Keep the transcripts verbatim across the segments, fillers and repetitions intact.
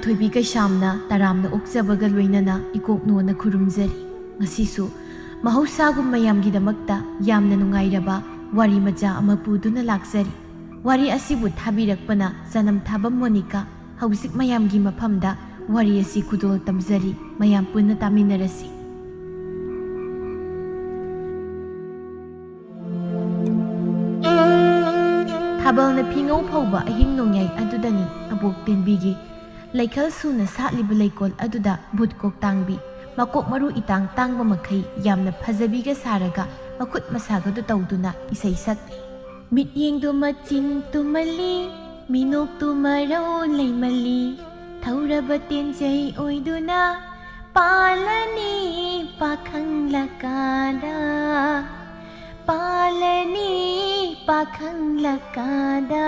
ꯊꯣꯏꯕꯤ ꯀꯩꯁꯥꯝꯅ ꯇꯔꯥꯝꯅ ꯑꯣꯛꯆꯕꯒ ꯂꯣꯏꯅꯅ ꯏꯀꯣꯛꯅꯣꯅ ꯈꯨꯔꯨꯝꯖꯔꯤ꯫ ꯉꯁꯤꯁꯨ ꯃꯍꯧꯁꯥꯒꯨꯝ ꯃꯌꯥꯝꯒꯤꯗꯃꯛꯇ ꯌꯥꯝꯅ ꯅꯨꯡꯉꯥꯏꯔꯕ ꯋꯥꯔꯤ ꯃꯆꯥ ꯑꯃ ꯄꯨꯗꯨꯅ ꯂꯥꯛꯆꯔꯤ꯫ ꯋꯥꯔꯤ ꯑꯁꯤꯕꯨ ꯊꯥꯕꯤꯔꯛꯄꯅ ꯆꯅꯝ ꯊꯥꯕ ꯃꯣꯅꯤꯀꯥ꯫ ꯍꯧꯖꯤꯛ ꯃꯌꯥꯝꯒꯤ ꯃꯐꯝꯗ ꯋꯥꯔꯤ ꯑꯁꯤ ꯈꯨꯗꯣꯜ ꯇꯝꯖꯔꯤ꯫ ꯃꯌꯥꯝ ꯄꯨꯟꯅ ꯇꯥꯃꯤꯟꯅꯔꯁꯤ꯫ ꯊꯥꯕꯜꯅ ꯐꯤꯉꯧ ꯐꯧꯕ ꯑꯍꯤꯡ ꯅꯣꯡꯌꯥꯏ ꯑꯗꯨꯗꯅꯤ ꯑꯕꯣꯛ ꯇꯦꯟꯕꯤꯒꯤ ꯂꯩꯈꯜ ꯁꯨꯅ ꯁꯥꯠꯂꯤꯕ ꯂꯩꯀꯣꯜ ꯑꯗꯨꯗ ꯚꯨꯠ ꯀꯣꯛꯇꯥꯡꯕꯤ, ꯃꯀꯣꯛ ꯃꯔꯨ ꯏꯇꯥꯡ ꯇꯥꯡꯕ ꯃꯈꯩ ꯌꯥꯝꯅ ꯐꯖꯕꯤꯒ ꯁꯥꯔꯒ ꯃꯈꯨꯠ ꯃꯁꯥꯒꯗꯨ ꯇꯧꯗꯨꯅ ꯏꯁꯩ ꯁꯛꯂꯤ꯫ ꯃꯤꯠꯌꯦꯡꯗꯨ ꯃꯆꯤꯟ ꯇꯨꯝꯃꯜꯂꯤ, ꯃꯤꯅꯣꯛꯇꯨ ꯃꯔꯧ ꯂꯩꯃꯜꯂꯤ, ꯊꯧꯔꯕ ꯇꯦꯟꯖꯩ ꯑꯣꯏꯗꯨꯅ ꯄꯥꯜꯂꯅꯤ ꯄꯥꯈꯪꯂꯀꯥꯗ, ꯄꯥꯜꯂꯅꯤ ꯄꯥꯈꯪꯂꯀꯥꯗ꯫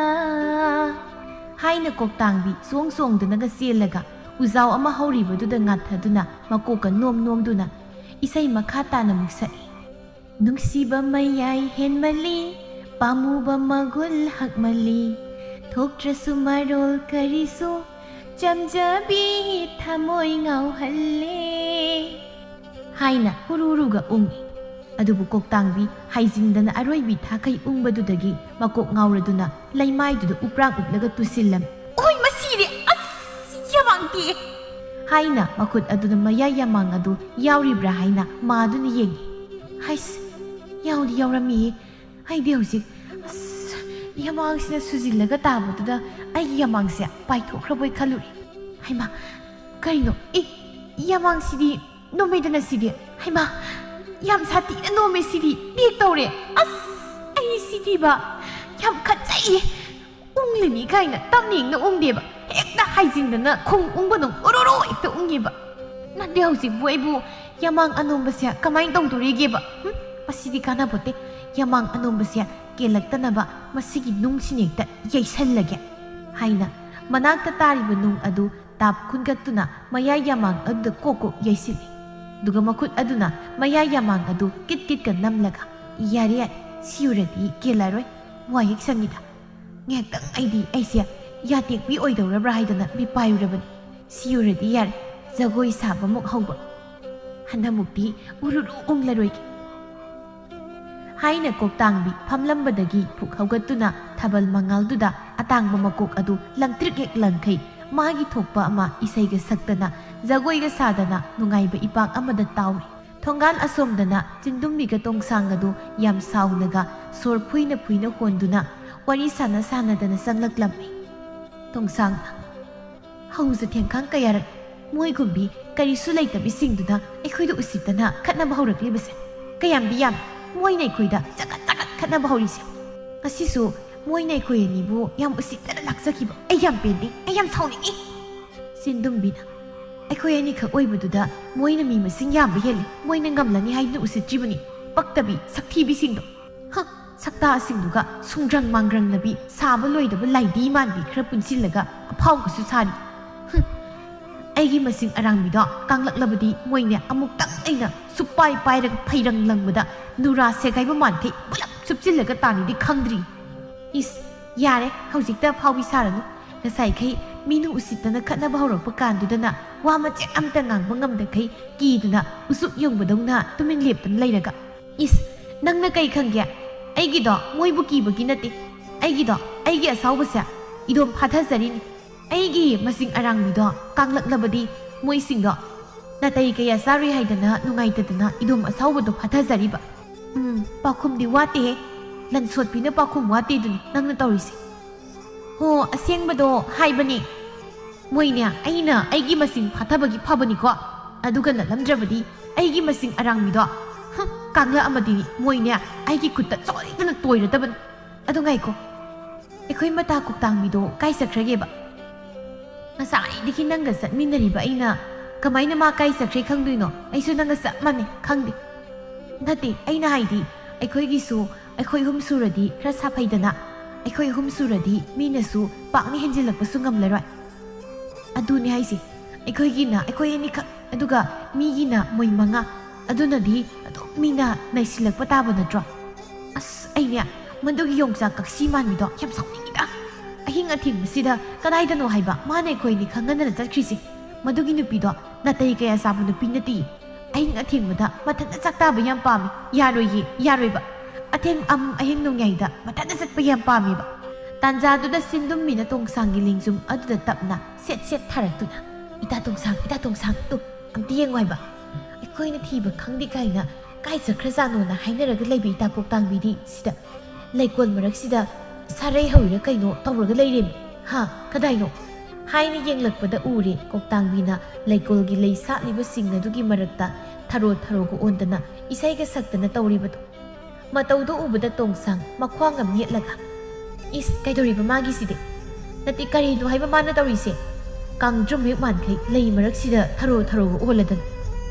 ꯍꯥꯏꯅ ꯀꯣꯛꯇꯥꯡꯕꯤ ꯆꯣꯡ ꯆꯣꯡꯗꯨꯅꯒ ꯆꯦꯜꯂꯒ ꯎꯖꯥꯎ ꯑꯃ ꯍꯧꯔꯤꯕꯗꯨꯗ ꯉꯥꯊꯗꯨꯅ ꯃꯀꯣꯛꯀ ꯅꯣꯝ ꯅꯣꯝꯗꯨꯅ ꯏꯁꯩ ꯃꯈꯥ ꯇꯥꯅ ꯑꯃꯨꯛ ꯁꯛꯏ꯫ ꯅꯨꯡꯁꯤꯕ ꯃꯌꯥꯏ ꯍꯦꯟꯃꯜꯂꯤ, ꯄꯥꯝꯃꯨꯕ ꯃꯒꯨꯜ ꯍꯛꯃꯜꯂꯤ, ꯊꯣꯛꯇ꯭ꯔꯁꯨ ꯃꯔꯣꯜ ꯀꯔꯤꯁꯨ, ꯆꯝꯖꯕꯤ ꯊꯃꯣꯏ ꯉꯥꯎꯍꯜꯂꯦ꯫ ꯍꯥꯏꯅ ꯍꯨꯔꯨ ꯍꯨꯔꯨꯒ ꯎꯪꯏ꯫ ꯑꯗꯨꯕꯨ ꯀꯣꯛꯇꯥꯡꯕꯤ ꯍꯥꯏꯖꯤꯟꯗꯅ ꯑꯔꯣꯏꯕꯤ ꯊꯥꯈꯩ ꯎꯪꯕꯗꯨꯗꯒꯤ ꯃꯀꯣꯛ ꯉꯥꯎꯔꯗꯨꯅ ꯂꯩꯃꯥꯏꯗꯨꯗ ꯎꯄ꯭ꯔꯥꯡ ꯎꯞꯂꯒ ꯇꯨꯁꯤꯜꯂꯝꯃꯤ꯫ "ꯑꯣꯏ, ꯃꯁꯤꯗꯤ! ꯑꯁ, ꯌꯥꯃꯥꯡ ꯇꯦꯛꯑꯦ!" ꯍꯥꯏꯅ ꯃꯈꯨꯠ ꯑꯗꯨꯅ ꯃꯌꯥꯏ ꯌꯥꯃꯥꯡ ꯑꯗꯨ ꯌꯥꯎꯔꯤꯕ꯭ꯔꯥ ꯍꯥꯏꯅ ꯃꯥꯗꯨꯅ ꯌꯦꯡꯏ꯫ "ꯍꯩꯁ, ꯌꯥꯎꯗꯤ ꯌꯥꯎꯔꯝꯃꯤꯌꯦ꯫ ꯑꯩꯗꯤ ꯍꯧꯖꯤꯛ, ꯑꯁ, ꯌꯥꯃꯥꯡꯁꯤꯅ ꯁꯨꯖꯤꯜꯂꯒ ꯇꯥꯕꯗꯨꯗ ꯑꯩꯒꯤ ꯌꯥꯃꯥꯡꯁꯦ ꯄꯥꯏꯊꯣꯛꯈ꯭ꯔꯕꯣꯏ ꯈꯜꯂꯨꯔꯦ꯫ ꯍꯩꯃꯥ, ꯀꯩꯅꯣ? ꯑꯦ, ꯌꯥꯃꯥꯡꯁꯤꯗꯤ ꯅꯣꯃꯦꯗꯅ ꯁꯤꯗꯤ꯫ ꯍꯩꯃꯥ, ꯌꯥꯝ ꯁꯥꯊꯤꯅ ꯅꯣꯝꯃꯦ ꯁꯤꯗꯤ꯫ ꯄꯦꯛ ꯇꯧꯔꯦ꯫ ꯑꯁ, ꯑꯩ ꯁꯤꯗꯤꯕ ꯌꯥꯝ ꯈꯟꯖꯩꯌꯦ꯫ ꯎꯪꯂꯅꯤ ꯀꯥꯏꯅ ꯇꯝꯅ ꯌꯦꯡꯅ ꯎꯪꯗꯦꯕ꯫ ꯍꯦꯛꯇ ꯍꯥꯏꯖꯤꯟꯗꯅ ꯈꯣꯡ ꯎꯪꯕꯗꯧ ꯎꯔꯨꯔꯨ ꯍꯦꯛꯇ ꯎꯪꯉꯦꯕ꯫ ꯅꯠꯇꯦ, ꯍꯧꯖꯤꯛꯄꯨ ꯑꯩꯕꯨ ꯌꯥꯃꯥꯡ ꯑꯅꯣꯝꯕꯁꯦ ꯀꯃꯥꯏꯅ ꯇꯧꯗꯣꯔꯤꯒꯦꯕ? ꯍꯨꯝ? ꯃꯁꯤꯗꯤ ꯀꯥꯟꯅꯄꯣꯠꯇꯦ꯫ ꯌꯥꯃꯥꯡ ꯑꯅꯣꯝꯕꯁꯦ ꯀꯦꯜꯂꯛꯇꯅꯕ ꯃꯁꯤꯒꯤ ꯅꯨꯡꯁꯤꯅ ꯍꯦꯛꯇ ꯌꯩꯁꯜꯂꯒꯦ" ꯍꯥꯏꯅ ꯃꯅꯥꯛꯇ ꯇꯥꯔꯤꯕ ꯅꯨꯡ ꯑꯗꯨ ꯇꯥꯞ ꯈꯨꯟꯒꯠꯇꯨꯅ ꯃꯌꯥꯏ ꯌꯥꯃꯥꯡ ꯑꯗꯨꯗ ꯀꯣꯛ ꯀꯣꯛ ꯌꯩꯁꯤꯜꯂꯤ꯫ ꯑꯗꯨꯒ ꯃꯈꯨꯠ ꯑꯗꯨꯅ ꯃꯌꯥꯏ ꯌꯥꯃꯥꯡ ꯑꯗꯨ ꯀꯤꯠ ꯀꯤꯠꯀ ꯅꯝꯂꯒ, "ꯌꯥꯔꯦ, ꯌꯥꯔꯦ, ꯁꯤ ꯎꯔꯗꯤ ꯀꯦꯜꯂꯔꯣꯏ꯫ ꯋꯥ ꯍꯦꯛ ꯁꯪꯉꯤꯗ꯫ ꯉꯥꯏꯍꯥꯛꯇꯪ ꯑꯩꯗꯤ ꯑꯩꯁꯦ ꯌꯥꯇꯦꯛꯄꯤ ꯑꯣꯏꯗꯧꯔꯕ꯭ꯔꯥ ꯍꯥꯏꯗꯅ ꯃꯤꯠ ꯄꯥꯏꯔꯨꯔꯕꯅꯤ꯫ ꯁꯤꯌꯨꯔꯗꯤ ꯌꯥꯔꯦ, ꯖꯒꯣꯏ ꯁꯥꯕꯃꯨꯛ ꯍꯧꯕ꯫ ꯍꯟꯗꯛꯃꯨꯛꯇꯤ ꯎꯔꯨꯔꯨ ꯎꯪꯂꯔꯣꯏꯒꯦ꯫ ꯍꯥꯏꯅ ꯀꯣꯛꯇꯥꯡꯕꯤ ꯐꯝꯂꯝꯕꯗꯒꯤ ꯐꯨꯛ ꯍꯧꯒꯠꯇꯨꯅ ꯊꯥꯕꯜ ꯃꯉꯥꯜꯗꯨꯗ ꯑꯇꯥꯡꯕ ꯃꯀꯣꯛ ꯑꯗꯨ ꯂꯪꯇ꯭ꯔꯤꯛ ꯍꯦꯛ ꯂꯪꯈꯩ, ꯃꯥꯒꯤ ꯊꯣꯛꯄ ꯑꯃ ꯏꯁꯩꯒ ꯁꯛꯇꯅ ꯖꯒꯣꯏꯒ ꯁꯥꯗꯅ ꯅꯨꯡꯉꯥꯏꯕ ꯏꯄꯥꯛ ꯑꯃꯗ ꯇꯥꯎꯔꯤ꯫ ꯊꯣꯡꯒꯥꯜ ꯑꯁꯣꯝꯗꯅ ꯆꯤꯟꯗꯨꯝꯕꯤꯒ ꯇꯣꯡꯁꯥꯡ ꯑꯗꯨ ꯌꯥꯝ ꯁꯥꯎꯅꯒ ꯁꯣꯔ ꯐꯨꯏꯅ ꯐꯨꯏꯅ ꯍꯣꯟꯗꯨꯅ ꯋꯥꯔꯤ ꯁꯥꯟꯅ ꯁꯥꯟꯅꯗꯅ ꯆꯪꯂꯛꯂꯝꯃꯤ꯫ ꯇꯣꯡꯁꯥꯡꯅ, "ꯍꯧꯖ ꯊꯦꯡꯈꯥꯡ ꯀꯌꯥꯔꯛ ꯃꯣꯏꯒꯨꯝꯕꯤ ꯀꯔꯤꯁꯨ ꯂꯩꯇꯕꯤꯁꯤꯡꯗꯨꯅ ꯑꯩꯈꯣꯏꯗ ꯎꯁꯤꯠꯇꯅ ꯈꯠꯅꯕ ꯍꯧꯔꯛꯂꯤꯕꯁꯦ ꯀꯌꯥꯝꯗꯤ ꯌꯥꯝꯃꯤ꯫ ꯃꯣꯏꯅ ꯑꯩꯈꯣꯏꯗ ꯆꯒꯠ ꯆꯒꯠ ꯈꯠꯅꯕ ꯍꯧꯔꯤꯁꯦ꯫ ꯉꯁꯤꯁꯨ ꯃꯣꯏꯅ ꯑꯩꯈꯣꯏ ꯑꯅꯤꯕꯨ ꯌꯥꯝ ꯎꯁꯤꯠꯇꯅ ꯂꯥꯛꯆꯈꯤꯕ꯫ ꯑꯩ ꯌꯥꯝ ꯄꯦꯟꯗꯦ, ꯑꯩ ꯌꯥꯝ ꯁꯥꯎꯅꯤꯡꯉꯤ꯫" ꯆꯤꯟꯗꯨꯝꯕꯤꯅ, "ꯑꯩꯈꯣꯏ ꯑꯅꯤꯈꯛ ꯑꯣꯏꯕꯗꯨꯗ ꯃꯣꯏꯅ ꯃꯤ ꯃꯁꯤꯡ ꯌꯥꯝꯕ ꯍꯦꯜꯂꯤ, ꯃꯣꯏꯅ ꯉꯝꯂꯅꯤ ꯍꯥꯏꯗꯨꯅ ꯎꯁꯤꯠꯇ꯭ꯔꯤꯕꯅꯤ꯫ ꯄꯛꯇꯕꯤ, ꯁꯛꯊꯤꯕꯤꯁꯤꯡꯗꯣ꯫ ꯍ, ꯁꯛꯇꯥꯁꯤꯡꯗꯨꯒ ꯁꯨꯡꯒ꯭ꯔꯪ ꯃꯥꯡꯒ꯭ꯔꯪꯅꯕꯤ, ꯁꯥꯕ ꯂꯣꯏꯗꯕ ꯂꯥꯏꯗꯤ ꯃꯥꯟꯕꯤ ꯈꯔ ꯄꯨꯟꯁꯤꯜꯂꯒ ꯑꯐꯥꯎꯕꯁꯨ ꯁꯥꯔꯤ꯫ ꯍꯨꯝ, ꯑꯩꯒꯤ ꯃꯁꯤꯡ ꯑꯔꯥꯡꯕꯤꯗꯣ ꯀꯥꯡꯂꯛꯂꯕꯗꯤ ꯃꯣꯏꯅꯦ ꯑꯃꯨꯛꯇꯪ ꯑꯩꯅ ꯁꯨꯞꯄꯥꯏ ꯄꯥꯏꯔꯒ ꯐꯩꯔꯪ ꯂꯪꯕꯗ ꯅꯨꯔꯥ ꯁꯦꯒꯥꯏꯕ ꯃꯥꯟꯈꯩ ꯄꯨꯂꯞ ꯆꯨꯞꯆꯤꯜꯂꯒ ꯇꯥꯅꯤꯗꯤ ꯈꯪꯗ꯭ꯔꯤ꯫ ꯏꯁ, ꯌꯥꯔꯦ, ꯍꯧꯖꯤꯛꯇ ꯑꯐꯥꯎꯕꯤ ꯁꯥꯔꯅꯨ꯫ ꯉꯁꯥꯏꯈꯩ ꯃꯤꯅ ꯎꯁꯤꯠꯇꯅ ꯈꯠꯅꯕ ꯍꯧꯔꯛꯄ ꯀꯥꯟꯗꯨꯗꯅ ꯋꯥ ꯃꯆꯦꯠ ꯑꯝꯇ ꯉꯥꯡꯕ ꯉꯝꯗꯈꯩ ꯀꯤꯗꯨꯅ ꯎꯆꯨꯛ ꯌꯣꯡꯕꯗꯧꯅ ꯇꯨꯃꯤꯟ ꯂꯦꯞꯇꯨꯅ ꯂꯩꯔꯒ꯫ ꯏꯁ, ꯅꯪꯅ ꯀꯩ ꯈꯪꯒꯦ? ꯑꯩꯒꯤꯗꯣ ꯃꯣꯏꯕꯨ ꯀꯤꯕꯒꯤ ꯅꯠꯇꯦ꯫ ꯑꯩꯒꯤꯗꯣ, ꯑꯩꯒꯤ ꯑꯁꯥꯎꯕꯁꯦ ꯏꯗꯣꯝ ꯐꯥꯊꯖꯔꯤꯅꯤ꯫ ꯑꯩꯒꯤ ꯃꯁꯤꯡ ꯑꯔꯥꯡꯕꯤꯗꯣ ꯀꯥꯡꯂꯛꯂꯕꯗꯤ ꯃꯣꯏꯁꯤꯡꯗꯣ ꯅꯥꯇꯩ ꯀꯌꯥ ꯆꯥꯔꯣꯏ ꯍꯥꯏꯗꯅ ꯅꯨꯡꯉꯥꯏꯇꯗꯅ ꯏꯗꯣꯝ ꯑꯁꯥꯎꯕꯗꯣ ꯐꯥꯊꯖꯔꯤꯕ꯫ ꯎꯝ, ꯄꯥꯎꯈꯨꯝꯗꯤ ꯋꯥꯠꯇꯦꯍꯦ꯫ ꯂꯟꯁꯣꯠꯄꯤꯅ ꯄꯥꯎꯈꯨꯝ ꯋꯥꯠꯇꯦꯗꯨꯅꯤ ꯅꯪꯅ ꯇꯧꯔꯤꯁꯦ꯫ ꯍꯣ, ꯑꯁꯦꯡꯕꯗꯣ ꯍꯥꯏꯕꯅꯦ꯫ ꯃꯣꯏꯅꯦ, ꯑꯩꯅ ꯑꯩꯒꯤ ꯃꯁꯤꯡ ꯐꯥꯊꯕꯒꯤ ꯐꯕꯅꯤꯀꯣ꯫ ꯑꯗꯨꯒ ꯅꯠꯂꯝꯗ꯭ꯔꯕꯗꯤ ꯑꯩꯒꯤ ꯃꯁꯤꯡ ꯑꯔꯥꯡꯕꯤꯗꯣ, ꯍꯨꯝ, ꯀꯥꯡꯂꯛ ꯑꯃꯗꯤ ꯃꯣꯏꯅꯦ ꯑꯩꯒꯤ ꯈꯨꯠꯇ ꯆꯣꯏꯗꯅ ꯇꯣꯏꯔꯗꯕꯅꯤ꯫ ꯑꯗꯨ ꯉꯥꯏꯈꯣ, ꯑꯩꯈꯣꯏ ꯃꯇꯥ ꯀꯣꯛꯇꯥꯡꯕꯤꯗꯣ ꯀꯥꯏ ꯆꯠꯈ꯭ꯔꯒꯦꯕ? ꯉꯁꯥꯏꯗꯒꯤ ꯅꯪꯒ ꯆꯠꯃꯤꯟꯅꯔꯤꯕ ꯑꯩꯅ ꯀꯃꯥꯏꯅ ꯃꯥ ꯀꯥꯏ ꯆꯠꯈ꯭ꯔꯦ ꯈꯪꯗꯣꯏꯅꯣ? ꯑꯩꯁꯨ ꯅꯪꯒ ꯆꯞ ꯃꯥꯟꯅꯩ, ꯈꯪꯗꯦ꯫ ꯅꯠꯇꯦ, ꯑꯩꯅ ꯍꯥꯏꯗꯤ ꯑꯩꯈꯣꯏꯒꯤꯁꯨ ꯑꯩꯈꯣꯏ ꯑꯍꯨꯝ ꯁꯨꯔꯗꯤ ꯈꯔ ꯁꯥꯐꯩꯗꯅ꯫ ꯑꯩꯈꯣꯏ ꯑꯍꯨꯝ ꯁꯨꯔꯗꯤ ꯃꯤꯅꯁꯨ ꯄꯥꯛꯅ ꯍꯦꯟꯖꯤꯜꯂꯛꯄꯁꯨ ꯉꯝꯂꯔꯣꯏ꯫ ꯑꯗꯨꯅꯦ ꯍꯥꯏꯁꯦ, ꯑꯩꯈꯣꯏꯒꯤꯅ ꯑꯩꯈꯣꯏ ꯑꯅꯤꯈꯛ, ꯑꯗꯨꯒ ꯃꯤꯒꯤꯅ ꯃꯣꯏ ꯃꯉꯥ꯫ ꯑꯗꯨꯅꯗꯤ ꯑꯗꯨꯝ ꯃꯤꯅ ꯅꯩꯁꯤꯜꯂꯛꯄ ꯇꯥꯕ ꯅꯠꯇ꯭ꯔꯣ? ꯑꯁ, ꯑꯩꯅꯦ ꯃꯗꯨꯒꯤ ꯌꯣꯡꯆꯥꯛ ꯀꯛꯁꯤ ꯃꯥꯟꯕꯤꯗꯣ ꯌꯥꯝ ꯁꯥꯎꯅꯤꯡꯉꯤꯗ꯫ ꯑꯍꯤꯡ ꯑꯊꯦꯡꯕꯁꯤꯗ ꯀꯗꯥꯏꯗꯅꯣ ꯍꯥꯏꯕ ꯃꯥꯅ ꯑꯩꯈꯣꯏ ꯑꯅꯤ ꯈꯪꯍꯟꯗꯅ ꯆꯠꯈ꯭ꯔꯤꯁꯦ? ꯃꯗꯨꯒꯤ ꯅꯨꯄꯤꯗꯣ ꯅꯥꯇꯩ ꯀꯌꯥ ꯆꯥꯕ ꯅꯨꯄꯤ ꯅꯠꯇꯦ꯫ ꯑꯍꯤꯡ ꯑꯊꯦꯡꯕꯗ ꯃꯊꯟꯇ ꯆꯥꯛ ꯇꯥꯕ ꯌꯥꯝ ꯄꯥꯝꯃꯤ꯫ ꯌꯥꯔꯣꯏꯌꯦ, ꯌꯥꯔꯣꯏꯕ꯫ ꯑꯊꯦꯡ ꯑꯝ ꯑꯍꯤꯡ ꯅꯣꯡꯌꯥꯏꯗ ꯃꯊꯟꯇ ꯆꯠꯄ ꯌꯥꯝ ꯄꯥꯝꯃꯦꯕ꯫ ꯇꯥꯟꯖꯥꯗꯨꯗ ꯁꯤꯟꯗꯨꯝꯕꯤꯅ ꯇꯣꯡꯁꯥꯡꯒꯤ ꯂꯦꯡꯖꯨꯝ ꯑꯗꯨꯗ ꯇꯞꯅ ꯁꯦꯠ ꯁꯦꯠ ꯊꯥꯔꯛꯇꯨꯅ, "ꯏꯇꯥ ꯇꯣꯡꯁꯥꯡ, ꯏꯇꯥ ꯇꯣꯡꯁꯥꯡ, ꯇꯨ, ꯑꯝꯇ ꯌꯦꯡꯉꯨ ꯍꯥꯏꯕ꯫ ꯑꯩꯈꯣꯏꯅ ꯊꯤꯕ ꯈꯪꯗꯦ ꯀꯥꯏꯅ ꯀꯥꯏ ꯆꯠꯈ꯭ꯔꯖꯥꯠꯅꯣꯅ ꯍꯥꯏꯅꯔꯒ ꯂꯩꯕ ꯏꯇꯥ ꯀꯣꯛꯇꯥꯡꯕꯤꯗꯤ ꯁꯤꯗ ꯂꯩꯀꯣꯜ ꯃꯔꯛꯁꯤꯗ ꯁꯥꯔꯩ ꯍꯧꯔꯤꯔ ꯀꯩꯅꯣ ꯇꯧꯔꯒ ꯂꯩꯔꯦꯃꯤ꯫ ꯍꯥ, ꯀꯗꯥꯏꯅꯣ?" ꯍꯥꯏꯅ ꯌꯦꯡꯂꯛꯄꯗ ꯎꯔꯦ ꯀꯣꯛꯇꯥꯡꯕꯤꯅ ꯂꯩꯀꯣꯜꯒꯤ ꯂꯩ ꯁꯥꯠꯂꯤꯕꯁꯤꯡ ꯑꯗꯨꯒꯤ ꯃꯔꯛꯇ ꯊꯔꯣ ꯊꯔꯣꯒ ꯑꯣꯟꯗꯅ ꯏꯁꯩꯒ ꯁꯛꯇꯅ ꯇꯧꯔꯤꯕꯗꯣ꯫ ꯃꯇꯧꯗꯨ ꯎꯕꯗ ꯇꯣꯡꯁꯥꯡ ꯃꯈ꯭ꯋꯥꯡ ꯑꯃ ꯅꯦꯠꯂꯒ, "ꯏꯁ, ꯀꯩꯗꯧꯔꯤꯕ ꯃꯥꯒꯤꯁꯤꯗꯤ? ꯅꯠꯇꯦ, ꯀꯔꯤꯅꯣ ꯍꯥꯏꯕ ꯃꯥꯅ ꯇꯧꯔꯤꯁꯦ? ꯀꯥꯡꯗ꯭ꯔꯨꯝ ꯍꯦꯛ ꯃꯥꯟꯈꯩ ꯂꯩ ꯃꯔꯛꯁꯤꯗ ꯊꯔꯣ ꯊꯔꯣꯒ ꯑꯣꯜꯂꯗꯅ꯫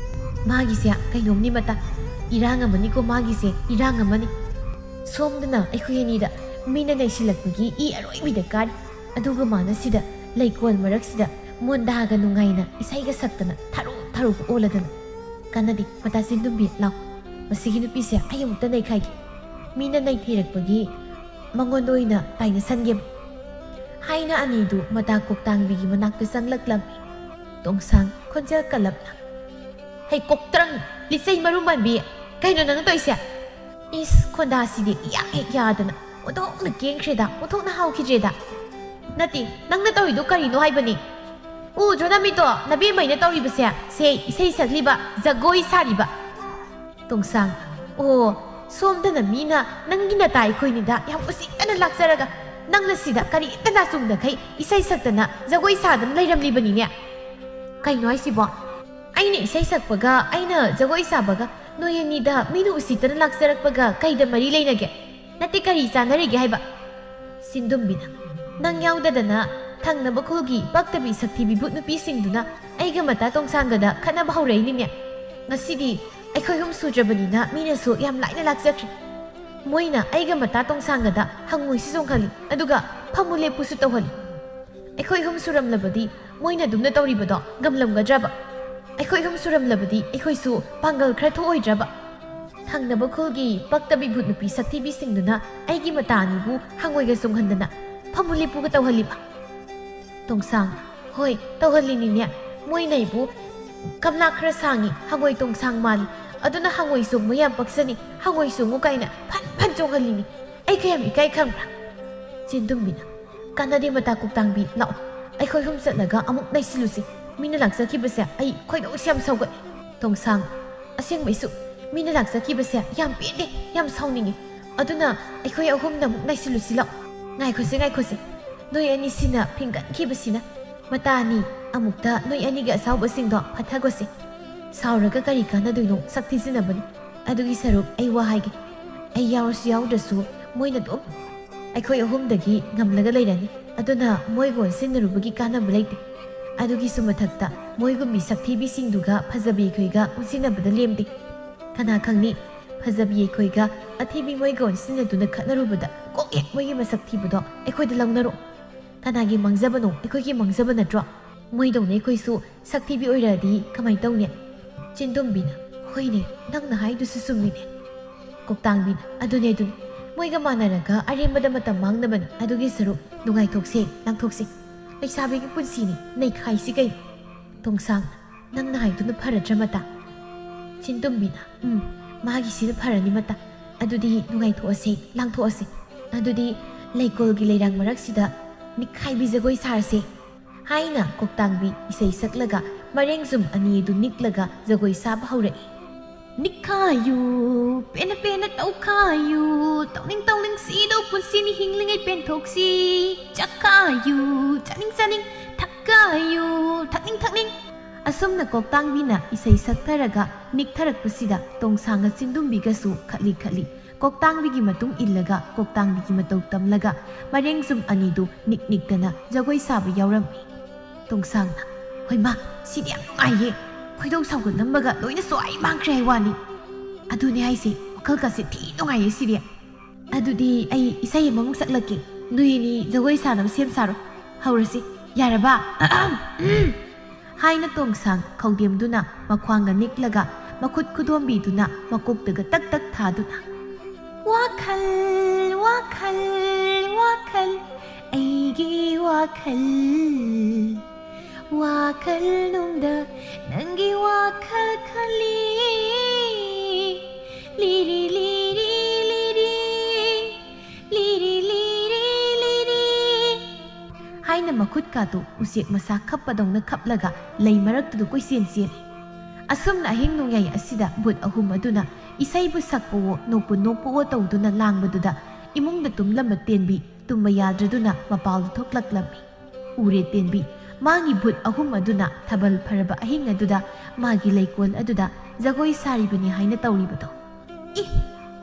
ꯃꯥꯒꯤꯁꯦ ꯀꯩꯅꯣꯝꯅꯤ ꯃꯇꯥ꯫ ꯏꯔꯥꯡ ꯑꯃꯅꯤꯀꯣ ꯃꯥꯒꯤꯁꯦ, ꯏꯔꯥꯡ ꯑꯃꯅꯤ꯫ ꯁꯣꯝꯗꯅ ꯑꯩꯈꯣꯏ ꯑꯅꯤꯗ ꯃꯤꯅ ꯅꯩꯁꯤꯜꯂꯛꯄꯒꯤ ꯏ ꯑꯔꯣꯏꯕꯤꯗ ꯀꯥꯔꯤ꯫ ꯑꯗꯨꯒ ꯃꯥꯅ ꯁꯤꯗ ꯂꯩꯀꯣꯜ ꯃꯔꯛꯁꯤꯗ ꯃꯣꯟꯗꯥꯒ ꯅꯨꯡꯉꯥꯏꯅ ꯏꯁꯩꯒ ꯁꯛꯇꯅ ꯊꯔꯣ ꯊꯔꯣꯒ ꯑꯣꯜꯂꯗꯅ꯫ ꯀꯥꯟꯅꯗꯦ, ꯃꯇꯥ ꯁꯤꯟꯗꯨꯝꯕꯤ, ꯂꯥꯎ꯫ ꯃꯁꯤꯒꯤ ꯅꯨꯄꯤꯁꯦ ꯑꯩ ꯑꯃꯨꯛꯇ ꯅꯩꯈꯥꯏꯒꯦ꯫ ꯃꯤꯅ ꯅꯩꯊꯦꯔꯛꯄꯒꯤ ꯃꯉꯣꯟꯗ ꯑꯣꯏꯅ ꯇꯥꯏꯅꯁꯟꯒꯦꯕ"꯫ ꯍꯥꯏꯅ ꯑꯅꯤꯗꯨ ꯃꯇꯥ ꯀꯣꯛꯇꯥꯡꯕꯤꯒꯤ ꯃꯅꯥꯛꯇ ꯆꯪꯂꯛꯂꯝꯃꯤ꯫ ꯇꯣꯡꯁꯥꯡ ꯈꯣꯟꯖꯦꯜ ꯀꯜꯂꯞꯅ, "ꯍꯩ ꯀꯣꯛꯇ꯭ꯔꯪ, ꯂꯤꯆꯩ ꯃꯔꯨ ꯃꯥꯟꯕꯤ, ꯀꯩꯅꯣ ꯅꯪꯅ ꯇꯧꯔꯤꯁꯦ? ꯏꯁ, ꯈꯣꯟꯗꯥꯁꯤꯗꯤ ꯏꯌꯥ ꯍꯦꯛ ꯌꯥꯗꯅ ꯑꯣꯟꯊꯣꯛꯅ ꯀꯦꯟꯈ꯭ꯔꯦꯗ, ꯑꯣꯟꯊꯣꯛꯅ ꯍꯥꯎꯈꯤꯗ꯭ꯔꯦꯗ꯫ ꯅꯠꯇꯦ, ꯅꯪꯅ ꯇꯧꯔꯤꯗꯣ ꯀꯔꯤꯅꯣ ꯍꯥꯏꯕꯅꯤ? ꯎꯗ꯭ꯔꯣ ꯅꯃꯤꯠꯇꯣ, ꯅꯕꯦꯝꯃꯩꯅ ꯇꯧꯔꯤꯕꯁꯦ? ꯁꯦ, ꯏꯁꯩ ꯁꯛꯂꯤꯕ, ꯖꯒꯣꯏ ꯁꯥꯔꯤꯕ"꯫ ꯇꯣꯡꯁꯥꯡ, "ꯑꯣ, ꯁꯣꯝꯗꯅ ꯃꯤꯅ ꯅꯪꯒꯤ ꯅꯇꯥ ꯑꯩꯈꯣꯏꯅꯤꯗ ꯌꯥꯝ ꯎꯁꯤꯠꯇꯅ ꯂꯥꯛꯆꯔꯒ ꯅꯪꯅ ꯁꯤꯗ ꯀꯔꯤꯝꯇ ꯅꯥꯆꯨꯡꯗꯈꯩ ꯏꯁꯩ ꯁꯛꯇꯅ ꯖꯒꯣꯏ ꯁꯥꯗꯅ ꯂꯩꯔꯝꯂꯤꯕꯅꯤꯅꯦ꯫ ꯀꯩꯅꯣ ꯍꯥꯏꯁꯤꯕꯣ? ꯑꯩꯅ ꯏꯁꯩ ꯁꯛꯄꯒ, ꯑꯩꯅ ꯖꯒꯣꯏ ꯁꯥꯕꯒ, ꯅꯣꯏ ꯑꯅꯤꯗ ꯃꯤꯅ ꯎꯁꯤꯠꯇꯅ ꯂꯥꯛꯆꯔꯛꯄꯒ ꯀꯩꯗ ꯃꯔꯤ ꯂꯩꯅꯒꯦ? ꯅꯠꯇꯦ, ꯀꯔꯤ ꯆꯥꯟꯅꯔꯤꯒꯦ ꯍꯥꯏꯕ?" ꯁꯤꯟꯗꯨꯝꯕꯤꯅ, "ꯅꯪ ꯌꯥꯎꯗꯗꯅ ꯊꯪꯅꯕ ꯈꯨꯜꯒꯤ ꯄꯛꯇꯕꯤ ꯁꯛꯊꯤꯕꯤ ꯚꯨꯠ ꯅꯨꯄꯤꯁꯤꯡꯗꯨꯅ ꯑꯩꯒ ꯃꯇꯥ ꯇꯣꯡꯁꯥꯡꯒꯗ ꯈꯠꯅꯕ ꯍꯧꯔꯛꯏꯅꯤꯅꯦ꯫ ꯉꯁꯤꯗꯤ ꯑꯩꯈꯣꯏ ꯑꯍꯨꯝ ꯁꯨꯗ꯭ꯔꯕꯅꯤꯅ ꯃꯤꯅꯁꯨ ꯌꯥꯝ ꯂꯥꯏꯅ ꯂꯥꯛꯆꯈ꯭ꯔꯦ꯫ ꯃꯣꯏꯅ ꯑꯩꯒ ꯃꯇꯥ ꯇꯣꯡꯁꯥꯡꯒꯗ ꯍꯪꯉꯣꯏꯁꯨ ꯆꯣꯡꯍꯜꯂꯤ, ꯑꯗꯨꯒ ꯐꯝꯃꯨ ꯂꯦꯞꯄꯨꯁꯨ ꯇꯧꯍꯜꯂꯤ꯫ ꯑꯩꯈꯣꯏ ꯑꯍꯨꯝ ꯁꯨꯔꯝꯂꯕꯗꯤ ꯃꯣꯏꯅ ꯑꯗꯨꯝꯅ ꯇꯧꯔꯤꯕꯗꯣ ꯉꯝꯂꯝꯒꯗ꯭ꯔꯕ? ꯑꯩꯈꯣꯏ ꯑꯍꯨꯝ ꯁꯨꯔꯝꯂꯕꯗꯤ ꯑꯩꯈꯣꯏꯁꯨ ꯄꯥꯡꯒꯜ ꯈꯔ ꯊꯣꯛꯑꯣꯏꯗ꯭ꯔꯕ?" ꯊꯪꯅꯕ ꯈꯨꯜꯒꯤ ꯄꯛꯇꯕꯤ ꯚꯨꯠ ꯅꯨꯄꯤ ꯁꯛꯊꯤꯕꯤꯁꯤꯡꯗꯨꯅ ꯑꯩꯒꯤ ꯃꯇꯥ ꯑꯅꯤꯕꯨ ꯍꯪꯉꯣꯏꯒ ꯆꯣꯡꯍꯟꯗꯅ ꯑꯃꯨꯂꯤꯄꯨꯒ ꯇꯧꯍꯜꯂꯤꯕ? ꯇꯣꯡꯁꯥꯡ, ꯍꯣꯏ, ꯇꯧꯍꯜꯂꯤꯅꯤꯅꯦ꯫ ꯃꯣꯏꯅ ꯑꯩꯕꯨ ꯀꯝꯂꯥ ꯈꯔ ꯁꯥꯡꯉꯤ, ꯍꯪꯉꯣꯏ ꯇꯣꯡꯁꯥꯡ ꯃꯥꯜꯂꯤ, ꯑꯗꯨꯅ ꯍꯪꯉꯣꯏ ꯆꯣꯡꯕ ꯌꯥꯝ ꯄꯛꯆꯅꯤ, ꯍꯪꯉꯣꯏ ꯆꯣꯡꯉꯨ ꯀꯥꯏꯅ ꯐꯟ ꯐꯟ ꯆꯣꯡꯍꯜꯂꯤꯅꯤ꯫ ꯑꯩ ꯀꯌꯥꯝ ꯏꯀꯥꯏ ꯈꯪꯕ꯭ꯔꯥ? ꯆꯤꯟꯗꯨꯝꯕꯤꯅ, ꯀꯥꯟꯅꯗꯦ ꯃꯇꯥ ꯀꯣꯛꯇꯥꯡꯕꯤ, ꯂꯥꯛꯑꯣ, ꯑꯩꯈꯣꯏ ꯑꯍꯨꯝ ꯆꯠꯂꯒ ꯑꯃꯨꯛ ꯅꯩꯁꯤꯜꯂꯨꯁꯤ꯫ ꯃꯤꯅ ꯂꯥꯛꯆꯈꯤꯕꯁꯦ ꯑꯩ ꯈꯣꯏꯗꯧꯁꯦ ꯌꯥꯝ ꯁꯧꯒꯠꯂꯤ꯫ ꯇꯣꯡꯁꯥꯡ, ꯑꯁꯦꯡꯕꯩꯁꯨ ꯃꯤꯅ ꯂꯥꯛꯆꯈꯤꯕꯁꯦ ꯌꯥꯝ ꯄꯦꯟꯗꯦ, ꯌꯥꯝ ꯁꯥꯎꯅꯤꯡꯉꯤ꯫ ꯑꯗꯨꯅ ꯑꯩꯈꯣꯏ ꯑꯍꯨꯝꯅ ꯑꯃꯨꯛ ꯅꯩꯁꯤꯜꯂꯨꯁꯤ ꯂꯥꯛꯑꯣ꯫ ꯉꯥꯏꯈꯣꯁꯦ, ꯉꯥꯏꯈꯣꯁꯦ꯫ ꯅꯣꯏ ꯑꯅꯤꯁꯤꯅ ꯐꯤꯡꯒꯠꯈꯤꯕꯁꯤꯅ꯫ ꯃꯇꯥ ꯑꯅꯤ, ꯑꯃꯨꯛꯇ ꯅꯣꯏ ꯑꯅꯤꯒꯤ ꯑꯁꯥꯎꯕꯁꯤꯡꯗꯣ ꯐꯊꯒꯣꯁꯦ꯫ ꯁꯥꯎꯔꯒ ꯀꯔꯤ ꯀꯥꯟꯅꯗꯣꯏꯅꯣ? ꯁꯛ ꯊꯤꯖꯤꯟꯅꯕꯅꯤ꯫ ꯑꯗꯨꯒꯤ ꯁꯔꯨꯛ ꯑꯩ ꯋꯥ ꯍꯥꯏꯒꯦ꯫ ꯑꯩ ꯌꯥꯎꯔꯁꯨ ꯌꯥꯎꯗ꯭ꯔꯁꯨ ꯃꯣꯏꯅ ꯑꯗꯨꯝ ꯑꯩꯈꯣꯏ ꯑꯍꯨꯝꯗꯒꯤ ꯉꯝꯂꯒ ꯂꯩꯔꯅꯤ꯫ ꯑꯗꯨꯅ ꯃꯣꯏꯒ ꯑꯣꯟꯁꯤꯟꯅꯔꯨꯕꯒꯤ ꯀꯥꯟꯅꯕ ꯂꯩꯇꯦ꯫ ꯑꯗꯨꯒꯤꯁꯨ ꯃꯊꯛꯇ ꯃꯣꯏꯒꯨꯝꯕꯤ ꯁꯛꯊꯤꯕꯤꯁꯤꯡꯗꯨꯒ ꯐꯖꯕꯤ ꯑꯩꯈꯣꯏꯒ ꯑꯣꯟꯁꯤꯟꯅꯕꯗ ꯂꯦꯝꯗꯦ꯫ ꯀꯅꯥ ꯈꯪꯅꯤ, ꯐꯖꯕꯤ ꯑꯩꯈꯣꯏꯒ ꯑꯊꯤꯕꯤ ꯃꯣꯏꯒ ꯑꯣꯟꯁꯤꯟꯅꯗꯨꯅ ꯈꯠꯅꯔꯨꯕꯗ ꯀꯣꯛ ꯍꯦꯛ ꯃꯣꯏꯒꯤ ꯃꯁꯛ ꯊꯤꯕꯗꯣ ꯑꯩꯈꯣꯏꯗ ꯂꯧꯅꯔꯣ꯫ ꯀꯅꯥꯒꯤ ꯃꯥꯡꯖꯕꯅꯣ? ꯑꯩꯈꯣꯏꯒꯤ ꯃꯥꯡꯖꯕ ꯅꯠꯇ꯭ꯔꯣ? ꯃꯣꯏꯗꯧꯅ ꯑꯩꯈꯣꯏꯁꯨ ꯁꯛ ꯊꯤꯕꯤ ꯑꯣꯏꯔꯛꯑꯗꯤ ꯀꯃꯥꯏꯅ ꯇꯧꯅꯤ? ꯆꯤꯟꯗꯨꯝꯕꯤꯅ, ꯍꯣꯏꯅꯦ, ꯅꯪꯅ ꯍꯥꯏꯗꯨꯁꯨ ꯆꯨꯝꯃꯤꯅꯦ꯫ ꯀꯣꯛꯇꯥꯡꯕꯤꯅ, ꯑꯗꯨꯅꯦ, ꯑꯗꯨꯅꯦ, ꯃꯣꯏꯒ ꯃꯥꯟꯅꯔꯒ ꯑꯔꯦꯝꯕꯗ ꯃꯇꯝ ꯃꯥꯡꯅꯕꯅꯤ꯫ ꯑꯗꯨꯒꯤ ꯁꯔꯨꯛ ꯅꯨꯡꯉꯥꯏꯊꯣꯛꯁꯦ, ꯂꯥꯡꯊꯣꯛꯁꯦ꯫ ꯂꯩꯁꯥꯕꯤꯒꯤ ꯄꯨꯟꯁꯤꯅꯤ, ꯅꯩꯈꯥꯏꯁꯤ ꯀꯩꯅꯣ꯫ ꯇꯣꯡꯁꯥꯡ, ꯅꯪꯅ ꯍꯥꯏꯗꯨꯅ ꯐꯔꯗ꯭ꯔ ꯃꯇꯥ? ꯆꯤꯟꯇꯨꯝꯕꯤꯅ, ꯎꯝ, ꯃꯥꯒꯤꯁꯤꯅ ꯐꯔꯅꯤ ꯃꯇꯥ꯫ ꯑꯗꯨꯗꯤ ꯅꯨꯡꯉꯥꯏꯊꯣꯛꯑꯁꯦ, ꯂꯥꯡꯊꯣꯛꯑꯁꯦ꯫ ꯑꯗꯨꯗꯤ ꯂꯩꯀꯣꯜꯒꯤ ꯂꯩꯔꯥꯡ ꯃꯔꯛꯁꯤꯗ ꯅꯤꯛꯈꯥꯏꯕꯤ ꯖꯒꯣꯏ ꯁꯥꯔꯁꯦ꯫ ꯍꯥꯏꯅ ꯀꯣꯛꯇꯥꯡꯕꯤ ꯏꯁꯩ ꯁꯛꯂꯒ ꯃꯔꯦꯡꯖꯨꯝ ꯑꯅꯤ ꯑꯗꯨ ꯅꯤꯛꯂꯒ ꯖꯒꯣꯏ ꯁꯥꯕ ꯍꯧꯔꯛꯏ꯫ ꯅꯤꯛꯈꯥꯏꯌꯨ, ꯄꯦꯟꯅ ꯄꯦꯟꯅ ꯇꯧꯈꯥꯏꯌꯨ, ꯇꯧꯅꯤꯡ ꯇꯧꯅꯤꯡ ꯁꯤꯗꯧ ꯄꯨꯟꯁꯤꯅꯤ ꯍꯤꯡꯂꯤꯉꯩ ꯄꯦꯟꯊꯣꯛꯁꯤ꯫ ꯆꯥꯈꯥꯏꯌꯨ, ꯆꯥꯅꯤꯡ ꯆꯥꯅꯤꯡ ꯊꯛꯈꯥꯏꯌꯨ, ꯊꯛꯅꯤꯡ ꯊꯛꯅꯤꯡ꯫ ꯑꯁꯨꯝꯅ ꯀꯣꯛꯇꯥꯡꯕꯤꯅ ꯏꯁꯩ ꯁꯛꯊꯔꯒ ꯅꯤꯛꯊꯔꯛꯄꯁꯤꯗ ꯇꯣꯡꯁꯥꯡꯒ ꯆꯤꯟꯗꯨꯝꯕꯤꯒꯁꯨ ꯈꯠꯂꯤ ꯈꯠꯂꯤ ꯀꯣꯛꯇꯥꯡꯕꯤꯒꯤ ꯃꯇꯨꯡ ꯏꯜꯂꯒ ꯀꯣꯛꯇꯥꯡꯕꯤꯒꯤ ꯃꯇꯧ ꯇꯝꯂꯒ ꯃꯔꯦꯡꯖꯨꯝ ꯑꯅꯤꯗꯨ ꯅꯤꯛ ꯅꯤꯛꯇꯅ ꯖꯒꯣꯏ ꯁꯥꯕ ꯌꯥꯎꯔꯝꯃꯤ꯫ ꯇꯣꯡꯁꯥꯡꯅ, ꯍꯣꯏꯃꯥ, ꯁꯤꯗꯤ ꯌꯥꯝ ꯅꯨꯡꯉꯥꯏꯌꯦ꯫ ꯈꯣꯏꯗꯧ ꯁꯥꯎꯒꯠꯂꯝꯕꯒ ꯂꯣꯏꯅ ꯆꯣꯏ ꯃꯥꯡꯈ꯭ꯔꯦ ꯍꯥꯏ ꯋꯥꯅꯤ꯫ ꯑꯗꯨꯅꯦ ꯍꯥꯏꯁꯦ, ꯋꯥꯈꯜꯒꯁꯦ ꯊꯤ ꯅꯨꯡꯉꯥꯏꯌꯦ ꯁꯤꯗꯤ꯫ ꯑꯗꯨꯗꯤ ꯑꯩ ꯏꯁꯩ ꯑꯃꯃꯨꯛ ꯁꯛꯂꯛꯀꯦ꯫ ꯅꯣꯏ ꯑꯅꯤ ꯖꯒꯣꯏ ꯁꯥꯅꯕ ꯁꯦꯝ ꯁꯥꯔꯣ꯫ ꯍꯧꯔꯁꯤ꯫ ꯌꯥꯔꯕ? ꯑꯍꯝ, ꯎꯝ꯫ ꯍꯥꯏꯅ ꯇꯣꯡꯁꯥꯡ ꯈꯧꯗꯦꯝꯗꯨꯅ ꯃꯈ꯭ꯋꯥꯡꯒ ꯅꯤꯛꯂꯒ ꯃꯈꯨꯠ ꯈꯨꯗꯣꯝꯕꯤꯗꯨꯅ ꯃꯀꯣꯛꯇꯒ ꯇꯛ ꯇꯛ ꯊꯥꯗꯨꯅ, ꯋꯥꯈꯜ, ꯋꯥꯈꯜ, ꯋꯥꯈꯜ, ꯒꯤ ꯋꯥꯈꯜ, ꯋꯥꯈꯜ ꯅꯨꯡꯗ ꯅꯪꯒꯤ ꯋꯥꯈꯜ ꯈꯜꯂꯤ꯫ ꯂꯤꯔꯤ, ꯂꯤꯔꯤ, ꯂꯤꯔꯤ, ꯂꯤꯔꯤ, ꯂꯤꯔꯤ, ꯂꯤꯔꯤ꯫ ꯍꯥꯏꯅ ꯃꯈꯨꯠꯀꯥꯗꯨ ꯎꯆꯦꯛ ꯃꯁꯥ ꯈꯞꯄꯗꯧꯅ ꯈꯞꯂꯒ ꯂꯩ ꯃꯔꯛꯇꯨꯗ ꯀꯣꯏꯆꯦꯟ ꯆꯦꯜꯂꯤ꯫ ꯑꯁꯨꯝꯅ ꯑꯍꯤꯡ ꯅꯣꯡꯌꯥꯏ ꯑꯁꯤꯗ ꯚꯨꯠ ꯑꯍꯨꯝ ꯑꯗꯨꯅ ꯏꯁꯩꯕꯨ ꯁꯛꯄꯋꯣ, ꯅꯣꯛꯄꯨ ꯅꯣꯛꯄꯋꯣ ꯇꯧꯗꯨꯅ ꯂꯥꯡꯕꯗꯨꯗ ꯏꯃꯨꯡꯗ ꯇꯨꯝꯂꯝꯕ ꯇꯦꯟꯕꯤ ꯇꯨꯝꯕ ꯌꯥꯗ꯭ꯔꯗꯨꯅ ꯃꯄꯥꯜꯗ ꯊꯣꯛꯂꯛꯂꯝꯃꯤ꯫ ꯎꯔꯦ ꯇꯦꯟꯕꯤ, ꯃꯥꯒꯤ ꯚꯨꯠ ꯑꯍꯨꯝ ꯑꯗꯨꯅ ꯊꯥꯕꯜ ꯐꯔꯕ ꯑꯍꯤꯡ ꯑꯗꯨꯗ ꯃꯥꯒꯤ ꯂꯩꯀꯣꯜ ꯑꯗꯨꯗ ꯖꯒꯣꯏ ꯁꯥꯔꯤꯕꯅꯤ ꯍꯥꯏꯅ ꯇꯧꯔꯤꯕꯗꯣ꯫ ꯏ,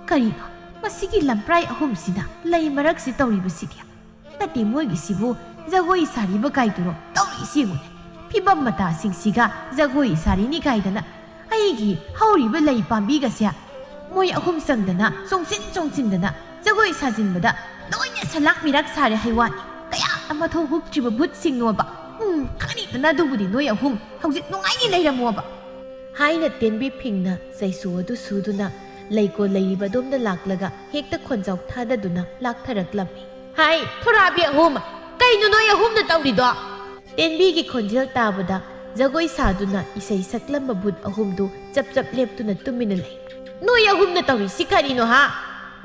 ꯀꯔꯤꯅꯣ ꯃꯁꯤꯒꯤ ꯂꯝꯄ꯭ꯔꯥꯏ ꯑꯍꯨꯝꯁꯤꯅ ꯂꯩ ꯃꯔꯛꯁꯤ ꯇꯧꯔꯤꯕꯁꯤꯗꯤ? ꯅꯠꯇꯦ, ꯃꯣꯏꯒꯤꯁꯤꯕꯨ ꯖꯒꯣꯏ ꯁꯥꯔꯤꯕ ꯀꯥꯏꯗꯨꯔꯣ ꯇꯧꯔꯤꯁꯤ? ꯌꯦꯡꯉꯨꯅꯦ, ꯐꯤꯕꯝ ꯃꯇꯥꯁꯤꯡꯁꯤꯒ ꯖꯒꯣꯏ ꯁꯥꯔꯤꯅꯤ ꯀꯥꯏꯗꯅ꯫ ꯑꯩꯒꯤ ꯍꯧꯔꯤꯕ ꯂꯩ ꯄꯥꯝꯕꯤꯒꯁꯦ ꯃꯣꯏ ꯑꯍꯨꯝ ꯆꯪꯗꯅ ꯆꯣꯡꯁꯤꯟ ꯆꯣꯡꯁꯤꯟꯗꯅ ꯖꯒꯣꯏ ꯁꯥꯖꯤꯟꯕꯗ ꯂꯣꯏꯅ ꯁꯂꯥꯛ ꯃꯤꯔꯥꯛ ꯁꯥꯔꯦ ꯍꯥꯏ ꯋꯥꯅꯤ꯫ ꯀꯌꯥꯗ ꯃꯊꯧ ꯍꯨꯛꯇ꯭ꯔꯤꯕ ꯚꯨꯠꯁꯤꯡꯅꯣꯕ꯫ ꯎꯝ, ꯈꯪꯅꯤꯗꯅ ꯑꯗꯨꯕꯨꯗꯤ ꯅꯣꯏ ꯑꯍꯨꯝ ꯍꯧꯖꯤꯛ ꯅꯨꯡꯉꯥꯏꯅ ꯂꯩꯔꯝꯃꯣꯕ꯫ ꯍꯥꯏꯅ ꯇꯦꯟꯕꯤ ꯐꯤꯡꯅ ꯆꯩꯁꯨ ꯑꯗꯨ ꯁꯨꯗꯨꯅ ꯂꯩꯀꯣꯜ ꯂꯩꯔꯤꯕ ꯑꯗꯣꯝꯗ ꯂꯥꯛꯂꯒ ꯍꯦꯛꯇ ꯈꯣꯟꯖꯥꯎ ꯊꯥꯗꯗꯨꯅ ꯂꯥꯛꯊꯔꯛꯂꯝꯃꯤ꯫ ꯍꯥꯏ, ꯊꯣꯔꯥꯕꯤ ꯑꯍꯨꯝ, ꯀꯩꯅꯣ ꯅꯣꯏ ꯑꯍꯨꯝꯅ ꯇꯧꯔꯤꯗꯣ? ꯇꯦꯟꯕꯤꯒꯤ ꯈꯣꯟꯖꯦꯜ ꯇꯥꯕꯗ ꯖꯒꯣꯏ ꯁꯥꯗꯨꯅ ꯏꯁꯩ ꯁꯛꯂꯝꯕ ꯚꯨꯠ ꯑꯍꯨꯝꯗꯨ ꯆꯞ ꯆꯞ ꯂꯦꯞꯇꯨꯅ ꯇꯨꯃꯤꯟꯅ ꯂꯩ꯫ ꯅꯣꯏ ꯑꯍꯨꯝꯅ ꯇꯧꯔꯤꯁꯤ ꯀꯔꯤꯅꯣ, ꯍꯥ?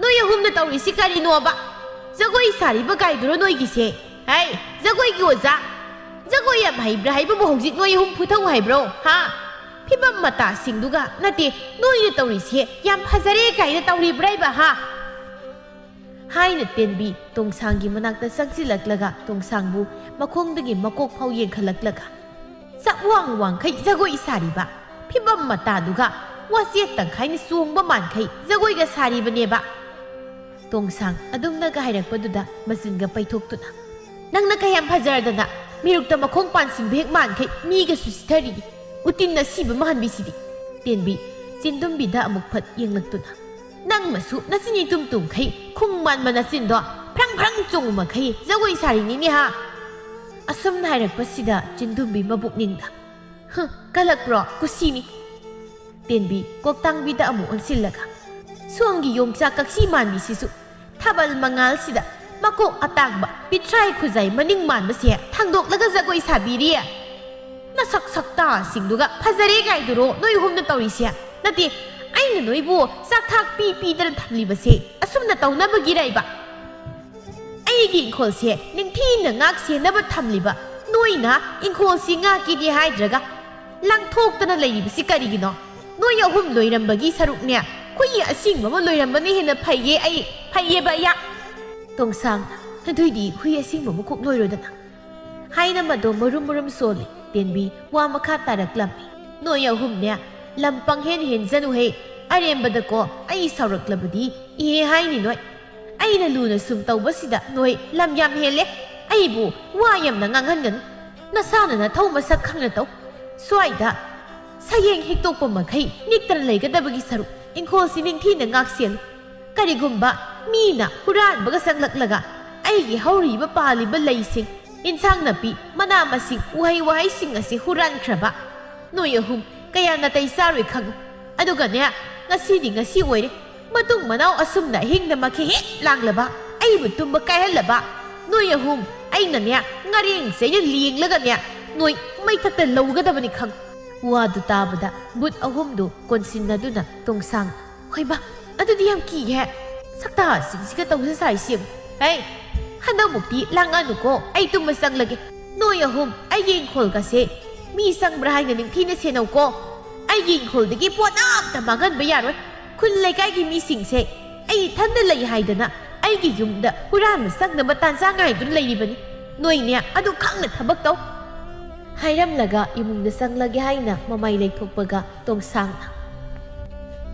ꯅꯣꯏ ꯑꯍꯨꯝꯅ ꯇꯧꯔꯤꯁꯤ ꯀꯔꯤꯅꯣꯕ? ꯖꯒꯣꯏ ꯁꯥꯔꯤꯕ ꯀꯥꯏꯗꯨꯔꯣ ꯅꯣꯏꯒꯤꯁꯦ? ꯍꯩ, ꯖꯒꯣꯏꯒꯤ ꯑꯣꯖꯥ, ꯖꯒꯣꯏ ꯌꯥꯝ ꯍꯩꯕ꯭ꯔꯥ ꯍꯥꯏꯕꯕꯨ ꯍꯧꯖꯤꯛ ꯅꯣꯏ ꯑꯍꯨꯝ ꯐꯨꯊꯧ ꯍꯥꯏꯕ꯭ꯔꯣ, ꯍꯥ? ꯐꯤꯕꯝ ꯃꯇꯥꯁꯤꯡꯗꯨꯒ ꯅꯠꯇꯦ, ꯅꯣꯏꯅ ꯇꯧꯔꯤꯁꯦ ꯌꯥꯝ ꯐꯖꯔꯦ ꯀꯥꯏꯅ ꯇꯧꯔꯤꯕ꯭ꯔꯥ ꯍꯥꯏꯕ, ꯍꯥ? ꯍꯥꯏꯅ ꯇꯦꯟꯕꯤ ꯇꯣꯡꯁꯥꯡꯒꯤ ꯃꯅꯥꯛꯇ ꯆꯪꯁꯤꯜꯂꯛꯂꯒ ꯇꯣꯡꯁꯥꯡꯕꯨ ꯃꯈꯣꯡꯗꯒꯤ ꯃꯀꯣꯛ ꯐꯥꯎ ꯌꯦꯡꯈꯠꯂꯛꯂꯒ, ꯆꯥꯛꯋꯥꯡ ꯋꯥꯡꯈꯩ ꯖꯒꯣꯏ ꯁꯥꯔꯤꯕ, ꯐꯤꯕꯝ ꯃꯇꯥꯗꯨꯒ ꯋꯥꯆꯦꯠ ꯇꯪꯈꯥꯏꯅ ꯆꯣꯡꯕ ꯃꯥꯟꯈꯩ ꯖꯒꯣꯏꯒ ꯁꯥꯔꯤꯕꯅꯦꯕ꯫ ꯇꯣꯡꯁꯥꯡ ꯑꯗꯨꯝꯅꯒ ꯍꯥꯏꯔꯛꯄꯗꯨꯗ ꯃꯆꯤꯟꯒ ꯄꯩꯊꯣꯛꯇꯨꯅ, "ꯅꯪꯅ ꯀꯌꯥꯝ ꯐꯖꯔꯗꯅ ꯃꯤꯔꯨꯛꯇ ꯃꯈꯣꯡ ꯄꯥꯟꯁꯤꯟꯕ ꯍꯦꯛ ꯃꯥꯟꯈꯩ ꯃꯤꯒꯁꯨ ꯁꯤꯊꯔꯤ, ꯎꯇꯤꯟ ꯑꯁꯤꯕ ꯃꯥꯟꯕꯤꯁꯤꯗꯤ!" ꯇꯦꯟꯕꯤ ꯆꯤꯟꯗꯨꯝꯕꯤꯗ ꯑꯃꯨꯛ ꯐꯠ ꯌꯦꯡꯂꯛꯇꯨꯅ, "ꯅꯪꯃꯁꯨ ꯅꯆꯤꯟ ꯏꯇꯨꯝ ꯇꯨꯝꯈꯩ ꯈꯨꯡ ꯃꯥꯟꯕ ꯅꯆꯤꯟꯗꯣ ꯐ꯭ꯔꯪ ꯐ꯭ꯔꯪ ꯆꯣꯡꯉꯨꯃꯈꯩ ꯖꯒꯣꯏ ꯁꯥꯔꯤꯅꯤꯅꯦ ꯍꯥ?" ꯑꯁꯨꯝꯅ ꯍꯥꯏꯔꯛꯄꯁꯤꯗ ꯆꯤꯟꯗꯨꯝꯕꯤ ꯃꯕꯨꯛꯅꯤꯡꯗ, "ꯍꯨꯝ, ꯀꯜꯂꯛꯄ꯭ꯔꯣ? ꯀꯨꯁꯤꯅꯤ!" ꯇꯦꯟꯕꯤ ꯀꯣꯛꯇꯥꯡꯕꯤꯗ ꯑꯃꯨꯛ ꯑꯣꯟꯁꯤꯜꯂꯒ, "ꯁꯣꯝꯒꯤ ꯌꯣꯡꯆꯥꯛ ꯀꯛꯁꯤ ꯃꯥꯟꯕꯤꯁꯤꯁꯨ ꯊꯥꯕꯜ ꯃꯉꯥꯜꯁꯤꯗ ꯃꯀꯣꯛ ꯑꯇꯥꯡꯕ, ꯄꯤꯊ꯭ꯔꯥꯏ ꯈꯨꯖꯥꯏ ꯃꯅꯤꯡ ꯃꯥꯟꯕꯁꯦ ꯊꯥꯡꯗꯣꯛꯂꯒ ꯖꯒꯣꯏ ꯁꯥꯕꯤꯔꯤ꯫ ꯅꯁꯛ ꯁꯛꯇꯥꯁꯤꯡꯗꯨꯒ ꯐꯖꯔꯦ ꯀꯥꯏꯗꯨꯔꯣ ꯅꯣꯏ ꯑꯍꯨꯝꯅ ꯇꯧꯔꯤꯁꯦ? ꯅꯠꯇꯦ, ꯑꯩꯅ ꯅꯣꯏꯕꯨ ꯆꯥꯛꯊꯥꯛ ꯄꯤ ꯄꯤꯗꯅ ꯊꯝꯂꯤꯕꯁꯦ ꯑꯁꯨꯝꯅ ꯇꯧꯅꯕꯒꯤꯔ ꯏꯕ? ꯑꯩꯒꯤ ꯏꯪꯈꯣꯜꯁꯦ ꯅꯤꯡꯊꯤꯅ ꯉꯥꯛ ꯁꯦꯟꯅꯕ ꯊꯝꯂꯤꯕ ꯅꯣꯏꯅ ꯏꯪꯈꯣꯜꯁꯤ ꯉꯥꯛꯀꯦꯗꯤ ꯍꯥꯏꯗ꯭ꯔꯒ ꯂꯪꯊꯣꯛꯇꯅ ꯂꯩꯔꯤꯕꯁꯤ ꯀꯔꯤꯒꯤꯅꯣ? ꯅꯣꯏ ꯑꯍꯨꯝ ꯂꯣꯏꯔꯝꯕꯒꯤ ꯁꯔꯨꯛꯅꯦ ꯍꯨꯏ ꯑꯁꯤꯡꯕ ꯑꯃ ꯂꯣꯏꯔꯝꯕꯅ ꯍꯦꯟꯅ ꯐꯩꯌꯦ꯫ ꯑꯩ ꯐꯩꯌꯦꯕ ꯌꯥ꯫ ꯇꯣꯡꯁꯥꯡ, ꯑꯗꯨꯏꯗꯤ ꯍꯨꯏ ꯑꯁꯤꯡꯕ ꯑꯃ ꯀꯣꯛ ꯂꯣꯏꯔꯣꯗꯅ꯫ ꯍꯥꯏꯅ ꯃꯗꯣ ꯃꯔꯨꯝ ꯃꯔꯨꯝ ꯁꯣꯜꯂꯤ꯫ ꯇꯦꯟꯕꯤ ꯋꯥ ꯃꯈꯥ ꯇꯥꯔꯛꯂꯝꯃꯤ꯫ ꯅꯣꯏ ꯑꯍꯨꯝꯅꯦ ꯂꯝ ꯄꯪꯍꯦꯟ ꯍꯦꯟꯖꯅꯨꯍꯦ꯫ ꯑꯔꯦꯝꯕꯗꯀꯣ ꯑꯩ ꯁꯥꯎꯔꯛꯂꯕꯗꯤ ꯏꯍꯦ ꯍꯥꯏꯅꯤ ꯅꯣꯏ꯫ ꯑꯩꯅ ꯂꯨꯅ ꯁꯨꯝ ꯇꯧꯕꯁꯤꯗ ꯅꯣꯏ ꯂꯝ ꯌꯥꯝ ꯍꯦꯜꯂꯦ꯫ ꯑꯩꯕꯨ ꯋꯥ ꯌꯥꯝꯅ ꯉꯥꯡꯍꯟꯒꯅꯨ꯫ ꯅꯁꯥꯅ ꯅꯊꯧ ꯃꯁꯛ ꯈꯪꯅ ꯇꯧ꯫ ꯁ꯭ꯋꯥꯏꯗ ꯁꯌꯦꯡ ꯍꯦꯛꯇꯣꯛꯄ ꯃꯈꯩ ꯅꯤꯛꯇꯅ ꯂꯩꯒꯗꯕꯒꯤ ꯁꯔꯨꯛ ꯏꯪꯈꯣꯜꯁꯤ ꯅꯤꯡꯊꯤꯅ ꯉꯥꯛꯁꯦꯜꯂꯨ꯫ ꯀꯔꯤꯒꯨꯝꯕ ꯃꯤꯅ ꯍꯨꯔꯥꯟꯕꯒ ꯆꯪꯂꯛꯂꯒ ꯑꯩꯒꯤ ꯍꯧꯔꯤꯕ ꯄꯥꯜꯂꯤꯕ ꯂꯩꯁꯤꯡ, ꯏꯟꯁꯥꯡ ꯅꯥꯄꯤ, ꯃꯅꯥ ꯃꯁꯤꯡ, ꯎꯍꯩ ꯋꯥꯍꯩꯁꯤꯡ ꯑꯁꯤ ꯍꯨꯔꯥꯟꯈ꯭ꯔꯕ ꯅꯣꯏ ꯑꯍꯨꯝ ꯀꯌꯥ ꯅꯥꯇꯩ ꯆꯥꯔꯣꯏ ꯈꯪꯉꯨ꯫ ꯑꯗꯨꯒꯅꯦ, ꯉꯁꯤꯗꯤ ꯉꯁꯤ ꯑꯣꯏꯔꯦ꯫ ꯃꯇꯨꯡ ꯃꯅꯥꯎ ꯑꯁꯨꯝꯅ ꯑꯍꯤꯡꯗ ꯃꯈꯦ ꯍꯦꯛ ꯂꯥꯡꯂꯕ, ꯑꯩꯕꯨ ꯇꯨꯝꯕ ꯀꯥꯏꯍꯜꯂꯕ ꯅꯣꯏ ꯑꯍꯨꯝ ꯑꯩꯅꯅꯦ ꯉꯥꯔꯦꯡ ꯆꯩꯅ ꯂꯦꯡꯂꯒꯅꯦ ꯅꯣꯏ ꯃꯩꯊꯛꯇ ꯂꯧꯒꯗꯕꯅꯤ ꯈꯪꯉꯨ꯫ ꯋꯥꯗꯨ ꯇꯥꯕꯗ ꯕꯨꯠ ꯑꯍꯨꯝꯗꯨ ꯀꯣꯟꯁꯤꯟꯅꯗꯨꯅ ꯇꯣꯡꯁꯥꯡ, "ꯍꯣꯏꯃ, ꯑꯗꯨꯗꯤ ꯌꯥꯝ ꯀꯤꯍꯦ꯫ ꯁꯛꯇꯥꯁꯤꯡꯁꯤꯒ ꯇꯧꯖ ꯁꯥꯏꯁꯤ ꯌꯦꯡꯉꯨ꯫ ꯍꯦ, ꯍꯟꯗꯛꯃꯨꯛꯇꯤ ꯂꯥꯡꯉꯅꯨꯀꯣ, ꯑꯩ ꯇꯨꯝꯕ ꯆꯪꯂꯒꯦ꯫ ꯅꯣꯏ ꯑꯍꯨꯝ ꯑꯩꯒꯤ ꯏꯪꯈꯣꯜꯒꯁꯦ ꯃꯤ ꯆꯪꯕ꯭ꯔꯥ ꯍꯥꯏꯅ ꯅꯤꯡꯊꯤꯅ ꯁꯦꯟꯅꯧꯀꯣ꯫ ꯑꯩꯒꯤ ꯏꯪꯈꯣꯜꯗꯒꯤ ꯄꯣꯠ ꯑꯝꯇ ꯃꯥꯡꯍꯟꯕ ꯌꯥꯔꯣꯏ꯫ ꯈꯨꯜ ꯂꯩꯀꯥꯏꯒꯤ ꯃꯤꯁꯤꯡꯁꯦ ꯑꯩ ꯏꯊꯟꯗ ꯂꯩ ꯍꯥꯏꯗꯅ ꯑꯩꯒꯤ ꯌꯨꯝꯗ ꯍꯨꯔꯥꯟꯕ ꯆꯪꯅꯕ ꯇꯥꯟꯖꯥ ꯉꯥꯏꯗꯨꯅ ꯂꯩꯔꯤꯕꯅꯤ꯫ ꯅꯣꯏꯅꯦ ꯑꯗꯨ ꯈꯪꯅ ꯊꯕꯛ ꯇꯧ꯫" ꯍꯥꯏꯔꯝꯂꯒ ꯏꯃꯨꯡꯗ ꯆꯪꯂꯒꯦ ꯍꯥꯏꯅ ꯃꯃꯥꯏ ꯂꯩꯊꯣꯛꯄꯒ ꯇꯣꯡꯁꯥꯡꯅ,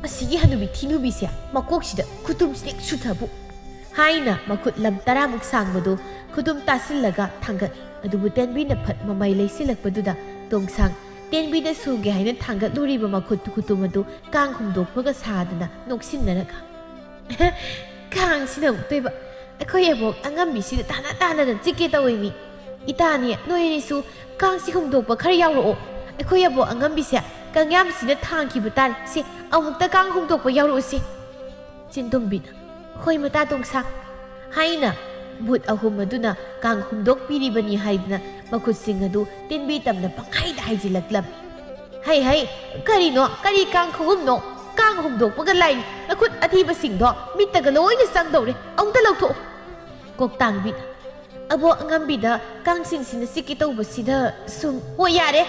"ꯑꯁꯤꯒꯤ ꯍꯅꯨꯕꯤ ꯊꯤꯅꯨꯕꯤꯁꯦ ꯃꯀꯣꯛꯁꯤꯗ ꯈꯨꯇꯨꯝꯁꯤꯗ ꯍꯦꯛ ꯁꯨꯊꯕꯨ" ꯍꯥꯏꯅ ꯃꯈꯨꯠ ꯂꯝ ꯇꯔꯥꯃꯨꯛ ꯁꯥꯡꯕꯗꯨ ꯈꯨꯗꯨꯝ ꯇꯥꯁꯤꯜꯂꯒ ꯊꯥꯡꯒꯠꯂꯤ꯫ ꯑꯗꯨꯕꯨ ꯇꯦꯟꯕꯤꯅ ꯐꯠ ꯃꯃꯥꯏ ꯂꯩꯁꯤꯜꯂꯛꯄꯗꯨꯗ ꯇꯣꯡꯁꯥꯡ ꯇꯦꯟꯕꯤꯗ ꯁꯨꯒꯦ ꯍꯥꯏꯅ ꯊꯥꯡꯒꯠꯂꯨꯔꯤꯕ ꯃꯈꯨꯠ ꯈꯨꯇꯨꯝ ꯑꯗꯨ ꯀꯥꯡ ꯍꯨꯝꯗꯣꯛꯄꯒ ꯁꯥꯗꯅ ꯅꯣꯛꯁꯤꯟꯅꯔꯒ, "ꯀꯥꯡꯁꯤꯅ ꯑꯃꯨꯛꯇꯣꯏꯕ꯫ ꯑꯩꯈꯣꯏ ꯑꯕꯣꯛ ꯑꯉꯝꯕꯤꯁꯤꯗ ꯇꯥꯟꯅ ꯇꯥꯟꯅꯗꯅ ꯆꯤꯛꯀꯦ ꯇꯧꯋꯦ ꯃꯤ꯫ ꯏꯇꯥꯅꯤ, ꯅꯣꯏ ꯑꯅꯤꯁꯨ ꯀꯥꯡꯁꯤ ꯍꯨꯝꯗꯣꯛꯄ ꯈꯔ ꯌꯥꯎꯔꯛꯑꯣ꯫ ꯑꯩꯈꯣꯏ ꯑꯕꯣꯛ ꯑꯉꯝꯕꯤꯁꯦ ꯀꯪꯌꯥꯝꯁꯤꯅ ꯊꯥꯡꯈꯤꯕ ꯇꯥꯔꯦ꯫ ꯁꯤ ꯑꯃꯨꯛꯇ ꯀꯥꯡ ꯍꯨꯝꯗꯣꯛꯄ ꯌꯥꯎꯔꯛꯎꯁꯦ꯫" ꯆꯤꯟꯗꯨꯝꯕꯤꯅ, "ꯍꯣꯏ, ꯃꯇꯥ ꯇꯣꯡꯁꯥ" ꯍꯥꯏꯅ ꯚꯨꯠ ꯑꯍꯨꯝ ꯑꯗꯨꯅ ꯀꯥꯡ ꯍꯨꯝꯗꯣꯛꯄꯤꯔꯤꯕꯅꯤ ꯍꯥꯏꯗꯅ ꯃꯈꯨꯠꯁꯤꯡ ꯑꯗꯨ ꯇꯤꯟꯕꯤ ꯇꯝꯅ ꯄꯪꯍꯥꯏꯗ ꯍꯥꯏꯖꯤꯜꯂꯛꯂꯝꯃꯤ꯫ "ꯍꯩ ꯍꯩ, ꯀꯔꯤꯅꯣ? ꯀꯔꯤ ꯀꯥꯡ ꯈꯨꯍꯨꯝꯅꯣ? ꯀꯥꯡ ꯍꯨꯝꯗꯣꯛꯄꯒ ꯂꯥꯏꯔꯤ, ꯅꯈꯨꯠ ꯑꯊꯤꯕꯁꯤꯡꯗꯣ ꯃꯤꯠꯇꯒ ꯂꯣꯏꯅ ꯆꯪꯗꯧꯔꯦ, ꯑꯃꯨꯛꯇ ꯂꯧꯊꯣꯛꯎ!" ꯀꯣꯛꯇꯥꯡꯕꯤꯅ ꯑꯕꯣꯛ ꯑꯉꯝꯕꯤꯗ ꯀꯥꯡꯁꯤꯡꯁꯤꯅ ꯆꯤꯛꯀꯦ ꯇꯧꯕꯁꯤꯗ ꯁꯨꯝ, "ꯍꯣꯏ, ꯌꯥꯔꯦ,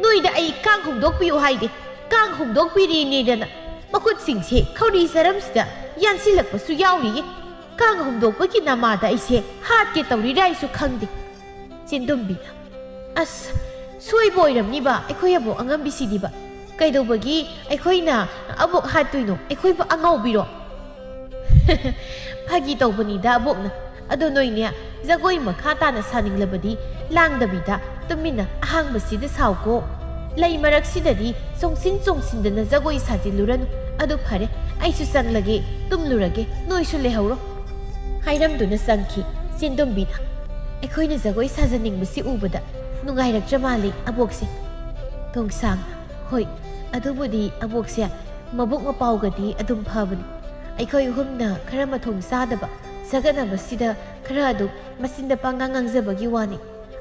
ꯅꯣꯏꯗ ꯑꯩ ꯀꯥꯡ ꯍꯨꯝꯗꯣꯛꯄꯤꯌꯨ ꯍꯥꯏꯗꯦ, ꯀꯥꯡ ꯍꯨꯝꯗꯣꯛꯄꯤꯔꯤꯅꯦꯗꯅ ꯃꯈꯨꯠꯁꯤꯡꯁꯦ ꯈꯧꯔꯤ ꯆꯔꯝꯁꯤꯗ ꯌꯥꯟꯁꯤꯜꯂꯛꯄꯁꯨ ꯌꯥꯎꯔꯤꯌꯦ꯫ ꯀꯥꯡ ꯍꯨꯝꯗꯣꯛꯄꯒꯤ ꯅꯃꯥꯗ ꯑꯩꯁꯦ ꯍꯥꯠꯀꯦ ꯇꯧꯔꯤꯔꯥ ꯑꯩꯁꯨ ꯈꯪꯗꯦ꯫" ꯆꯤꯟꯗꯨꯝꯕꯤꯅ, "ꯑꯁ, ꯁꯣꯏꯕ ꯑꯣꯏꯔꯝꯅꯤꯕ ꯑꯩꯈꯣꯏ ꯑꯕꯣꯛ ꯑꯉꯝꯕꯤꯁꯤꯗꯤꯕ꯫ ꯀꯩꯗꯧꯕꯒꯤ ꯑꯩꯈꯣꯏꯅ ꯑꯕꯣꯛ ꯍꯥꯠꯇꯣꯏꯅꯣ? ꯑꯩꯈꯣꯏꯕꯨ ꯑꯉꯥꯎꯕꯤꯔꯣ?" "ꯐꯥꯒꯤ ꯇꯧꯕꯅꯤꯗ ꯑꯕꯣꯛꯅ꯫ ꯑꯗꯣ ꯅꯣꯏꯅꯦ, ꯖꯒꯣꯏ ꯃꯈꯥ ꯇꯥꯅ ꯁꯥꯅꯤꯡꯂꯕꯗꯤ ꯂꯥꯡꯗꯕꯤꯗ ꯇꯨꯃꯤꯟꯅ ꯑꯍꯥꯡꯕꯁꯤꯗ ꯁꯥꯎꯀꯣ꯫ ꯂꯩ ꯃꯔꯛꯁꯤꯗꯗꯤ ꯆꯣꯡꯁꯤꯟ ꯆꯣꯡꯁꯤꯟꯗꯅ ꯖꯒꯣꯏ ꯁꯥꯖꯤꯜꯂꯨꯔꯅꯨ꯫ ꯑꯗꯨ ꯐꯔꯦ, ꯑꯩꯁꯨ ꯆꯪꯂꯒꯦ, ꯇꯨꯝꯂꯨꯔꯒꯦ, ꯅꯣꯏꯁꯨ ꯂꯩꯍꯧꯔꯣ꯫" ꯍꯥꯏꯔꯝꯗꯨꯅ ꯆꯪꯈꯤ ꯆꯤꯟꯗꯨꯝꯕꯤꯅ꯫ "ꯑꯩꯈꯣꯏꯅ ꯖꯒꯣꯏ ꯁꯥꯖꯅꯤꯡꯕꯁꯤ ꯎꯕꯗ ꯅꯨꯡꯉꯥꯏꯔꯛꯇ꯭ꯔ ꯃꯥꯜꯂꯤ ꯑꯕꯣꯛꯁꯦ꯫" ꯇꯣꯡꯁꯥꯡ, "ꯍꯣꯏ, ꯑꯗꯨꯕꯨꯗꯤ ꯑꯕꯣꯛꯁꯦ ꯃꯕꯨꯛ ꯃꯄꯥꯎꯒꯗꯤ ꯑꯗꯨꯝ ꯐꯕꯅꯤ꯫ ꯑꯩꯈꯣꯏ ꯑꯍꯨꯝꯅ ꯈꯔ ꯃꯊꯣꯡ ꯆꯥꯗꯕ ꯁꯥꯒꯠꯅꯕꯁꯤꯗ ꯈꯔ ꯑꯗꯨꯝ ꯃꯆꯤꯟꯗ ꯄꯪꯉꯥꯡ ꯉꯥꯡꯖꯕꯒꯤ ꯋꯥꯅꯤ꯫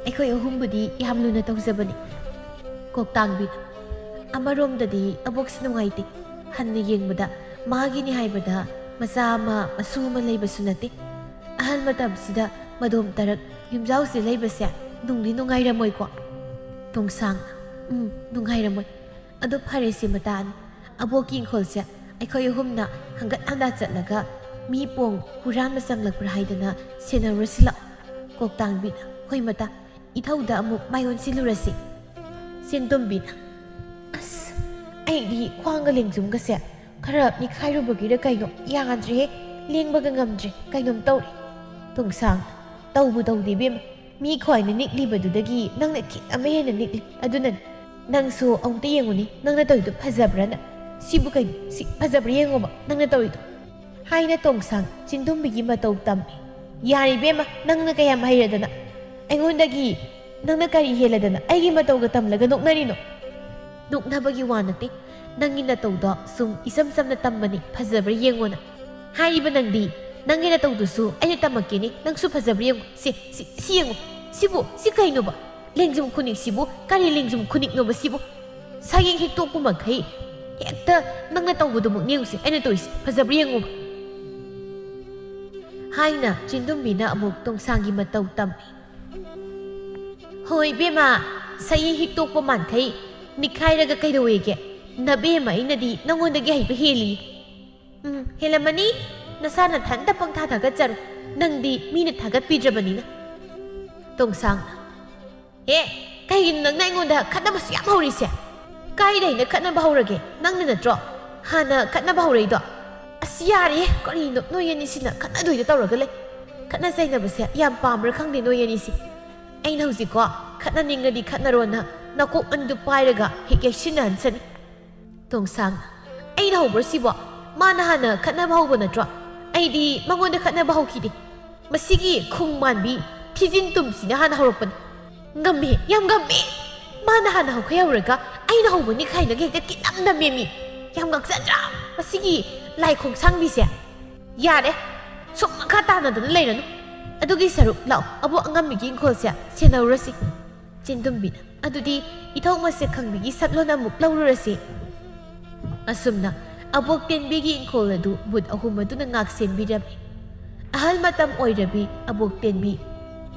ꯑꯩꯈꯣꯏ ꯑꯍꯨꯝꯕꯨꯗꯤ ꯌꯥꯝ ꯂꯨꯅ ꯇꯧꯖꯕꯅꯤ꯫" ꯀꯣꯛꯇꯥꯡꯕꯤꯅ, "ꯑꯃꯔꯣꯝꯗꯗꯤ ꯑꯕꯣꯛꯁꯤ ꯅꯨꯡꯉꯥꯏꯇꯦ꯫ ꯍꯟꯅ ꯌꯦꯡꯕꯗ ꯃꯥꯒꯤꯅꯤ ꯍꯥꯏꯕꯗ ꯃꯆꯥ ꯑꯃ, ꯃꯁꯨ ꯑꯃ ꯂꯩꯕꯁꯨ ꯅꯠꯇꯦ꯫ ꯑꯍꯜ ꯃꯇꯝꯁꯤꯗ ꯃꯗꯣꯝ ꯇꯔꯛ ꯌꯨꯝꯖꯥꯎꯁꯦ ꯂꯩꯕꯁꯦ ꯅꯨꯡꯗꯤ ꯅꯨꯡꯉꯥꯏꯔꯝꯃꯣꯏꯀꯣ?" ꯇꯣꯡꯁꯥꯡ, "ꯎꯝ, ꯅꯨꯡꯉꯥꯏꯔꯝꯃꯣꯏ꯫ ꯑꯗꯨ ꯐꯔꯦꯁꯦ, ꯃꯇꯥꯅꯤ꯫ ꯑꯕꯣꯛꯀꯤ ꯏꯪꯈꯣꯜꯁꯦ ꯑꯩꯈꯣꯏ ꯑꯍꯨꯝꯅ ꯍꯪꯒꯠ ꯍꯟꯗꯥ ꯆꯠꯂꯒ ꯃꯤ ꯄꯣꯡ ꯍꯨꯔꯥꯟꯕ ꯆꯪꯂꯛꯄ꯭ꯔꯥ ꯍꯥꯏꯗꯅ ꯁꯦꯟꯅꯔꯨꯔꯁꯤ ꯂꯥꯛꯑꯣ꯫" ꯀꯣꯛꯇꯥꯡꯕꯤꯅ, "ꯍꯣꯏ ꯃꯇꯥ, ꯏꯊꯧꯗ ꯑꯃꯨꯛ ꯃꯥꯏ ꯑꯣꯟꯁꯤꯜꯂꯨꯔꯁꯤ꯫" ꯆꯤꯟꯗꯨꯝꯕꯤꯅ, "ꯑꯁ, ꯑꯩꯗꯤ ꯈ꯭ꯋꯥꯡꯒ ꯂꯦꯡꯖꯨꯝꯒꯁꯦ ꯈꯔ ꯅꯤꯛꯈꯥꯏꯔꯨꯕꯒꯤꯔ ꯀꯩꯅꯣ ꯌꯥꯗ꯭ꯔꯦꯍꯦ, ꯂꯦꯡꯕꯒ ꯉꯝꯗ꯭ꯔꯦ, ꯀꯩꯅꯣꯝ ꯇꯧꯔꯦ꯫" ꯇꯣꯡꯁꯥꯡ, "ꯇꯧꯕꯨ ꯇꯧꯗꯦ ꯏꯕꯦꯝꯃ, ꯃꯤ ꯈ꯭ꯋꯥꯏꯅ ꯅꯤꯛꯂꯤꯕꯗꯨꯗꯒꯤ ꯅꯪꯅ ꯈꯤꯠ ꯑꯃ ꯍꯦꯟꯅ ꯅꯤꯛꯂꯤ꯫ ꯑꯗꯨꯅꯅꯤ, ꯅꯪꯁꯨ ꯑꯃꯨꯛꯇ ꯌꯦꯡꯉꯨꯅꯦ, ꯅꯪꯅ ꯇꯧꯔꯤꯗꯨ ꯐꯖꯕ꯭ꯔꯥꯅ? ꯁꯤꯕꯨ ꯀꯩꯅꯣ? ꯁꯤ ꯐꯖꯕ꯭ꯔꯥ ꯌꯦꯡꯉꯣꯕ ꯅꯪꯅ ꯇꯧꯔꯤꯗꯣ꯫" ꯍꯥꯏꯅ ꯇꯣꯡꯁꯥꯡ ꯆꯤꯟꯗꯨꯝꯕꯤꯒꯤ ꯃꯇꯧ ꯇꯝꯃꯤ꯫ "ꯌꯥꯔꯦ ꯏꯕꯦꯝꯃ, ꯅꯪꯅ ꯀꯌꯥꯝ ꯍꯩꯔꯗꯅ? ꯑꯩꯉꯣꯟꯗꯒꯤ ꯅꯪꯅ ꯀꯔꯤ ꯍꯦꯜꯂꯗꯅ ꯑꯩꯒꯤ ꯃꯇꯧꯒ ꯇꯝꯂꯒ ꯅꯣꯛꯅꯔꯤꯅꯣ?" "ꯅꯣꯛꯅꯕꯒꯤ ꯋꯥ ꯅꯠꯇꯦ, ꯅꯪꯒꯤ ꯅꯇꯧꯗꯣ ꯁꯨꯝ ꯏꯆꯝ ꯆꯝꯅ ꯇꯝꯕꯅꯤ, ꯐꯖꯕ꯭ꯔꯥ ꯌꯦꯡꯉꯣꯅ꯫ ꯍꯥꯏꯔꯤꯕ ꯅꯪꯗꯤ ꯅꯪꯒꯤ ꯅꯇꯧꯗꯨꯁꯨ ꯑꯩꯅ ꯇꯝꯃꯛꯀꯦꯅꯦ, ꯅꯪꯁꯨ ꯐꯖꯕ꯭ꯔꯥ ꯌꯦꯡꯉꯨ꯫ ꯁꯤ, ꯁꯤ, ꯁꯤ ꯌꯦꯡꯉꯨ꯫ ꯁꯤꯕꯨ, ꯁꯤ ꯀꯩꯅꯣꯕ? ꯂꯦꯡꯖꯨꯝ ꯈꯨꯅꯤꯛꯁꯤꯕꯨ ꯀꯔꯤ ꯂꯦꯡꯖꯨꯝ ꯈꯨꯅꯤꯛꯅꯣꯕ ꯁꯤꯕꯨ? ꯁꯌꯦꯡ ꯍꯤꯛꯇꯣꯛꯄ ꯃꯈꯩ ꯍꯦꯛꯇ ꯅꯪꯅ ꯇꯧꯕꯗꯨꯃꯛꯅꯦ ꯌꯦꯡꯉꯨꯁꯦ ꯑꯩꯅ ꯇꯧꯔꯤꯁꯦ꯫ ꯐꯖꯕ꯭ꯔꯥ ꯌꯦꯡꯉꯨꯕ?" ꯍꯥꯏꯅ ꯆꯤꯟꯗꯨꯝꯕꯤꯅ ꯑꯃꯨꯛ ꯇꯣꯡꯁꯥꯡꯒꯤ ꯃꯇꯧ ꯇꯝꯃꯤ꯫ "ꯍꯣꯏ ꯏꯕꯦꯝꯃ, ꯁꯌꯦꯡ ꯍꯤꯛꯇꯣꯛꯄ ꯃꯥꯟꯈꯩ ꯅꯤꯛꯈꯥꯏꯔꯒ ꯀꯩꯗꯧꯋꯦꯒꯦ? ꯅꯕꯦꯝꯃ ꯑꯩꯅꯗꯤ ꯅꯉꯣꯟꯗꯒꯤ ꯍꯩꯕ ꯍꯦꯜꯂꯤ꯫ ꯎꯝ, ꯍꯦꯜꯂꯝꯃꯅꯤ꯫ ꯅꯁꯥ ꯅꯊꯟꯇ ꯄꯪꯊꯥ ꯊꯥꯒꯠꯆꯔꯣ꯫ ꯅꯪꯗꯤ ꯃꯤꯅ ꯊꯥꯒꯠꯄꯤꯗ꯭ꯔꯕꯅꯤꯅ꯫" ꯇꯣꯡꯁꯥꯡꯅ, "ꯍꯦ, ꯀꯩꯒꯤꯅꯣ ꯅꯪꯅ ꯑꯩꯉꯣꯟꯗ ꯈꯠꯅꯕꯁꯨ ꯌꯥꯝ ꯍꯧꯔꯤꯁꯦ? ꯀꯥꯏꯗ ꯑꯩꯅ ꯈꯠꯅꯕ ꯍꯧꯔꯒꯦ? ꯅꯪꯅ ꯅꯠꯇ꯭ꯔꯣ ꯍꯥꯟꯅ ꯈꯠꯅꯕ ꯍꯧꯔꯛꯏꯗꯣ?" "ꯑꯁ, ꯌꯥꯔꯦꯍꯦ, ꯀꯔꯤꯅꯣ ꯅꯣꯏ ꯑꯅꯤꯁꯤꯅ ꯈꯠꯅꯗꯣꯏꯗ ꯇꯧꯔꯒ ꯂꯩ꯫ ꯈꯠꯅ ꯆꯩꯅꯕꯁꯦ ꯌꯥꯝ ꯄꯥꯝꯕ꯭ꯔꯥ ꯈꯪꯗꯦ ꯅꯣꯏ ꯑꯅꯤꯁꯦ꯫ ꯑꯩꯅ ꯍꯧꯖꯤꯛꯀꯣ ꯈꯠꯅꯅꯤꯡꯉꯗꯤ ꯈꯠꯅꯔꯣꯅ ꯅꯀꯣꯛ ꯑꯅꯤꯗꯨ ꯄꯥꯏꯔꯒ ꯍꯦꯛ ꯌꯩꯁꯤꯟꯅꯍꯟꯁꯅꯤ꯫" ꯇꯣꯡꯁꯥꯡ, "ꯑꯩꯅ ꯍꯧꯕ꯭ꯔꯣ ꯁꯤꯕꯣ? ꯃꯥꯅ ꯍꯥꯟꯅ ꯈꯠꯅꯕ ꯍꯧꯕ ꯅꯠꯇ꯭ꯔꯣ? ꯑꯩꯗꯤ ꯃꯉꯣꯟꯗ ꯈꯠꯅꯕ ꯍꯧꯈꯤꯗꯦ꯫ ꯃꯁꯤꯒꯤ ꯈꯣꯡ ꯃꯥꯟꯕꯤ ꯊꯤꯖꯤꯟ ꯇꯨꯝꯁꯤꯅ ꯍꯥꯟꯅ ꯍꯧꯔꯛꯄꯅꯤ꯫ ꯉꯝꯃꯦ, ꯌꯥꯝ ꯉꯝꯃꯦ꯫ ꯃꯥꯅ ꯍꯥꯟꯅ ꯍꯧꯈꯩ ꯍꯧꯔꯒ ꯑꯩꯅ ꯍꯧꯕꯅꯤ ꯈꯥꯏꯅꯒ ꯍꯦꯛꯇ ꯀꯤꯠꯅꯝ ꯅꯝꯃꯦ ꯃꯤ꯫ ꯌꯥꯝ ꯉꯛꯆꯗ꯭ꯔꯥ? ꯃꯁꯤꯒꯤ ꯂꯥꯏ ꯈꯣꯡꯁꯥꯡꯕꯤꯁꯦ꯫ ꯌꯥꯔꯦ, ꯁꯨꯝ ꯃꯈꯥ ꯇꯥꯅꯗꯅ ꯂꯩꯔꯅꯨ꯫ ꯑꯗꯨꯒꯤ ꯁꯔꯨꯛ ꯂꯥꯛꯑꯣ, ꯑꯕꯣꯛ ꯑꯉꯝꯕꯤꯒꯤ ꯏꯪꯈꯣꯜꯁꯦ ꯁꯦꯟꯅꯧꯔꯁꯤ꯫" ꯆꯤꯟꯗꯨꯝꯕꯤꯅ, "ꯑꯗꯨꯗꯤ ꯏꯊꯧ ꯃꯁꯛ ꯈꯪꯕꯤꯒꯤ ꯁꯛꯂꯣꯟ ꯑꯃꯨꯛ ꯂꯧꯔꯨꯔꯁꯤ꯫" ꯑꯁꯨꯝꯅ ꯑꯕꯣꯛ ꯇꯦꯟꯕꯤꯒꯤ ꯏꯪꯈꯣꯜ ꯑꯗꯨ ꯚꯨꯠ ꯑꯍꯨꯝ ꯑꯗꯨꯅ ꯉꯥꯛ ꯁꯦꯟꯕꯤꯔꯝꯃꯤ꯫ ꯑꯍꯜ ꯃꯇꯝ ꯑꯣꯏꯔꯕꯤ ꯑꯕꯣꯛ ꯇꯦꯟꯕꯤ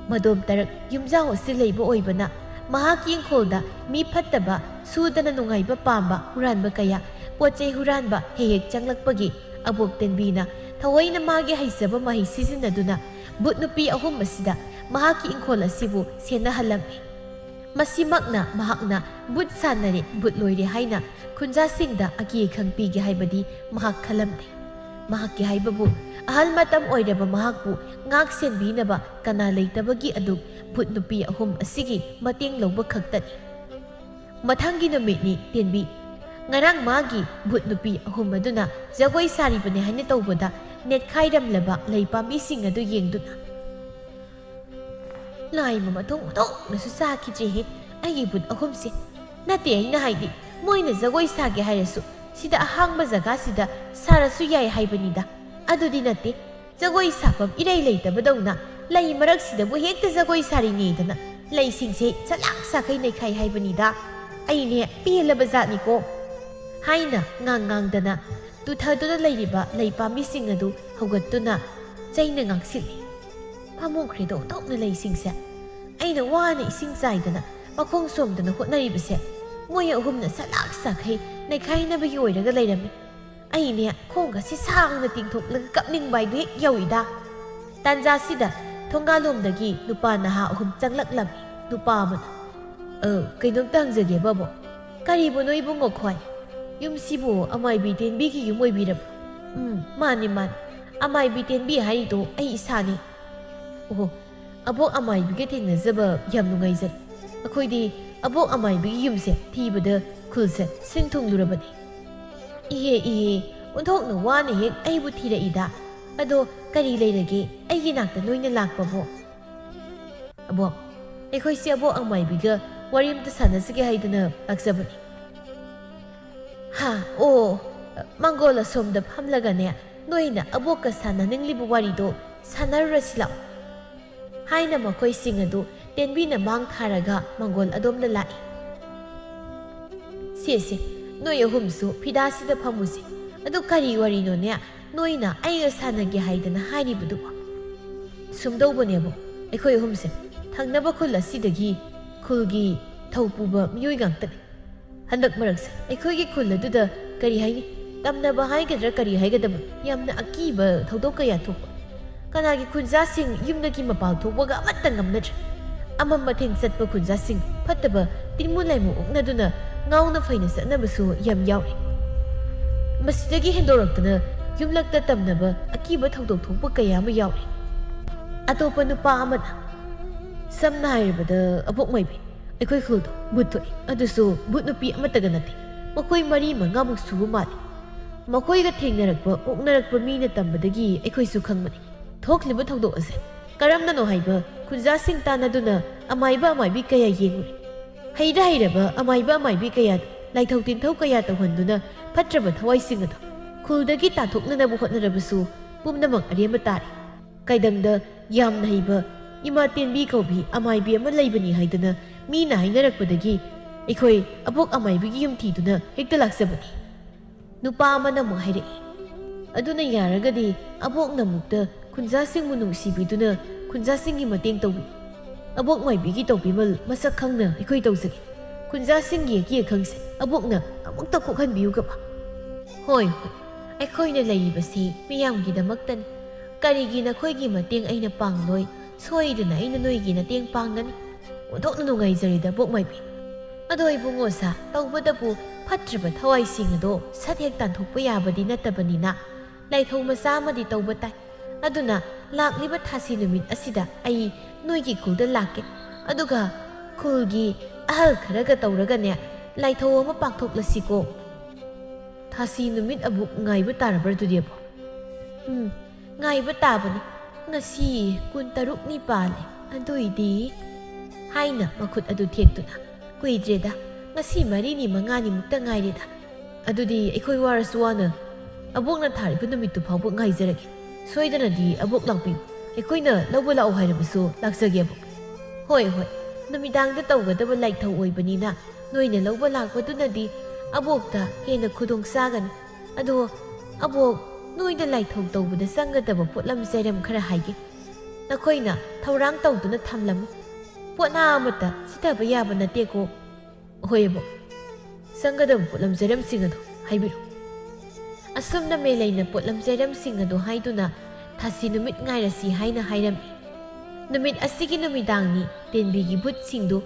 ꯃꯗꯣꯝ ꯇꯔꯛ ꯌꯨꯝꯖꯥꯎ ꯑꯁꯤ ꯂꯩꯕ ꯑꯣꯏꯕꯅ, ꯃꯍꯥꯛꯀꯤ ꯏꯪꯈꯣꯜꯗ ꯃꯤ ꯐꯠꯇꯕ, ꯁꯨꯗꯅ ꯅꯨꯡꯉꯥꯏꯕ ꯄꯥꯝꯕ, ꯍꯨꯔꯥꯟꯕ ꯀꯌꯥ, ꯄꯣꯠ ꯆꯩ ꯍꯨꯔꯥꯟꯕ ꯍꯦꯛ ꯍꯦꯛ ꯆꯪꯂꯛꯄꯒꯤ ꯑꯕꯣꯛ ꯇꯦꯟꯕꯤꯅ ꯊꯑꯣꯏꯅ ꯃꯥꯒꯤ ꯍꯩꯖꯕ ꯃꯍꯩ ꯁꯤꯖꯤꯟꯅꯗꯨꯅ ꯚꯨꯠ ꯅꯨꯄꯤ ꯑꯍꯨꯝ ꯑꯁꯤꯗ ꯃꯍꯥꯛꯀꯤ ꯏꯪꯈꯣꯜ ꯑꯁꯤꯕꯨ ꯁꯦꯟꯅꯍꯜꯂꯝꯃꯤ꯫ ꯃꯁꯤꯃꯛꯅ ꯃꯍꯥꯛꯅ ꯚꯨꯠ ꯁꯥꯟꯅꯔꯦ, ꯚꯨꯠ ꯂꯣꯏꯔꯦ ꯍꯥꯏꯅ ꯈꯨꯟꯖꯥꯁꯤꯡꯗ ꯑꯀꯤ ꯑꯈꯪ ꯄꯤꯒꯦ ꯍꯥꯏꯕꯗꯤ ꯃꯍꯥꯛ ꯈꯜꯂꯝꯗꯦ꯫ ꯃꯍꯥꯛꯀꯤ ꯍꯥꯏꯕꯕꯨ ꯑꯍꯜ ꯃꯇꯝ ꯑꯣꯏꯔꯕ ꯃꯍꯥꯛꯄꯨ ꯉꯥꯛ ꯁꯦꯟꯕꯤꯅꯕ ꯀꯅꯥ ꯂꯩꯇꯕꯒꯤ ꯑꯗꯨꯛ ꯚꯨꯠ ꯅꯨꯄꯤ ꯑꯍꯨꯝ ꯑꯁꯤꯒꯤ ꯃꯇꯦꯡ ꯂꯧꯕ ꯈꯛꯇꯅꯤ꯫ ꯃꯊꯪꯒꯤ ꯅꯨꯃꯤꯠꯅꯤ ꯇꯦꯟꯕꯤ꯫ ꯉꯔꯥꯡ ꯃꯥꯒꯤ ꯚꯨꯠ ꯅꯨꯄꯤ ꯑꯍꯨꯝ ꯑꯗꯨꯅ ꯖꯒꯣꯏ ꯁꯥꯔꯤꯕꯅꯤ ꯍꯥꯏꯅ ꯇꯧꯕꯗ ꯅꯦꯠꯈꯥꯏꯔꯝꯂꯕ ꯂꯩ ꯄꯥꯝꯕꯤꯁꯤꯡ ꯑꯗꯨ ꯌꯦꯡꯗꯨꯅ, "ꯂꯥꯏ ꯃꯃ ꯊꯣꯡ ꯊꯣꯛꯅꯁꯨ ꯆꯥꯈꯤꯗ꯭ꯔꯦꯍꯦ ꯑꯩꯒꯤ ꯚꯨꯠ ꯑꯍꯨꯝꯁꯦ꯫ ꯅꯠꯇꯦ, ꯑꯩꯅ ꯍꯥꯏꯗꯤ ꯃꯣꯏꯅ ꯖꯒꯣꯏ ꯁꯥꯒꯦ ꯍꯥꯏꯔꯁꯨ ꯁꯤꯗ ꯑꯍꯥꯡꯕ ꯖꯒꯥꯁꯤꯗ ꯁꯥꯔꯁꯨ ꯌꯥꯏ ꯍꯥꯏꯕꯅꯤꯗ꯫ ꯑꯗꯨꯗꯤ ꯅꯠꯇꯦ, ꯖꯒꯣꯏ ꯁꯥꯐꯝ ꯏꯔꯩ ꯂꯩꯇꯕꯗꯧꯅ ꯂꯩ ꯃꯔꯛꯁꯤꯗꯕꯨ ꯍꯦꯛꯇ ꯖꯒꯣꯏ ꯁꯥꯔꯤꯅꯦꯗꯅ ꯂꯩꯁꯤꯡꯁꯦ ꯁꯂꯥꯛ ꯁꯥꯈꯩ ꯅꯩꯈꯥꯏ ꯍꯥꯏꯕꯅꯤꯗ꯫ ꯑꯩꯅꯦ ꯄꯦꯜꯂꯕ ꯖꯥꯠꯅꯤꯀꯣ" ꯍꯥꯏꯅ ꯉꯥꯡ ꯉꯥꯡꯗꯅ ꯇꯨꯊꯗꯨꯅ ꯂꯩꯔꯤꯕ ꯂꯩ ꯄꯥꯝꯕꯤꯁꯤꯡ ꯑꯗꯨ ꯍꯧꯒꯠꯇꯨꯅ ꯆꯩꯅ ꯉꯥꯛꯁꯤꯜꯂꯤ꯫ ꯄꯥꯝꯃꯨꯈ꯭ꯔꯦꯗ ꯑꯣꯟꯊꯣꯛꯅ ꯂꯩꯁꯤꯡꯁꯦ꯫ ꯑꯩꯅ ꯋꯥꯅ ꯏꯁꯤꯡ ꯆꯥꯏꯗꯅ ꯃꯈꯣꯡ ꯁꯣꯝꯗꯅ ꯍꯣꯠꯅꯔꯤꯕꯁꯦ ꯃꯣꯏ ꯑꯍꯨꯝꯅ ꯁꯂꯥꯛ ꯁꯥꯈꯩ ꯅꯩꯈꯥꯏꯅꯕꯒꯤ ꯑꯣꯏꯔꯒ ꯂꯩꯔꯝꯃꯤ꯫ ꯑꯩꯅꯦ ꯈꯣꯡꯒꯁꯤ ꯁꯥꯡꯅ ꯇꯤꯡꯊꯣꯛꯂꯒ ꯀꯞꯅꯤꯡꯕ ꯍꯥꯏꯗꯨ ꯍꯦꯛ ꯌꯧꯏꯗ꯫ ꯇꯥꯟꯖꯥꯁꯤꯗ ꯊꯣꯡꯒꯥꯜꯂꯣꯝꯗꯒꯤ ꯅꯨꯄꯥ ꯅꯍꯥ ꯑꯍꯨꯝ ꯆꯪꯂꯛꯂꯝꯃꯤ꯫ ꯅꯨꯄꯥ ꯑꯃꯅ, "ꯑ, ꯀꯩꯅꯣꯝꯇ ꯍꯪꯖꯒꯦꯕ ꯑꯕꯣꯛ?" "ꯀꯔꯤꯕꯨꯅꯣ ꯏꯕꯨꯡꯉꯣ ꯈꯣꯏ?" "ꯌꯨꯝꯁꯤꯕꯨ ꯑꯃꯥꯏꯕꯤ ꯇꯦꯟꯕꯤꯒꯤ ꯌꯨꯝ ꯑꯣꯏꯕꯤꯔꯕ?" "ꯎꯝ, ꯃꯥꯅꯤ, ꯃꯥꯅꯤ꯫ ꯑꯃꯥꯏꯕꯤ ꯇꯦꯟꯕꯤ ꯍꯥꯏꯔꯤꯗꯣ ꯑꯩ ꯏꯁꯥꯅꯤ꯫" "ꯑꯣꯍꯣ, ꯑꯕꯣꯛ ꯑꯃꯥꯏꯕꯤꯒ ꯊꯦꯡꯅꯖꯕ ꯌꯥꯝ ꯅꯨꯡꯉꯥꯏꯖꯔꯦ꯫ ꯑꯩꯈꯣꯏꯗꯤ ꯑꯕꯣꯛ ꯑꯃꯥꯏꯕꯤꯒꯤ ꯌꯨꯝꯁꯦ ꯊꯤꯕꯗ ꯈꯨꯜꯁꯦ ꯁꯤꯟ ꯊꯨꯡꯂꯨꯔꯕꯅꯤ꯫" "ꯏꯍꯦ, ꯏꯍꯦ, ꯑꯣꯟꯊꯣꯛꯅ ꯋꯥꯅ ꯍꯦꯛ ꯑꯩꯕꯨ ꯊꯤꯔꯛꯏꯗ꯫ ꯑꯗꯣ ꯀꯔꯤ ꯂꯩꯔꯒꯦ ꯑꯩꯒꯤ ꯅꯥꯛꯇ ꯅꯣꯏꯅ ꯂꯥꯛꯄꯕꯣ?" "ꯑꯕꯣꯛ, ꯑꯩꯈꯣꯏꯁꯦ ꯑꯕꯣꯛ ꯑꯃꯥꯏꯕꯤꯒ ꯋꯥꯔꯤ ꯑꯝꯇ ꯁꯥꯟꯅꯁꯤꯒꯦ ꯍꯥꯏꯗꯅ ꯂꯥꯛꯆꯕꯅꯤ꯫" "ꯍꯥ, ꯑꯣ, ꯃꯥꯡꯒꯣꯜ ꯑꯁꯣꯝꯗ ꯐꯝꯂꯒꯅꯦ ꯅꯣꯏꯅ ꯑꯕꯣꯛꯀ ꯁꯥꯟꯅꯅꯤꯡꯂꯤꯕ ꯋꯥꯔꯤꯗꯣ ꯁꯥꯟꯅꯔꯨꯔꯁꯤ ꯂꯥꯛꯑꯣ꯫" ꯍꯥꯏꯅ ꯃꯈꯣꯏꯁꯤꯡ ꯑꯗꯨ ꯇꯦꯟꯕꯤꯅ ꯃꯥꯡ ꯊꯥꯔꯒ ꯃꯥꯡꯒꯣꯜ ꯑꯗꯣꯝꯗ ꯂꯥꯛꯏ꯫ "ꯁꯦ, ꯁꯦ, ꯅꯣꯏ ꯑꯍꯨꯝꯁꯨ ꯐꯤꯗꯥꯁꯤꯗ ꯐꯝꯃꯨꯁꯦ꯫ ꯑꯗꯨ ꯀꯔꯤ ꯋꯥꯔꯤꯅꯣꯅꯦ ꯅꯣꯏꯅ ꯑꯩꯒ ꯁꯥꯟꯅꯒꯦ ꯍꯥꯏꯗꯅ ꯍꯥꯏꯔꯤꯕꯗꯨꯕꯣ?" "ꯁꯨꯝꯗꯧꯕꯅꯦꯕꯣ, ꯑꯩꯈꯣꯏ ꯑꯍꯨꯝꯁꯦ ꯊꯪꯅꯕ ꯈꯨꯜ ꯑꯁꯤꯗꯒꯤ ꯈꯨꯜꯒꯤ ꯊꯧꯄꯨꯕ ꯃꯤꯑꯣꯏ ꯉꯥꯛꯇꯅꯤ꯫ ꯍꯟꯗꯛ ꯃꯔꯛꯁꯦ ꯑꯩꯈꯣꯏꯒꯤ ꯈꯨꯜ ꯑꯗꯨꯗ, ꯀꯔꯤ ꯍꯥꯏꯅꯤ, ꯇꯝꯅꯕ ꯍꯥꯏꯒꯗ꯭ꯔꯥ ꯀꯔꯤ ꯍꯥꯏꯒꯗꯕ, ꯌꯥꯝꯅ ꯑꯀꯤꯕ ꯊꯧꯗꯣꯛ ꯀꯌꯥ ꯊꯣꯛꯄ꯫ ꯀꯅꯥꯒꯤ ꯈꯨꯟꯖꯥꯁꯤꯡ ꯌꯨꯝꯗꯒꯤ ꯃꯄꯥꯜ ꯊꯣꯛꯄꯒ ꯑꯃꯠꯇ ꯉꯝꯅꯗ꯭ꯔꯦ꯫ ꯑꯃꯝ ꯑꯊꯦꯡ ꯆꯠꯄ ꯈꯨꯟꯖꯥꯁꯤꯡ ꯐꯠꯇꯕ ꯇꯤꯟꯃꯨ ꯂꯥꯏꯃꯨ ꯑꯣꯛꯅꯗꯨꯅ ꯉꯥꯎꯅ ꯐꯩꯅ ꯆꯠꯅꯕꯁꯨ ꯌꯥꯝ ꯌꯥꯎꯔꯦ꯫ ꯃꯁꯤꯗꯒꯤ ꯍꯦꯟꯗꯣꯔꯛꯇꯅ ꯌꯨꯝꯂꯛꯇ ꯇꯝꯅꯕ ꯑꯀꯤꯕ ꯊꯧꯗꯣꯛ ꯊꯣꯛꯄ ꯀꯌꯥ ꯑꯃ ꯌꯥꯎꯔꯦ꯫" ꯑꯇꯣꯞꯄ ꯅꯨꯄꯥ ꯑꯃꯅ, "ꯁꯝꯅ ꯍꯥꯏꯔꯕꯗ ꯑꯕꯣꯛ ꯃꯥꯏꯕꯤ, ꯑꯩꯈꯣꯏ ꯈꯨꯜꯗꯣ ꯚꯨꯠ ꯊꯣꯛꯏ꯫ ꯑꯗꯨꯁꯨ ꯚꯨꯠ ꯅꯨꯄꯤ ꯑꯃꯠꯇꯒ ꯅꯠꯇꯦ꯫ ꯃꯈꯣꯏ ꯃꯔꯤ ꯃꯉꯥꯃꯨꯛ ꯁꯨꯕ ꯃꯥꯜꯂꯤ꯫ ꯃꯈꯣꯏꯒ ꯊꯦꯡꯅꯔꯛꯄ, ꯑꯣꯛꯅꯔꯛꯄ ꯃꯤꯅ ꯇꯝꯕꯗꯒꯤ ꯑꯩꯈꯣꯏꯁꯨ ꯈꯪꯕꯅꯤ꯫ ꯊꯣꯛꯂꯤꯕ ꯊꯧꯗꯣꯛ ꯑꯁꯦ ꯀꯔꯝꯅꯅꯣ ꯍꯥꯏꯕ ꯈꯨꯟꯖꯥꯁꯤꯡ ꯇꯥꯟꯅꯗꯨꯅ ꯑꯃꯥꯏꯕ ꯑꯃꯥꯏꯕꯤ ꯀꯌꯥ ꯌꯦꯡꯂꯨꯔꯦ꯫ ꯍꯩꯔ ꯍꯩꯔꯕ ꯑꯃꯥꯏꯕ ꯑꯃꯥꯏꯕꯤ ꯀꯌꯥ ꯂꯥꯏꯊꯧ ꯇꯤꯟꯊꯧ ꯀꯌꯥ ꯇꯧꯍꯟꯗꯨꯅ ꯐꯠꯇ꯭ꯔꯕ ꯊꯋꯥꯏꯁꯤꯡ ꯑꯗꯨ ꯈꯨꯜꯗꯒꯤ ꯇꯥꯟꯊꯣꯛꯅꯅꯕ ꯍꯣꯠꯅꯔꯕꯁꯨ ꯄꯨꯝꯅꯃꯛ ꯑꯔꯦꯝꯕ ꯇꯥꯔꯦ꯫ ꯀꯩꯗꯪꯗ ꯌꯥꯝꯅ ꯍꯩꯕ ꯏꯃꯥ ꯇꯦꯟꯕꯤ ꯀꯧꯕꯤ ꯑꯃꯥꯏꯕꯤ ꯑꯃ ꯂꯩꯕꯅꯤ ꯍꯥꯏꯗꯅ ꯃꯤꯅ ꯍꯥꯏꯅꯔꯛꯄꯗꯒꯤ ꯑꯩꯈꯣꯏ ꯑꯕꯣꯛ ꯑꯃꯥꯏꯕꯤꯒꯤ ꯌꯨꯝ ꯊꯤꯗꯨꯅ ꯍꯦꯛꯇ ꯂꯥꯛꯆꯕꯅꯤ꯫ ꯅꯨꯄꯥ ꯑꯃꯅ ꯑꯃꯨꯛ ꯍꯥꯏꯔꯛꯏ, "ꯑꯗꯨꯅ ꯌꯥꯔꯒꯗꯤ ꯑꯕꯣꯛꯅ ꯑꯃꯨꯛꯇ ꯈꯨꯟꯖꯥꯁꯤꯡꯕꯨ ꯅꯨꯡꯁꯤꯕꯤꯗꯨꯅ ꯈꯨꯟꯖꯥꯁꯤꯡꯒꯤ ꯃꯇꯦꯡ ꯇꯧꯕꯤꯌꯨ꯫ ꯑꯕꯣꯛ ꯃꯥꯏꯕꯤꯒꯤ ꯇꯧꯕꯤꯃꯜ ꯃꯁꯛ ꯈꯪꯅ ꯑꯩꯈꯣꯏ ꯇꯧꯖꯒꯦ꯫ ꯈꯨꯟꯖꯥꯁꯤꯡꯒꯤ ꯑꯀꯤ ꯑꯈꯪꯁꯦ ꯑꯕꯣꯛꯅ ꯑꯃꯨꯛꯇ ꯀꯣꯛꯍꯟꯕꯤꯌꯨꯒꯕ꯫" "ꯍꯣꯏ, ꯍꯣꯏ, ꯑꯩꯈꯣꯏꯅ ꯂꯩꯔꯤꯕꯁꯤ ꯃꯤꯌꯥꯝꯒꯤꯗꯃꯛꯇꯅꯤ꯫ ꯀꯔꯤꯒꯤ ꯅꯈꯣꯏꯒꯤ ꯃꯇꯦꯡ ꯑꯩꯅ ꯄꯥꯡꯂꯣꯏ? ꯁꯣꯏꯗꯅ ꯑꯩꯅ ꯅꯣꯏꯒꯤ ꯃꯇꯦꯡ ꯄꯥꯡꯒꯅꯤ꯫ ꯑꯣꯟꯊꯣꯛꯅ ꯅꯨꯡꯉꯥꯏꯖꯔꯦꯗ, ꯑꯕꯣꯛ ꯃꯥꯏꯕꯤ꯫ ꯑꯗꯣ ꯏꯕꯨꯡꯉꯣ ꯁꯥ, ꯇꯧꯕꯇꯕꯨ ꯐꯠꯇ꯭ꯔꯕ ꯊꯋꯥꯏꯁꯤꯡ ꯑꯗꯣ ꯁꯠ ꯍꯦꯛ ꯇꯥꯟꯊꯣꯛꯄ ꯌꯥꯕꯗꯤ ꯅꯠꯇꯕꯅꯤꯅ ꯂꯥꯏꯊꯧ ꯃꯆꯥ ꯑꯃꯗꯤ ꯇꯧꯕ ꯇꯥꯏ꯫ ꯑꯗꯨꯅ ꯂꯥꯛꯂꯤꯕ ꯊꯥꯁꯤ ꯅꯨꯃꯤꯠ ꯑꯁꯤꯗ ꯑꯩ ꯅꯣꯏꯒꯤ ꯈꯨꯜꯗ ꯂꯥꯛꯀꯦ꯫ ꯑꯗꯨꯒ ꯈꯨꯜꯒꯤ ꯑꯍꯜ ꯈꯔꯒ ꯇꯧꯔꯒꯅꯦ, ꯂꯥꯏꯊꯧ ꯑꯃ ꯄꯥꯡꯊꯣꯛꯂꯁꯤꯀꯣ꯫" "ꯊꯥꯁꯤ ꯅꯨꯃꯤꯠ ꯑꯃꯨꯛ ꯉꯥꯏꯕ ꯇꯥꯔꯕ꯭ꯔꯥ ꯑꯗꯨꯗꯤ, ꯑꯕꯣꯛ?" "ꯎꯝ, ꯉꯥꯏꯕ ꯇꯥꯕꯅꯤ꯫ ꯉꯁꯤ ꯀꯨꯟꯇꯔꯨꯛꯅꯤ ꯄꯥꯜꯂꯦ꯫ ꯑꯗꯨꯏꯗꯤ," ꯍꯥꯏꯅ ꯃꯈꯨꯠ ꯑꯗꯨ ꯊꯦꯛꯇꯨꯅ, "ꯀꯨꯏꯗ꯭ꯔꯦꯗ, ꯉꯁꯤ ꯃꯔꯤꯅꯤ ꯃꯉꯥꯅꯤꯃꯨꯛꯇ ꯉꯥꯏꯔꯦꯗ꯫ ꯑꯗꯨꯗꯤ ꯑꯩꯈꯣꯏ ꯋꯥꯔꯁꯨ ꯋꯥꯅ ꯑꯕꯣꯛꯅ ꯊꯥꯔꯤꯕ ꯅꯨꯃꯤꯠꯇꯨ ꯐꯥꯎꯕ ꯉꯥꯏꯖꯔꯒꯦ꯫ ꯁꯣꯏꯗꯅꯗꯤ ꯑꯕꯣꯛ ꯂꯥꯛꯄꯤꯌꯨ꯫ ꯑꯩꯈꯣꯏꯅ ꯂꯧꯕ ꯂꯥꯛꯑꯣ ꯍꯥꯏꯔꯕꯁꯨ ꯂꯥꯛꯆꯒꯦ, ꯑꯕꯣꯛ꯫" "ꯍꯣꯏ, ꯍꯣꯏ, ꯅꯨꯃꯤꯗꯥꯡꯗ ꯇꯧꯒꯗꯕ ꯂꯥꯏꯊꯧ ꯑꯣꯏꯕꯅꯤꯅ ꯅꯣꯏꯅ ꯂꯧꯕ ꯂꯥꯛꯄꯗꯨꯅꯗꯤ ꯑꯕꯣꯛꯇ ꯍꯦꯟꯅ ꯈꯨꯗꯣꯡ ꯆꯥꯒꯅꯤ꯫ ꯑꯗꯣ ꯑꯕꯣꯛ, ꯅꯣꯏꯗ ꯂꯥꯏꯊꯧ ꯇꯧꯕꯗ ꯆꯪꯒꯗꯕ ꯄꯣꯠꯂꯝ ꯆꯩꯔꯝ ꯈꯔ ꯍꯥꯏꯒꯦ꯫ ꯅꯈꯣꯏꯅ ꯊꯧꯔꯥꯡ ꯇꯧꯗꯨꯅ ꯊꯝꯂꯝꯃꯨ꯫ ꯄꯣꯠꯅꯥ ꯑꯃꯠꯇ ꯁꯤꯊꯕ ꯌꯥꯕ ꯅꯠꯇꯦꯀꯣ꯫" "ꯍꯣꯏ, ꯑꯕꯣꯛ꯫ ꯆꯪꯒꯗꯕ ꯄꯣꯠꯂꯝ ꯆꯩꯔꯝꯁꯤꯡ ꯑꯗꯨ ꯍꯥꯏꯕꯤꯔꯛꯎ꯫" ꯑꯁꯨꯝꯅ ꯃꯦꯂꯩꯅ ꯄꯣꯠꯂꯝ ꯆꯩꯔꯝꯁꯤꯡ ꯑꯗꯨ ꯍꯥꯏꯗꯨꯅ ꯊꯥꯁꯤ ꯅꯨꯃꯤꯠ ꯉꯥꯏꯔꯁꯤ ꯍꯥꯏꯅ ꯍꯥꯏꯔꯝꯃꯤ꯫ ꯅꯨꯃꯤꯠ ꯑꯁꯤꯒꯤ ꯅꯨꯃꯤꯗꯥꯡꯅꯤ ꯇꯦꯟꯕꯤꯒꯤ ꯚꯨꯠꯁꯤꯡꯗꯨ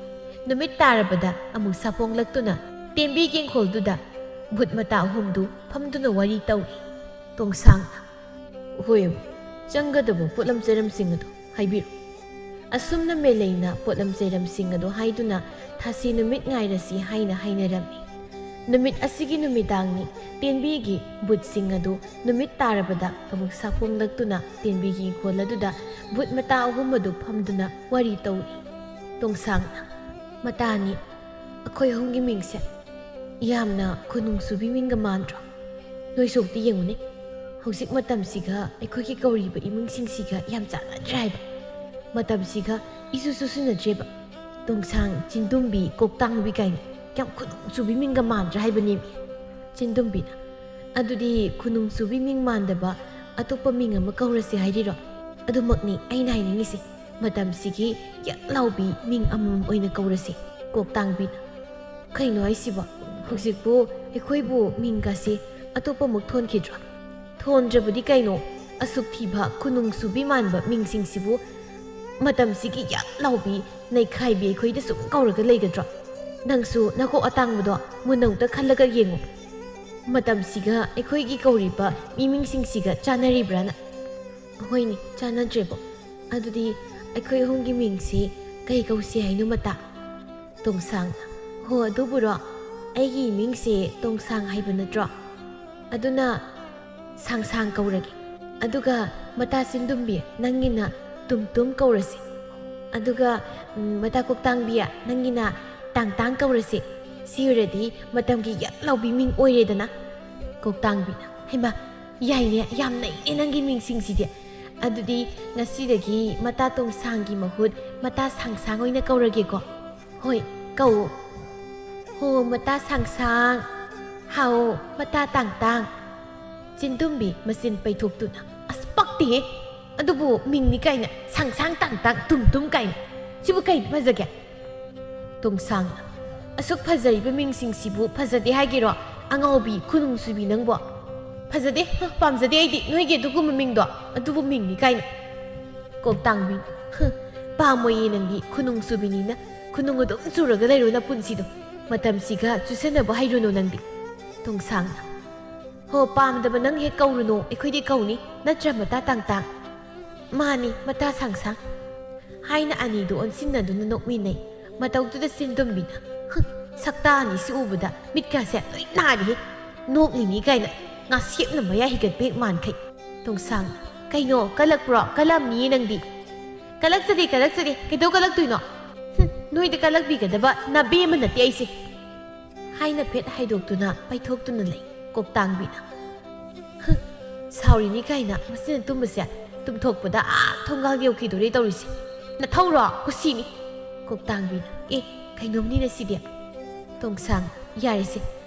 ꯅꯨꯃꯤꯠ ꯇꯥꯔꯕꯗ ꯑꯃꯨꯛ ꯁꯥꯐꯣꯡꯂꯛꯇꯨꯅ ꯇꯦꯟꯕꯤꯒꯤ ꯏꯪꯈꯣꯜꯗꯨꯗ ꯚꯨꯠ ꯃꯇꯥ ꯑꯍꯨꯝꯗꯨ ꯐꯝꯗꯨꯅ ꯋꯥꯔꯤ ꯇꯧꯔꯤ꯫ ꯇꯣꯡꯁꯥꯡꯅ, "ꯍꯣꯏ, ꯑꯕꯣꯛ, ꯆꯪꯒꯗꯕ ꯄꯣꯠꯂꯝ ꯆꯩꯔꯝꯁꯤꯡ ꯑꯗꯨ ꯍꯥꯏꯕꯤꯔꯛꯎ꯫" ꯑꯁꯨꯝꯅ ꯃꯦꯂꯩꯅ ꯄꯣꯠꯂꯝ ꯆꯩꯔꯝꯁꯤꯡ ꯑꯗꯨ ꯍꯥꯏꯗꯨꯅ ꯊꯥꯁꯤ ꯅꯨꯃꯤꯠ ꯉꯥꯏꯔꯁꯤ ꯍꯥꯏꯅ ꯍꯥꯏꯅꯔꯝꯃꯤ꯫ ꯅꯨꯃꯤꯠ ꯑꯁꯤꯒꯤ ꯅꯨꯃꯤꯗꯥꯡꯅꯤ ꯇꯦꯟꯕꯤꯒꯤ ꯚꯨꯠꯁꯤꯡ ꯑꯗꯨ ꯅꯨꯃꯤꯠ ꯇꯥꯔꯕꯗ ꯑꯃꯨꯛ ꯁꯥꯐꯣꯡꯂꯛꯇꯨꯅ ꯇꯦꯟꯕꯤꯒꯤ ꯏꯪꯈꯣꯜ ꯑꯗꯨꯗ ꯚꯨꯠ ꯃꯇꯥ ꯑꯍꯨꯝ ꯑꯗꯨ ꯐꯝꯗꯨꯅ ꯋꯥꯔꯤ ꯇꯧꯔꯤ꯫ ꯇꯣꯡꯁꯥꯡꯅ, "ꯃꯇꯥꯅꯤ, ꯑꯩꯈꯣꯏ ꯑꯍꯨꯝꯒꯤ ꯃꯤꯡꯁꯦ ꯌꯥꯝꯅ ꯈꯨꯅꯨꯡ ꯁꯨꯕꯤ ꯃꯤꯡꯒ ꯃꯥꯟꯗ꯭ꯔꯣ? ꯅꯣꯏ ꯁꯣꯛꯇꯤ ꯌꯦꯡꯉꯨꯅꯦ, ꯍꯧꯖꯤꯛ ꯃꯇꯝꯁꯤꯒ ꯑꯩꯈꯣꯏꯒꯤ ꯀꯧꯔꯤꯕ ꯏꯃꯨꯡꯁꯤꯡꯁꯤꯒ ꯌꯥꯝ ꯆꯥꯟꯅꯗ꯭ꯔꯦ ꯍꯥꯏꯕ꯫ ꯃꯇꯝꯁꯤꯒ ꯏꯁꯨ ꯆꯨꯁꯤꯟꯅꯗ꯭ꯔꯦꯕ꯫ ꯇꯣꯡꯁꯥꯡ, ꯆꯤꯟꯗꯨꯝꯕꯤ, ꯀꯣꯛꯇꯥꯡꯕꯤ ꯀꯥꯏꯅ ꯌꯥꯝ ꯈꯨꯅꯨꯡ ꯆꯨꯕꯤ ꯃꯤꯡꯒ ꯃꯥꯟꯗ꯭ꯔꯥ ꯍꯥꯏꯕꯅꯦꯃꯤ꯫ ꯆꯤꯟꯗꯨꯝꯕꯤꯅ, "ꯑꯗꯨꯗꯤ ꯈꯨꯅꯨꯡ ꯆꯨꯕꯤ ꯃꯤꯡ ꯃꯥꯟꯗꯕ ꯑꯇꯣꯞꯄ ꯃꯤꯡ ꯑꯃ ꯀꯧꯔꯁꯦ ꯍꯥꯏꯔꯤꯔꯣ?" "ꯑꯗꯨꯃꯛꯅꯤ ꯑꯩꯅ ꯍꯥꯏꯅꯤꯡꯉꯤꯁꯦ꯫ ꯃꯇꯝꯁꯤꯒꯤ ꯌꯛ ꯂꯥꯎꯕꯤ ꯃꯤꯡ ꯑꯃꯃꯝ ꯑꯣꯏꯅ ꯀꯧꯔꯁꯤ"꯫ ꯀꯣꯛꯇꯥꯡꯕꯤꯅ, "ꯀꯩꯅꯣ ꯍꯥꯏꯁꯤꯕꯣ? ꯍꯧꯖꯤꯛꯄꯨ ꯑꯩꯈꯣꯏꯕꯨ ꯃꯤꯡꯒꯁꯦ ꯑꯇꯣꯞꯄꯃꯨꯛ ꯊꯣꯟꯈꯤꯗ꯭ꯔꯣ?" "ꯊꯣꯟꯗ꯭ꯔꯕꯗꯤ ꯀꯩꯅꯣ? ꯑꯁꯨꯛ ꯊꯤꯕ ꯈꯨꯅꯨꯡ ꯆꯨꯕꯤ ꯃꯥꯟꯕ ꯃꯤꯡꯁꯤꯡꯁꯤꯕꯨ ꯃꯇꯝꯁꯤꯒꯤ ꯌꯛ ꯂꯥꯎꯕꯤ ꯅꯩꯈꯥꯏꯕꯤ ꯑꯩꯈꯣꯏꯗ ꯁꯨꯝ ꯀꯧꯔꯒ ꯂꯩꯒꯗ꯭ꯔꯣ? ꯅꯪꯁꯨ ꯅꯀꯣꯛ ꯑꯇꯥꯡꯕꯗꯣ ꯃꯨꯟꯅꯧꯇ ꯈꯜꯂꯒ ꯌꯦꯡꯉꯨ꯫ ꯃꯇꯝꯁꯤꯒ ꯑꯩꯈꯣꯏꯒꯤ ꯀꯧꯔꯤꯕ ꯃꯤꯃꯤꯡꯁꯤꯡꯁꯤꯒ ꯆꯥꯟꯅꯔꯤꯕ꯭ꯔꯥꯅ?" "ꯍꯣꯏꯅꯦ, ꯆꯥꯟꯅꯗ꯭ꯔꯦꯕꯣ꯫ ꯑꯗꯨꯗꯤ ꯑꯩꯈꯣꯏ ꯑꯍꯨꯝꯒꯤ ꯃꯤꯡꯁꯤ ꯀꯩ ꯀꯧꯁꯤ ꯍꯥꯏꯅꯣ, ꯃꯇꯥ?" ꯇꯣꯡꯁꯥꯡ, "ꯍꯣ, ꯑꯗꯨꯕꯨꯔꯣ? ꯑꯩꯒꯤ ꯃꯤꯡꯁꯦ ꯇꯣꯡꯁꯥꯡ ꯍꯥꯏꯕ ꯅꯠꯇ꯭ꯔꯣ? ꯑꯗꯨꯅ ꯁꯥꯡꯁꯥꯡ ꯀꯧꯔꯒꯦ꯫ ꯑꯗꯨꯒ ꯃꯇꯥ ꯆꯤꯟꯗꯨꯝꯕꯤ, ꯅꯪꯒꯤꯅ ꯇꯨꯝꯇꯨꯝ ꯀꯧꯔꯁꯤ꯫ ꯑꯗꯨꯒ, ꯎꯝ, ꯃꯇꯥ ꯀꯣꯛꯇꯥꯡꯕꯤ, ꯅꯪꯒꯤꯅ ꯇꯥꯡꯇꯥꯡ ꯀꯧꯔꯁꯤ꯫ ꯁꯤ ꯑꯣꯏꯔꯗꯤ ꯃꯇꯝꯒꯤ ꯌꯛ ꯂꯥꯎꯕꯤ ꯃꯤꯡ ꯑꯣꯏꯔꯦꯗꯅ꯫" ꯀꯣꯛꯇꯥꯡꯕꯤꯅ, "ꯍꯩꯃꯥ, ꯌꯥꯏꯅꯦ, ꯌꯥꯝ ꯅꯩꯅꯦ ꯅꯪꯒꯤ ꯃꯤꯡꯁꯤꯡꯁꯤꯗꯤ꯫ ꯑꯗꯨꯗꯤ ꯉꯁꯤꯗꯒꯤ ꯃꯇꯥ ꯇꯣꯡꯁꯥꯡꯒꯤ ꯃꯍꯨꯠ ꯃꯇꯥ ꯁꯥꯡꯁꯥꯡ ꯑꯣꯏꯅ ꯀꯧꯔꯒꯦꯀꯣ꯫" "ꯍꯣꯏ, ꯀꯧ꯫" "ꯍꯣ, ꯃꯇꯥ ꯁꯥꯡꯁꯥꯡ꯫ ꯍꯥꯎ, ꯃꯇꯥ ꯇꯥꯡꯇꯥꯡ꯫" ꯆꯤꯟꯗꯨꯝꯕꯤ ꯃꯆꯤꯟ ꯄꯩꯊꯣꯛꯇꯨꯅ, "ꯑꯁ, ꯄꯛꯇꯦꯍꯦ꯫ ꯑꯗꯨꯕꯨ ꯃꯤꯡꯅꯤ ꯀꯥꯏꯅ, ꯁꯥꯡꯁꯥꯡ ꯇꯥꯡꯇꯥꯡ ꯇꯨꯝꯇꯨꯝ ꯀꯥꯏꯅ꯫ ꯁꯤꯕꯨ ꯀꯩꯗ ꯐꯖꯒꯦ?" ꯇꯣꯡꯁꯥꯡꯅ, "ꯑꯁꯨꯛ ꯐꯖꯔꯤꯕ ꯃꯤꯡꯁꯤꯡꯁꯤꯕꯨ ꯐꯖꯗꯦ ꯍꯥꯏꯒꯦꯔꯣ? ꯑꯉꯥꯎꯕꯤ, ꯈꯨꯅꯨꯡꯁꯨꯕꯤ ꯅꯪꯕꯣ꯫ ꯐꯖꯗꯦ, ꯍ, ꯄꯥꯝꯖꯗꯦ ꯑꯩꯗꯤ ꯅꯣꯏꯒꯤ ꯑꯗꯨꯒꯨꯝꯕ ꯃꯤꯡꯗꯣ꯫ ꯑꯗꯨꯕꯨ ꯃꯤꯡꯅꯤ ꯀꯥꯏꯅ꯫" ꯀꯣꯛꯇꯥꯡꯕꯤ, "ꯍ, ꯄꯥꯝꯃꯣꯏꯌꯦ ꯅꯪꯗꯤ, ꯈꯨꯅꯨꯡꯁꯨꯕꯤꯅꯤꯅ꯫ ꯈꯨꯅꯨꯡ ꯑꯗꯨꯝ ꯆꯨꯔꯒ ꯂꯩꯔꯣ ꯅꯄꯨꯟꯁꯤꯗꯣ꯫ ꯃꯇꯝꯁꯤꯒ ꯆꯨꯁꯟꯅꯕ ꯍꯩꯔꯨꯅꯨ ꯅꯪꯗꯤ꯫" ꯇꯣꯡꯁꯥꯡꯅ, "ꯍꯣ, ꯄꯥꯝꯗꯕ ꯅꯪ ꯍꯦꯛ ꯀꯧꯔꯨꯅꯨ, ꯑꯩꯈꯣꯏꯗꯤ ꯀꯧꯅꯤ, ꯅꯠꯇ꯭ꯔ ꯃꯇꯥ ꯇꯥꯡꯇꯥꯡ?" "ꯃꯥꯅꯤ, ꯃꯇꯥ ꯁꯥꯡꯁꯥꯡ꯫" ꯍꯥꯏꯅ ꯑꯅꯤꯗꯨ ꯑꯣꯟꯁꯤꯟꯅꯗꯨꯅ ꯅꯣꯛꯃꯤꯟꯅꯩ꯫ ꯃꯇꯧꯗꯨꯗ ꯆꯤꯟꯗꯨꯝꯕꯤꯅ, "ꯍꯨꯝ, ꯁꯛꯇꯥ ꯑꯅꯤꯁꯤ ꯎꯕꯗ ꯃꯤꯠꯀꯥꯁꯦ ꯂꯣꯏ ꯅꯥꯔꯤꯍꯦ꯫ ꯅꯣꯛꯂꯤꯅꯤ ꯀꯥꯏꯅ ꯉꯥꯁꯦꯞꯅ ꯃꯌꯥ ꯍꯤꯒꯠꯄ ꯍꯦꯛ ꯃꯥꯟꯈꯩ꯫" ꯇꯣꯡꯁꯥꯡ, "ꯀꯩꯅꯣ, ꯀꯜꯂꯛꯄ꯭ꯔꯣ? ꯀꯜꯂꯝꯅꯤꯌꯦ ꯅꯪꯗꯤ꯫" "ꯀꯜꯂꯛꯆꯗꯦ, ꯀꯜꯂꯛꯆꯗꯦ꯫ ꯀꯩꯗꯧ ꯀꯜꯂꯛꯇꯣꯏꯅꯣ? ꯍꯨꯝ, ꯅꯣꯏꯗ ꯀꯜꯂꯛꯄꯤꯒꯗꯕ ꯅꯥꯕꯦꯝꯃ ꯅꯠꯇꯦ ꯑꯩꯁꯦ꯫" ꯍꯥꯏꯅ ꯐꯦꯠ ꯍꯥꯏꯗꯣꯛꯇꯨꯅ ꯄꯩꯊꯣꯛꯇꯨꯅ ꯂꯩ ꯀꯣꯛꯇꯥꯡꯕꯤꯅ꯫ "ꯍꯨꯝ, ꯁꯥꯎꯔꯤꯅꯤ ꯀꯥꯏꯅ ꯃꯁꯤꯅ ꯇꯨꯝꯕꯁꯦ ꯇꯨꯝꯊꯣꯛꯄꯗ ꯑꯥ ꯊꯣꯡꯒꯥꯜ ꯌꯧꯈꯤꯗꯣꯔꯦ ꯇꯧꯔꯤꯁꯦ꯫ ꯅꯊꯧꯔꯣ? ꯀꯨꯁꯤꯅꯤ꯫ ꯀꯣꯛꯇꯥꯡꯕꯤꯅ, "ꯑꯦ, ꯀꯩꯅꯣꯝꯅꯤꯅꯦ ꯁꯤꯗꯤ"꯫ ꯇꯣꯡꯁꯥꯡ, "ꯌꯥꯔꯦꯁꯦ,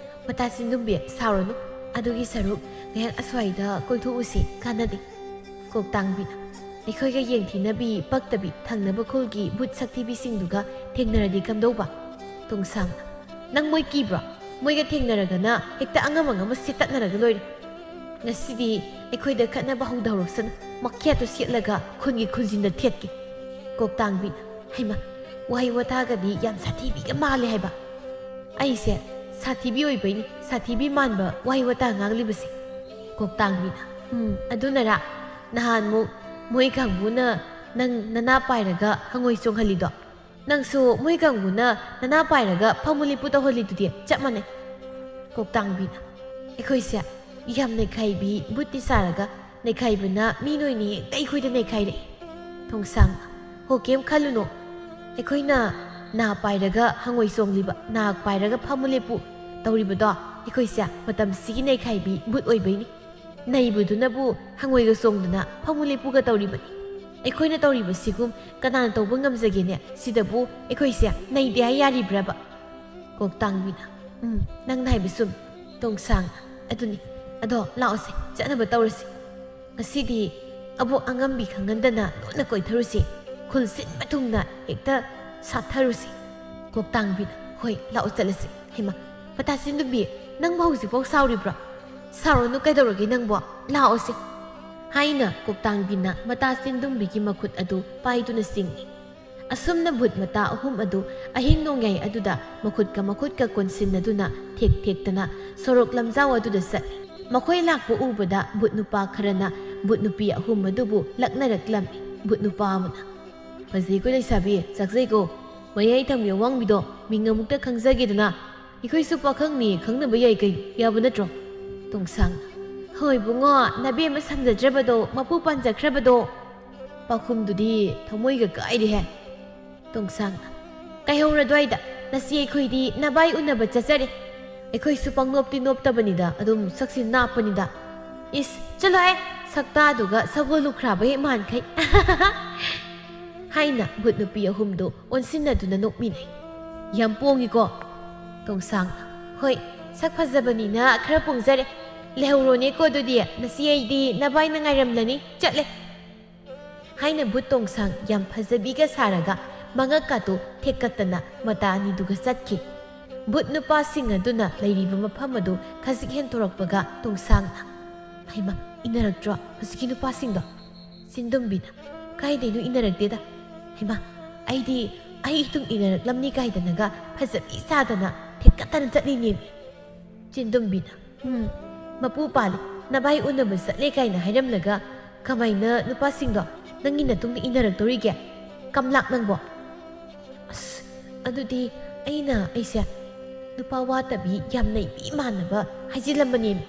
ꯃꯇꯥ ꯆꯤꯟꯗꯨꯝꯕꯤ, ꯁꯥꯎꯔꯅꯨ꯫ ꯑꯗꯨꯒꯤ ꯁꯔꯨꯛ ꯉꯥꯏꯍꯥꯛ ꯑꯁ꯭ꯋꯥꯏꯗ ꯀꯣꯏꯊꯣꯛꯎꯁꯤ, ꯀꯥꯟꯅꯗꯦ"꯫ ꯀꯣꯛꯇꯥꯡꯕꯤꯅ, "ꯑꯩꯈꯣꯏꯒ ꯌꯦꯡꯊꯤꯅꯕꯤ, ꯄꯛꯇꯕꯤ, ꯊꯪꯅꯕ ꯈꯨꯜꯒꯤ ꯚꯨꯠ ꯁꯛꯊꯤꯕꯤꯁꯤꯡꯗꯨꯒ ꯊꯦꯡꯅꯔꯗꯤ ꯀꯝꯗꯧꯕ?" ꯇꯣꯡꯁꯥꯡꯅ, "ꯅꯪ ꯃꯣꯏ ꯀꯤꯕ꯭ꯔꯣ? ꯃꯣꯏꯒ ꯊꯦꯡꯅꯔꯒꯅ ꯍꯦꯛꯇ ꯑꯉꯝ ꯑꯉꯝꯕ ꯁꯦꯠꯇꯠꯅꯔꯒ ꯂꯣꯏꯔꯦ꯫ ꯉꯁꯤꯗꯤ ꯑꯩꯈꯣꯏꯗ ꯈꯠꯅꯕ ꯍꯧꯗꯍꯧꯔꯛꯁꯅꯨ꯫ ꯃꯈꯦꯠꯇꯨ ꯁꯦꯠꯂꯒ ꯈꯨꯟꯒꯤ ꯈꯨꯟꯖꯤꯟꯗ ꯊꯦꯠꯀꯦ"꯫ ꯀꯣꯛꯇꯥꯡꯕꯤꯅ, "ꯍꯩꯃ, ꯋꯥꯍꯩ ꯋꯥꯇꯥꯒꯗꯤ ꯌꯥꯝ ꯁꯥꯊꯤꯕꯤꯒ ꯃꯥꯜꯂꯦ ꯍꯥꯏꯕ꯫ ꯑꯩꯁꯦ ꯁꯥꯊꯤꯕꯤ ꯑꯣꯏꯕꯩꯅꯤ ꯁꯥꯊꯤꯕꯤ ꯃꯥꯟꯕ ꯋꯥꯍꯩ ꯋꯥꯇꯥ ꯉꯥꯡꯂꯤꯕꯁꯦ"꯫ ꯀꯣꯛꯇꯥꯡꯕꯤꯅ, "ꯎꯝ, ꯑꯗꯨꯅꯔꯥ ꯅꯍꯥꯟꯃꯨꯛ ꯃꯣꯏ ꯀꯥꯡꯕꯨꯅ ꯅꯪ ꯅꯅꯥ ꯄꯥꯏꯔꯒ ꯍꯪꯉꯣꯏ ꯆꯣꯡꯍꯜꯂꯤꯗꯣ? ꯅꯪꯁꯨ ꯃꯣꯏ ꯀꯥꯡꯕꯨꯅ ꯅꯅꯥ ꯄꯥꯏꯔꯒ ꯐꯝꯃꯨ ꯂꯦꯞꯄꯨ ꯇꯧꯍꯜꯂꯤꯗꯨꯗꯤ ꯆꯞ ꯃꯥꯟꯅꯩ"꯫ ꯀꯣꯛꯇꯥꯡꯕꯤꯅ, "ꯑꯩꯈꯣꯏꯁꯦ ꯌꯥꯝ ꯅꯩꯈꯥꯏꯕꯤ ꯚꯨꯠꯇꯤ ꯁꯥꯔꯒ ꯅꯩꯈꯥꯏꯕꯅ ꯃꯤ ꯅꯣꯏꯅ ꯍꯦꯛꯇ ꯑꯩꯈꯣꯏꯗ ꯅꯩꯈꯥꯏꯔꯛꯏ"꯫ ꯇꯣꯡꯁꯥꯡ, "ꯍꯣ, ꯀꯩꯝ ꯈꯜꯂꯨꯅꯨ꯫ ꯑꯩꯈꯣꯏꯅ ꯅꯥ ꯄꯥꯏꯔꯒ ꯍꯪꯉꯣꯏ ꯆꯣꯡꯂꯤꯕ, ꯅꯥ ꯄꯥꯏꯔꯒ ꯐꯝꯃꯨ ꯂꯦꯞꯄꯨ ꯇꯧꯔꯤꯕꯗꯣ ꯑꯩꯈꯣꯏꯁꯦ ꯃꯇꯝꯁꯤꯒꯤ ꯅꯩꯈꯥꯏꯕꯤ ꯚꯨꯠ ꯑꯣꯏꯕꯩꯅꯤ꯫ ꯅꯩꯕꯗꯨꯅꯕꯨ ꯍꯪꯉꯣꯏꯒ ꯆꯣꯡꯗꯅ ꯐꯝꯃꯨ ꯂꯦꯞꯄꯨꯒ ꯇꯧꯔꯤꯕꯅꯤ꯫ ꯑꯩꯈꯣꯏꯅ ꯇꯧꯔꯤꯕꯁꯤꯒꯨꯝ ꯀꯅꯥꯅ ꯇꯧꯕ ꯉꯝꯖꯒꯦꯅꯦ? ꯁꯤꯗꯕꯨ ꯑꯩꯈꯣꯏꯁꯦ ꯅꯩꯗꯦ ꯍꯥꯏ ꯌꯥꯔꯤꯕ꯭ꯔꯕ?" ꯀꯣꯛꯇꯥꯡꯕꯤꯅ, "ꯎꯝ, ꯅꯪꯅ ꯍꯥꯏꯕ ꯆꯨꯝꯃꯤ"꯫ ꯇꯣꯡꯁꯥꯡ, "ꯑꯗꯨꯅꯤ, ꯑꯗꯣ ꯂꯥꯛꯑꯣꯁꯦ, ꯆꯠꯅꯕ ꯇꯧꯔꯁꯤ꯫ ꯉꯁꯤꯗꯤ ꯑꯕꯣꯛ ꯑꯉꯝꯕꯤ ꯈꯪꯍꯟꯗꯅ ꯂꯣꯟꯅ ꯀꯣꯏꯊꯔꯨꯁꯤ꯫ ꯈꯨꯜ ꯁꯤꯟꯕ ꯊꯨꯡꯅ ꯍꯦꯛꯇ ꯁꯥꯊꯔꯨꯁꯤ"꯫ ꯀꯣꯛꯇꯥꯡꯕꯤꯅ, "ꯍꯣꯏ, ꯂꯥꯛꯑꯣ ꯆꯠꯂꯁꯤ"꯫ "ꯍꯩꯃꯥ, ꯃꯇꯥ ꯆꯤꯟꯗꯨꯝꯕꯤ, ꯅꯪꯕꯨ ꯍꯧꯖꯤꯛꯐꯥꯎ ꯁꯥꯎꯔꯤꯕ꯭ꯔꯣ? ꯁꯥꯎꯔꯅꯨ, ꯀꯩꯗꯧꯔꯒꯦ ꯅꯪꯕꯣ? ꯂꯥꯛꯑꯣꯁꯦ"꯫ ꯍꯥꯏꯅ ꯀꯣꯛꯇꯥꯡꯕꯤꯅ ꯃꯇꯥ ꯆꯤꯟꯗꯨꯝꯕꯤꯒꯤ ꯃꯈꯨꯠ ꯑꯗꯨ ꯄꯥꯏꯗꯨꯅ ꯆꯤꯡꯏ꯫ ꯑꯁꯨꯝꯅ ꯚꯨꯠ ꯃꯇꯥ ꯑꯍꯨꯝ ꯑꯗꯨ ꯑꯍꯤꯡ ꯅꯣꯡꯌꯥꯏ ꯑꯗꯨꯗ ꯃꯈꯨꯠꯀ ꯃꯈꯨꯠꯀ ꯀꯣꯟꯁꯤꯟꯅꯗꯨꯅ ꯊꯦꯛ ꯊꯦꯛꯇꯅ ꯁꯣꯔꯣꯛ ꯂꯝꯖꯥꯎ ꯑꯗꯨꯗ ꯆꯠꯂꯤ꯫ ꯃꯈꯣꯏ ꯂꯥꯛꯄ ꯎꯕꯗ ꯚꯨꯠ ꯅꯨꯄꯥ ꯈꯔꯅ ꯚꯨꯠ ꯅꯨꯄꯤ ꯑꯍꯨꯝ ꯑꯗꯨꯕꯨ ꯂꯛꯅꯔꯛꯂꯝꯃꯤ꯫ ꯚꯨꯠ ꯅꯨꯄꯥ ꯑꯃꯅ, "ꯐꯖꯩꯀꯣ ꯂꯩꯁꯥꯕꯤ, ꯆꯥꯛꯆꯩꯀꯣ꯫ ꯃꯌꯥꯏ ꯊꯪꯕꯤ ꯑꯋꯥꯡꯕꯤꯗꯣ ꯃꯤꯡ ꯑꯃꯨꯛꯇ ꯈꯪꯖꯒꯦꯗꯅ꯫ ꯑꯩꯈꯣꯏꯁꯨ ꯄꯥꯈꯪꯅꯤ, ꯈꯪꯅꯕ ꯌꯥꯏ ꯀꯩꯅꯣ, ꯌꯥꯕ ꯅꯠꯇ꯭ꯔꯣ?" ꯇꯣꯡꯁꯥꯡ, "ꯍꯣꯏ ꯏꯕꯨꯡꯉꯣ, ꯅꯕꯦꯝꯃ ꯁꯪꯖꯗ꯭ꯔꯕꯗꯣ, ꯃꯄꯨ ꯄꯥꯟꯖꯈ꯭ꯔꯕꯗꯣ"꯫ ꯄꯥꯎꯈꯨꯝꯗꯨꯗꯤ ꯊꯃꯣꯏꯒ ꯀꯥꯏꯔꯦꯍꯦ꯫ ꯇꯣꯡꯁꯥꯡ, "ꯀꯩꯍꯧꯔ ꯑꯗꯨꯋꯥꯏꯗ? ꯅꯁꯤ ꯑꯩꯈꯣꯏꯗꯤ ꯅꯕꯥꯏ ꯎꯅꯕ ꯆꯠꯆꯔꯦ꯫ ꯑꯩꯈꯣꯏꯁꯨ ꯄꯪꯅꯣꯞꯇꯤ ꯅꯣꯞꯇꯕꯅꯤꯗ, ꯑꯗꯨꯝ ꯁꯛꯁꯤ ꯅꯥꯞꯄꯅꯤꯗ"꯫ "ꯏꯁ, ꯆꯠꯂꯣꯍꯦ, ꯁꯛꯇꯥꯗꯨꯒ ꯁꯒꯣꯜ ꯂꯨꯈ꯭ꯔꯥꯕ ꯍꯦꯛ ꯃꯥꯟꯈꯩ!" ꯍꯥꯏꯅ ꯚꯨꯠ ꯅꯨꯄꯤ ꯑꯍꯨꯝꯗꯨ ꯑꯣꯟꯁꯤꯟꯅꯗꯨꯅ ꯅꯣꯛꯃꯤꯟꯅꯩ꯫ "ꯌꯥꯝ ꯄꯣꯡꯉꯤꯀꯣ, ꯇꯣꯡꯁꯥꯡ?" "ꯍꯣꯏ, ꯁꯛ ꯐꯖꯕꯅꯤꯅ ꯈꯔ ꯄꯣꯡꯖꯔꯦ꯫ ꯂꯩꯍꯧꯔꯣꯅꯦꯀꯣ ꯑꯗꯨꯗꯤ, ꯉꯁꯤ ꯑꯩꯗꯤ ꯅꯕꯥꯏꯅ ꯉꯥꯏꯔꯝꯂꯅꯤ꯫ ꯆꯠꯂꯦ!" ꯍꯥꯏꯅ ꯚꯨꯠ ꯇꯣꯡꯁꯥꯡ ꯌꯥꯝ ꯐꯖꯕꯤꯒ ꯁꯥꯔꯒ ꯃꯉꯛꯀꯥꯗꯨ ꯊꯦꯛꯀꯠꯇꯅ ꯃꯇꯥ ꯑꯅꯤꯗꯨꯒ ꯆꯠꯈꯤ꯫ ꯚꯨꯠ ꯅꯨꯄꯥꯁꯤꯡ ꯑꯗꯨꯅ ꯂꯩꯔꯤꯕ ꯃꯐꯝ ꯑꯗꯨ ꯈꯖꯤꯛ ꯍꯦꯟꯇꯣꯔꯛꯄꯒ ꯇꯣꯡꯁꯥꯡꯅ, "ꯍꯩꯃꯥ, ꯏꯟꯅꯔꯛꯇ꯭ꯔꯣ ꯍꯧꯖꯤꯛꯀꯤ ꯅꯨꯄꯥꯁꯤꯡꯗꯣ?" ꯆꯤꯟꯗꯨꯝꯕꯤꯅ, "ꯀꯥꯏꯗꯩꯅꯣ, ꯏꯟꯅꯔꯛꯇꯦꯗ꯫ ꯍꯩꯃꯥ, ꯑꯩꯗꯤ ꯑꯩ ꯏꯇꯨꯡ ꯏꯟꯅꯔꯛꯂꯝꯅꯤ ꯀꯥꯏꯗꯅꯒ ꯐꯖꯕꯤ ꯁꯥꯗꯅ ꯊꯦꯛꯀꯠꯇꯅ ꯆꯠꯂꯤꯅꯦꯃꯤ!" ꯆꯤꯟꯗꯨꯝꯕꯤꯅ, "ꯎꯝ, ꯃꯄꯨ ꯄꯥꯜꯂꯦ, ꯅꯚꯥꯏ ꯎꯅꯕ ꯆꯠꯂꯦ ꯀꯥꯏꯅ ꯍꯥꯏꯔꯝꯂꯒ ꯀꯃꯥꯏꯅ ꯅꯨꯄꯥꯁꯤꯡꯗꯣ ꯅꯪꯒꯤ ꯅꯇꯨꯡꯗ ꯏꯟꯅꯔꯛꯇꯧꯔꯤꯒꯦ? ꯀꯝꯂꯥꯛ ꯅꯪꯕꯣ!" "ꯑꯁ, ꯑꯗꯨꯗꯤ ꯑꯩꯅ ꯑꯩꯁꯦ ꯅꯨꯄꯥ ꯋꯥꯠꯇꯕꯤ ꯌꯥꯝ ꯅꯩꯕꯤ ꯃꯥꯟꯅꯕ ꯍꯥꯏꯖꯤꯜꯂꯝꯕꯅꯦꯃꯤ꯫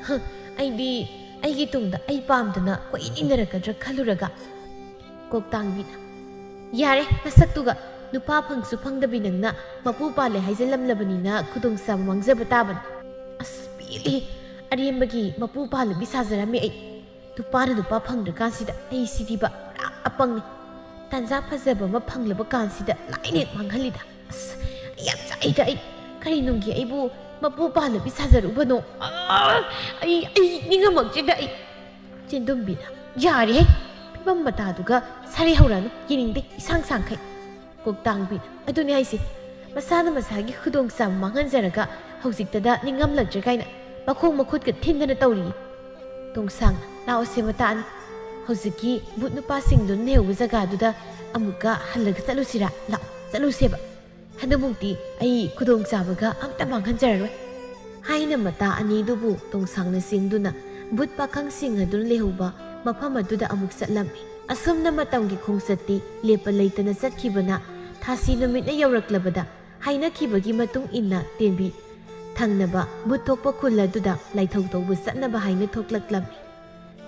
ꯍ, ꯑꯩꯗꯤ ꯑꯩꯒꯤ ꯇꯨꯡꯗ ꯑꯩ ꯄꯥꯝꯗꯅ ꯀꯣꯏꯏꯟ ꯏꯟꯅꯔꯛꯀꯗ꯭ꯔꯥ ꯈꯜꯂꯨꯔꯒ!" ꯀꯣꯛꯇꯥꯡꯕꯤꯅ, "ꯌꯥꯔꯦ ꯅꯁꯛꯇꯨꯒ! ꯅꯨꯄꯥ ꯐꯪꯁꯨ ꯐꯪꯗꯕꯤ ꯅꯪꯅ ꯃꯄꯨ ꯄꯥꯜꯂꯦ ꯍꯥꯏꯖꯤꯜꯂꯝꯂꯕꯅꯤꯅ ꯈꯨꯗꯣꯡꯆꯥꯕ ꯃꯥꯡꯖꯕ ꯇꯥꯕꯅꯤ꯫ ꯑꯁ, ꯄꯦꯜꯂꯦ! ꯑꯔꯦꯝꯕꯒꯤ ꯃꯄꯨ ꯄꯥꯜꯂꯕꯤ ꯁꯥꯖꯔꯝꯃꯦ ꯑꯩ꯫ ꯅꯨꯄꯥꯅ ꯅꯨꯄꯥ ꯐꯪꯗ꯭ꯔꯀꯥꯟꯁꯤꯗ ꯑꯩ ꯁꯤꯗꯤꯕ ꯄꯨꯔꯥ ꯑꯄꯪꯅꯤ꯫ ꯇꯥꯟꯖꯥ ꯐꯖꯕ ꯑꯃ ꯐꯪꯂꯕ ꯀꯥꯟꯁꯤꯗ ꯂꯥꯏꯅ ꯍꯦꯛ ꯃꯥꯡꯍꯜꯂꯤꯗ꯫ ꯑꯁ, ꯑꯩ ꯌꯥꯝ ꯆꯥꯛꯏꯗ ꯑꯩ꯫ ꯀꯔꯤ ꯅꯨꯡꯒꯤ ꯑꯩꯕꯨ ꯃꯄꯨ ꯄꯥꯜꯂꯕꯤ ꯁꯥꯖꯔꯨꯕꯅꯣ? ꯑꯥ, ꯑꯩ, ꯑꯩ ꯅꯤꯡꯉꯝꯃꯛꯇ꯭ꯔꯦꯗ ꯑꯩ꯫" ꯆꯦꯟꯗꯨꯝꯕꯤꯅ, "ꯌꯥꯔꯦꯍꯦ! ꯐꯤꯕꯝ ꯃꯇꯥꯗꯨꯒ ꯁꯥꯔꯤ ꯍꯧꯔꯛꯑꯅꯨ, ꯌꯦꯡꯅꯤꯡꯗꯦ ꯏꯁꯥꯡ ꯁꯥꯡꯈꯩ꯫" ꯀꯣꯛꯇꯥꯡꯕꯤꯅ, "ꯑꯗꯨꯅꯦ ꯍꯥꯏꯁꯦ, ꯃꯁꯥꯅ ꯃꯁꯥꯒꯤ ꯈꯨꯗꯣꯡꯆꯥꯕ ꯃꯥꯡꯍꯟꯖꯔꯒ ꯍꯧꯖꯤꯛꯇꯗ ꯅꯤꯡꯉꯝꯂꯛꯇ꯭ꯔꯦ ꯀꯥꯏꯅ ꯃꯈꯣꯡ ꯃꯈꯨꯠꯀ ꯊꯤꯟꯗꯅ ꯇꯧꯔꯤꯌꯦ꯫" ꯇꯣꯡꯁꯥꯡꯅ, "ꯂꯥꯛꯑꯣꯁꯦ ꯃꯇꯥ ꯑꯅꯤ, ꯍꯧꯖꯤꯛꯀꯤ ꯚꯨꯠ ꯅꯨꯄꯥꯁꯤꯡꯗꯨꯅ ꯂꯩꯍꯧꯕ ꯖꯒꯥꯗꯨꯗ ꯑꯃꯨꯛꯀ ꯍꯜꯂꯒ ꯆꯠꯂꯨꯁꯤꯔꯥ? ꯂꯥꯛꯑꯣ, ꯆꯠꯂꯨꯁꯦꯕ꯫ ꯍꯟꯗꯛꯃꯨꯛꯇꯤ ꯑꯩ ꯈꯨꯗꯣꯡꯆꯥꯕꯒ ꯑꯝꯇ ꯃꯥꯡꯍꯟꯖꯔꯔꯣꯏ꯫" ꯍꯥꯏꯅ ꯃꯇꯥ ꯑꯅꯤꯗꯨꯕꯨ ꯇꯣꯡꯁꯥꯡꯅ ꯆꯦꯟꯗꯨꯅ ꯚꯨꯠ ꯄꯥꯈꯪꯁꯤꯡ ꯑꯗꯨꯅ ꯂꯩꯍꯧꯕ ꯃꯐꯝ ꯑꯗꯨꯗ ꯑꯃꯨꯛ ꯆꯠꯂꯝꯃꯤ꯫ ꯑꯁꯨꯝꯅ ꯃꯇꯝꯒꯤ ꯈꯣꯡꯆꯠꯇꯤ ꯂꯦꯞꯄ ꯂꯩꯇꯅ ꯆꯠꯈꯤꯕꯅ ꯊꯥꯁꯤ ꯅꯨꯃꯤꯠꯅ ꯌꯧꯔꯛꯂꯕꯗ ꯍꯥꯏꯅꯈꯤꯕꯒꯤ ꯃꯇꯨꯡ ꯏꯟꯅ ꯇꯦꯟꯕꯤ ꯊꯪꯅꯕ ꯚꯨꯠ ꯊꯣꯛꯄ ꯈꯨꯜ ꯑꯗꯨꯗ ꯂꯥꯏꯊꯧ ꯇꯧꯕ ꯆꯠꯅꯕ ꯍꯥꯏꯅ ꯊꯣꯛꯂꯛꯂꯝꯃꯤ꯫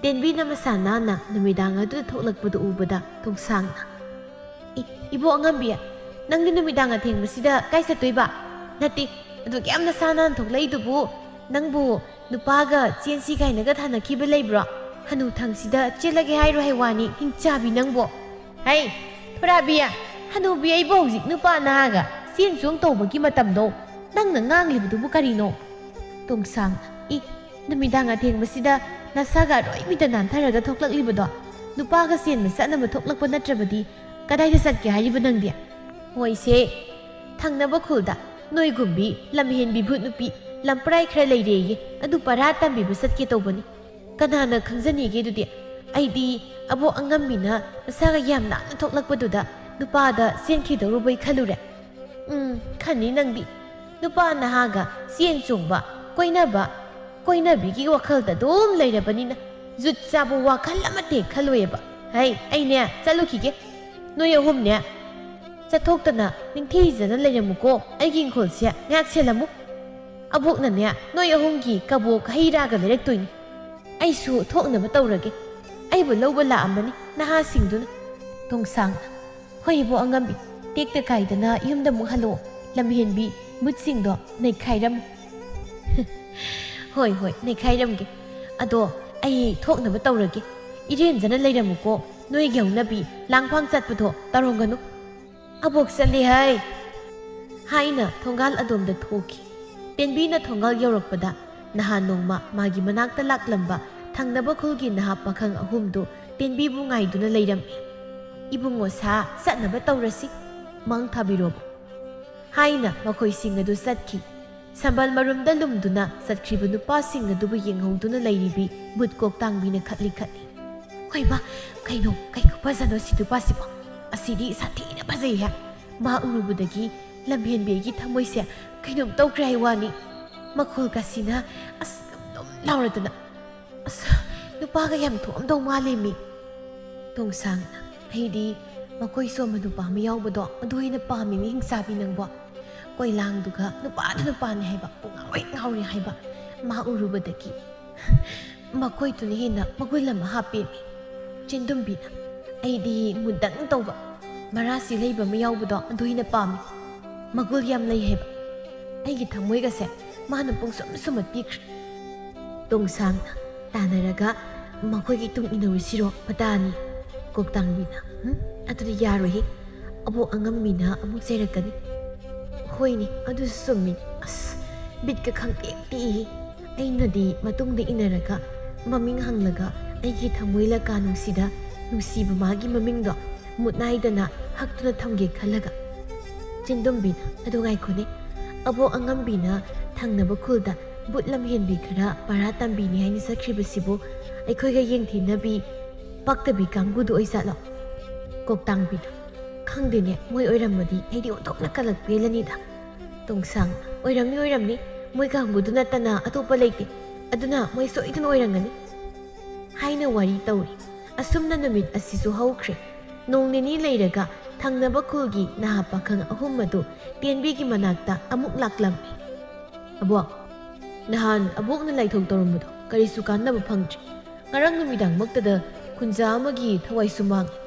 ꯇꯦꯟꯕꯤꯅ ꯃꯁꯥ ꯅꯥꯟꯅ ꯅꯨꯃꯤꯗꯥꯡ ꯑꯗꯨꯗ ꯊꯣꯛꯂꯛꯄꯗꯨ ꯎꯕꯗ ꯇꯣꯡꯁꯥꯡꯅ, "ꯏ, ꯏꯕꯣ ꯑꯉꯝꯕꯤ, ꯅꯪꯗꯤ ꯅꯨꯃꯤꯗꯥꯡ ꯑꯊꯦꯡꯕꯁꯤꯗ ꯀꯥꯏ ꯆꯠꯇꯣꯏꯕ? ꯅꯠꯇꯦ, ꯑꯗꯨꯛ ꯌꯥꯝ ꯅꯁꯥ ꯅꯥꯟꯅ ꯊꯣꯛꯂꯛꯏꯗꯨꯕꯨ ꯅꯪꯕꯨ ꯅꯨꯄꯥꯒ ꯆꯦꯟꯁꯤ ꯀꯥꯏꯅꯒ ꯊꯥꯅꯈꯤꯕ ꯂꯩꯕ꯭ꯔꯣ? ꯍꯅꯨꯊꯪꯁꯤꯗ ꯆꯦꯜꯂꯒꯦ ꯍꯥꯏꯔꯣ ꯍꯥꯏ ꯋꯥꯅꯤ, ꯍꯤꯡꯆꯥꯕꯤ ꯅꯪꯕꯣ꯫ ꯍꯩ, ꯊꯣꯔꯥꯕꯤ, ꯍꯅꯨꯕꯤ, ꯑꯩꯕꯨ ꯍꯧꯖꯤꯛ ꯅꯨꯄꯥ ꯅꯍꯥꯒ ꯆꯦꯟ ꯆꯣꯡ ꯇꯧꯕꯒꯤ ꯃꯇꯝꯗꯣ꯫ ꯅꯪꯅ ꯉꯥꯡꯂꯤꯕꯗꯨꯕꯨ ꯀꯔꯤꯅꯣ? ꯇꯣꯡꯁꯥꯡ, ꯏ, ꯅꯨꯃꯤꯗꯥꯡ ꯑꯊꯦꯡꯕꯁꯤꯗ ꯅꯁꯥꯒ ꯑꯔꯣꯏꯕꯤꯗ ꯅꯥꯟꯊꯔꯒ ꯊꯣꯛꯂꯛꯂꯤꯕꯗꯣ ꯅꯨꯄꯥꯒ ꯆꯦꯟꯕ ꯆꯠꯅꯕ ꯊꯣꯛꯂꯛꯄ ꯅꯠꯇ꯭ꯔꯕꯗꯤ ꯀꯗꯥꯏꯗ ꯆꯠꯀꯦ ꯍꯥꯏꯔꯤꯕ ꯅꯪꯗꯤ? ꯍꯣꯏꯁꯦ, ꯊꯪꯅꯕ ꯈꯨꯜꯗ ꯅꯣꯏꯒꯨꯝꯕꯤ ꯂꯝꯍꯦꯟꯕꯤ ꯚꯨꯠ ꯅꯨꯄꯤ ꯂꯝꯄ꯭ꯔꯥꯏ ꯈꯔ ꯂꯩꯔꯦꯌꯦ, ꯑꯗꯨ ꯄꯔꯥ ꯇꯝꯕꯤꯕ ꯆꯠꯀꯦ ꯇꯧꯕꯅꯤ꯫ ꯀꯅꯥꯅ ꯈꯪꯖꯅꯤꯒꯦ ꯑꯗꯨꯗꯤ? ꯑꯩꯗꯤ ꯑꯕꯣꯛ ꯑꯉꯝꯕꯤꯅ ꯃꯁꯥꯒ ꯌꯥꯝ ꯅꯥꯟꯅ ꯊꯣꯛꯂꯛꯄꯗꯨꯗ ꯅꯨꯄꯥꯗ ꯆꯦꯟꯈꯤꯗꯧꯔꯨꯕꯩ ꯈꯜꯂꯨꯔꯦ꯫ ꯎꯝ, ꯈꯟꯅꯤ ꯅꯪꯗꯤ꯫ ꯅꯨꯄꯥ ꯅꯍꯥꯒ ꯆꯦꯟ ꯆꯣꯡꯕ, ꯀꯣꯏꯅꯕ, ꯀꯣꯏꯅꯕꯤꯒꯤ ꯋꯥꯈꯜꯗ ꯑꯗꯨꯝ ꯂꯩꯔꯕꯅꯤꯅ ꯖꯨꯠ ꯆꯥꯕ ꯋꯥꯈꯜ ꯑꯃꯠꯇ ꯍꯦꯛ ꯈꯜꯂꯣꯏꯑꯕ꯫ ꯍꯩ, ꯑꯩꯅꯦ ꯆꯠꯂꯨꯈꯤꯒꯦ꯫ ꯅꯣꯏ ꯑꯍꯨꯝꯅꯦ ꯆꯠꯊꯣꯛꯇꯅ ꯅꯤꯡꯊꯤꯖꯅ ꯂꯩꯔꯝꯃꯨꯀꯣ꯫ ꯑꯩꯒꯤ ꯏꯪꯈꯣꯜꯁꯦ ꯉꯥꯛ ꯁꯦꯜꯂꯝꯃꯨ꯫ ꯑꯕꯣꯛꯅꯅꯦ ꯅꯣꯏ ꯑꯍꯨꯝꯒꯤ ꯀꯕꯣꯛ ꯍꯩ ꯔꯥꯒ ꯂꯩꯔꯛꯇꯣꯏꯅꯤ꯫ ꯑꯩꯁꯨ ꯊꯣꯛꯅꯕ ꯇꯧꯔꯒꯦ꯫ ꯑꯩꯕꯨ ꯂꯧꯕ ꯂꯥꯛꯑꯝꯕꯅꯤ ꯅꯍꯥꯁꯤꯡꯗꯨꯅ꯫ ꯇꯣꯡꯁꯥꯡ, ꯍꯣꯏ ꯏꯕꯣ ꯑꯉꯝꯕꯤ, ꯇꯦꯛꯇ ꯀꯥꯏꯗꯅ ꯌꯨꯝꯗ ꯑꯃꯨꯛ ꯍꯜꯂꯛꯑꯣ꯫ ꯂꯝꯍꯦꯟꯕꯤ ꯃꯨꯠꯁꯤꯡꯗꯣ ꯅꯩꯈꯥꯏꯔꯝꯃꯨ꯫ ꯍꯣꯏ, ꯍꯣꯏ, ꯅꯩꯈꯥꯏꯔꯝꯒꯦ꯫ ꯑꯗꯣ ꯑꯩ ꯊꯣꯛꯅꯕ ꯇꯧꯔꯒꯦ꯫ ꯏꯔꯦꯟꯖꯅ ꯂꯩꯔꯝꯃꯨꯀꯣ꯫ ꯅꯣꯏꯒꯤ ꯍꯧꯅꯕꯤ ꯂꯥꯡꯐꯥꯡ ꯆꯠꯄꯗꯣ ꯇꯧꯔꯝꯒꯅꯨ꯫ "ꯑꯕꯣꯛ ꯆꯠꯂꯦ ꯍꯥꯏ!" ꯍꯥꯏꯅ ꯊꯣꯡꯒꯥꯜ ꯑꯗꯣꯝꯗ ꯊꯣꯛꯈꯤ꯫ ꯇꯦꯟꯕꯤꯅ ꯊꯣꯡꯒꯥꯜ ꯌꯧꯔꯛꯄꯗ ꯅꯍꯥꯟ ꯅꯣꯡꯃ ꯃꯥꯒꯤ ꯃꯅꯥꯛꯇ ꯂꯥꯛꯂꯝꯕ ꯊꯪꯅꯕ ꯈꯨꯜꯒꯤ ꯅꯍꯥ ꯄꯥꯈꯪ ꯑꯍꯨꯝꯗꯨ ꯇꯦꯟꯕꯤꯕꯨ ꯉꯥꯏꯗꯨꯅ ꯂꯩꯔꯝꯃꯤ꯫ "ꯏꯕꯨꯡꯉꯣ ꯁꯥ, ꯆꯠꯅꯕ ꯇꯧꯔꯁꯤ꯫ ꯃꯥꯡ ꯊꯥꯕꯤꯔꯣ" ꯍꯥꯏꯅ ꯃꯈꯣꯏꯁꯤꯡ ꯑꯗꯨ ꯆꯠꯈꯤ꯫ ꯁꯝꯕꯜ ꯃꯔꯨꯝꯗ ꯂꯨꯝꯗꯨꯅ ꯆꯠꯈ꯭ꯔꯤꯕ ꯅꯨꯄꯥꯁꯤꯡ ꯑꯗꯨꯕꯨ ꯌꯦꯡꯍꯧꯗꯨꯅ ꯂꯩꯔꯤꯕꯤ ꯕꯨꯠ ꯀꯣꯛꯇꯥꯡꯕꯤꯅ ꯈꯠꯂꯤ ꯈꯠꯂꯤ꯫ "ꯍꯣꯏ ꯃꯥ, ꯀꯩꯅꯣ, ꯀꯩ ꯈꯨꯐꯖꯅꯣ ꯁꯤ ꯅꯨꯄꯥꯁꯤꯕꯣ? ꯑꯁꯤꯗꯤ ꯁꯥꯊꯤꯅ ꯐꯖꯩꯍꯦ!" ꯃꯥ ꯎꯔꯨꯕꯗꯒꯤ ꯂꯝꯍꯦꯟꯕꯤ ꯑꯩꯒꯤ ꯊꯃꯣꯏꯁꯦ ꯀꯩꯅꯣꯝ ꯇꯧꯈ꯭ꯔꯦ ꯍꯥꯏ ꯋꯥꯅꯤ꯫ ꯃꯈꯣꯜꯒꯁꯤꯅ ꯑꯁ ꯂꯨꯝ ꯂꯨꯝ ꯂꯥꯎꯔꯗꯅ꯫ ꯑꯁ, ꯅꯨꯄꯥꯒ ꯌꯥꯝ ꯊꯣꯛꯑꯝꯗꯧ ꯃꯥꯜꯂꯦ ꯃꯤ꯫ ꯇꯣꯡꯁꯥꯡ, ꯑꯩꯗꯤ ꯃꯈꯣꯏ ꯁꯣꯝꯕ ꯅꯨꯄꯥ ꯑꯃ ꯌꯥꯎꯕꯗꯣ ꯑꯗꯨ ꯑꯣꯏꯅ ꯄꯥꯝꯃꯤ ꯃꯤ ꯍꯤꯡꯆꯥꯕꯤ ꯅꯪꯕꯣ꯫ ꯀꯣꯏꯂꯥꯡꯗꯨꯒ ꯅꯨꯄꯥꯗꯨ ꯅꯨꯄꯥꯅꯤ ꯍꯥꯏꯕ, ꯄꯨꯡꯉꯥꯎ ꯍꯦꯛ ꯉꯥꯎꯔꯦ ꯍꯥꯏꯕ꯫ ꯃꯥ ꯎꯔꯨꯕꯗꯒꯤ ꯃꯈꯣꯏꯗꯨꯅ ꯍꯦꯟꯅ ꯃꯒꯨꯟ ꯑꯃ ꯍꯥꯞꯄꯦꯃꯤ꯫ ꯆꯦꯟꯗꯨꯝꯕꯤꯅ, ꯑꯩꯗꯤ ꯃꯨꯗꯪ ꯇꯧꯕ, ꯃꯔꯥꯁꯤ ꯂꯩꯕ ꯑꯃ ꯌꯥꯎꯕꯗꯣ ꯑꯗꯨ ꯑꯣꯏꯅ ꯄꯥꯝꯃꯤ꯫ ꯃꯒꯨꯜ ꯌꯥꯝ ꯂꯩ ꯍꯥꯏꯕ꯫ ꯑꯩꯒꯤ ꯊꯃꯣꯏꯒꯁꯦ ꯃꯥꯅ ꯄꯨꯡꯁꯨꯝ ꯁꯨꯝꯃꯠꯄꯤꯈ꯭ꯔꯦ꯫ ꯇꯣꯡꯁꯥꯡꯅ ꯇꯥꯟꯅꯔꯒ ꯃꯈꯣꯏꯒꯤ ꯇꯨꯡ ꯏꯟꯅꯔꯨꯁꯤꯔꯣ ꯃꯇꯥꯅꯤ? ꯀꯣꯛꯇꯥꯡꯕꯤꯅ, "ꯎꯝ, ꯑꯗꯨꯗꯤ ꯌꯥꯔꯣꯏꯍꯦ꯫ ꯑꯕꯣꯛ ꯑꯉꯝꯕꯤꯅ ꯑꯃꯨꯛ ꯆꯩꯔꯛꯀꯅꯤ꯫" "ꯍꯣꯏꯅꯦ, ꯑꯗꯨꯁꯨ ꯆꯨꯝꯃꯤꯅꯦ꯫ ꯑꯁ, ꯕꯤꯠꯀ ꯈꯪꯇꯦꯛ ꯇꯦꯛꯏꯍꯦ꯫ ꯑꯩꯅꯗꯤ ꯃꯇꯨꯡꯗ ꯏꯟꯅꯔꯒ ꯃꯃꯤꯡ ꯍꯪꯂꯒ ꯑꯩꯒꯤ ꯊꯃꯣꯏ ꯂꯀꯥ ꯅꯨꯡꯁꯤꯗ ꯅꯨꯡꯁꯤꯕ ꯃꯥꯒꯤ ꯃꯃꯤꯡꯗꯣ ꯃꯨꯠ ꯅꯥꯏꯗꯅ ꯍꯛꯇꯨꯅ ꯊꯝꯒꯦ ꯈꯜꯂꯒ꯫" ꯆꯤꯟꯗꯨꯝꯕꯤꯅ, "ꯑꯗꯨ ꯉꯥꯏꯈꯣꯅꯦ, ꯑꯕꯣꯛ ꯑꯉꯝꯕꯤꯅ ꯊꯪꯅꯕ ꯈꯨꯜꯗ ꯚꯨꯠ ꯂꯝꯍꯦꯟꯕꯤ ꯈꯔ ꯄꯔꯥ ꯇꯝꯕꯤꯅꯤ ꯍꯥꯏꯅ ꯆꯠꯈ꯭ꯔꯤꯕꯁꯤꯕꯨ ꯑꯩꯈꯣꯏꯒ ꯌꯦꯡꯊꯤꯅꯕꯤ ꯄꯛꯇꯕꯤ ꯀꯥꯡꯕꯨꯗꯨ ꯑꯣꯏꯖꯥꯠꯂꯣ?" ꯀꯣꯛꯇꯥꯡꯕꯤꯅ, "ꯈꯪꯗꯦꯅꯦ, ꯃꯣꯏ ꯑꯣꯏꯔꯝꯃꯗꯤ ꯑꯩꯗꯤ ꯑꯣꯟꯊꯣꯛꯅ ꯀꯂꯛ ꯄꯦꯜꯂꯅꯤꯗ꯫" ꯇꯣꯡꯁꯥꯡ, "ꯑꯣꯏꯔꯝꯅꯤ, ꯑꯣꯏꯔꯝꯅꯤ, ꯃꯣꯏ ꯀꯥꯡꯕꯨꯗꯨ ꯅꯠꯇꯅ ꯑꯇꯣꯞꯄ ꯂꯩꯇꯦ, ꯑꯗꯨꯅ ꯃꯣꯏ ꯁꯣꯏꯗꯅ ꯑꯣꯏꯔꯝꯒꯅꯤ" ꯍꯥꯏꯅ ꯋꯥꯔꯤ ꯇꯧꯔꯤ꯫ ꯑꯁꯨꯝꯅ ꯅꯨꯃꯤꯠ ꯑꯁꯤꯁꯨ ꯍꯧꯈ꯭ꯔꯦ꯫ ꯅꯣꯡ ꯅꯤꯅꯤ ꯂꯩꯔꯒ ꯊꯪꯅꯕ ꯈꯨꯜꯒꯤ ꯅꯍꯥ ꯄꯥꯈꯪ ꯑꯍꯨꯝ ꯑꯗꯨ ꯇꯦꯟꯕꯤꯒꯤ ꯃꯅꯥꯛꯇ ꯑꯃꯨꯛ ꯂꯥꯛꯂꯝꯃꯤ꯫ "ꯑꯕꯣꯛ, ꯅꯍꯥꯟ ꯑꯕꯣꯛꯅ ꯂꯥꯏꯊꯧ ꯇꯧꯔꯝꯕꯗꯣ ꯀꯔꯤꯁꯨ ꯀꯥꯟꯅꯕ ꯐꯪꯗ꯭ꯔꯤ꯫ ꯉꯔꯥꯡ ꯅꯨꯃꯤꯗꯥꯡꯃꯛꯇꯗ ꯈꯨꯟꯖꯥ ꯑꯃꯒꯤ ꯊꯋꯥꯏꯁꯨ ꯃꯥꯡꯉꯤ꯫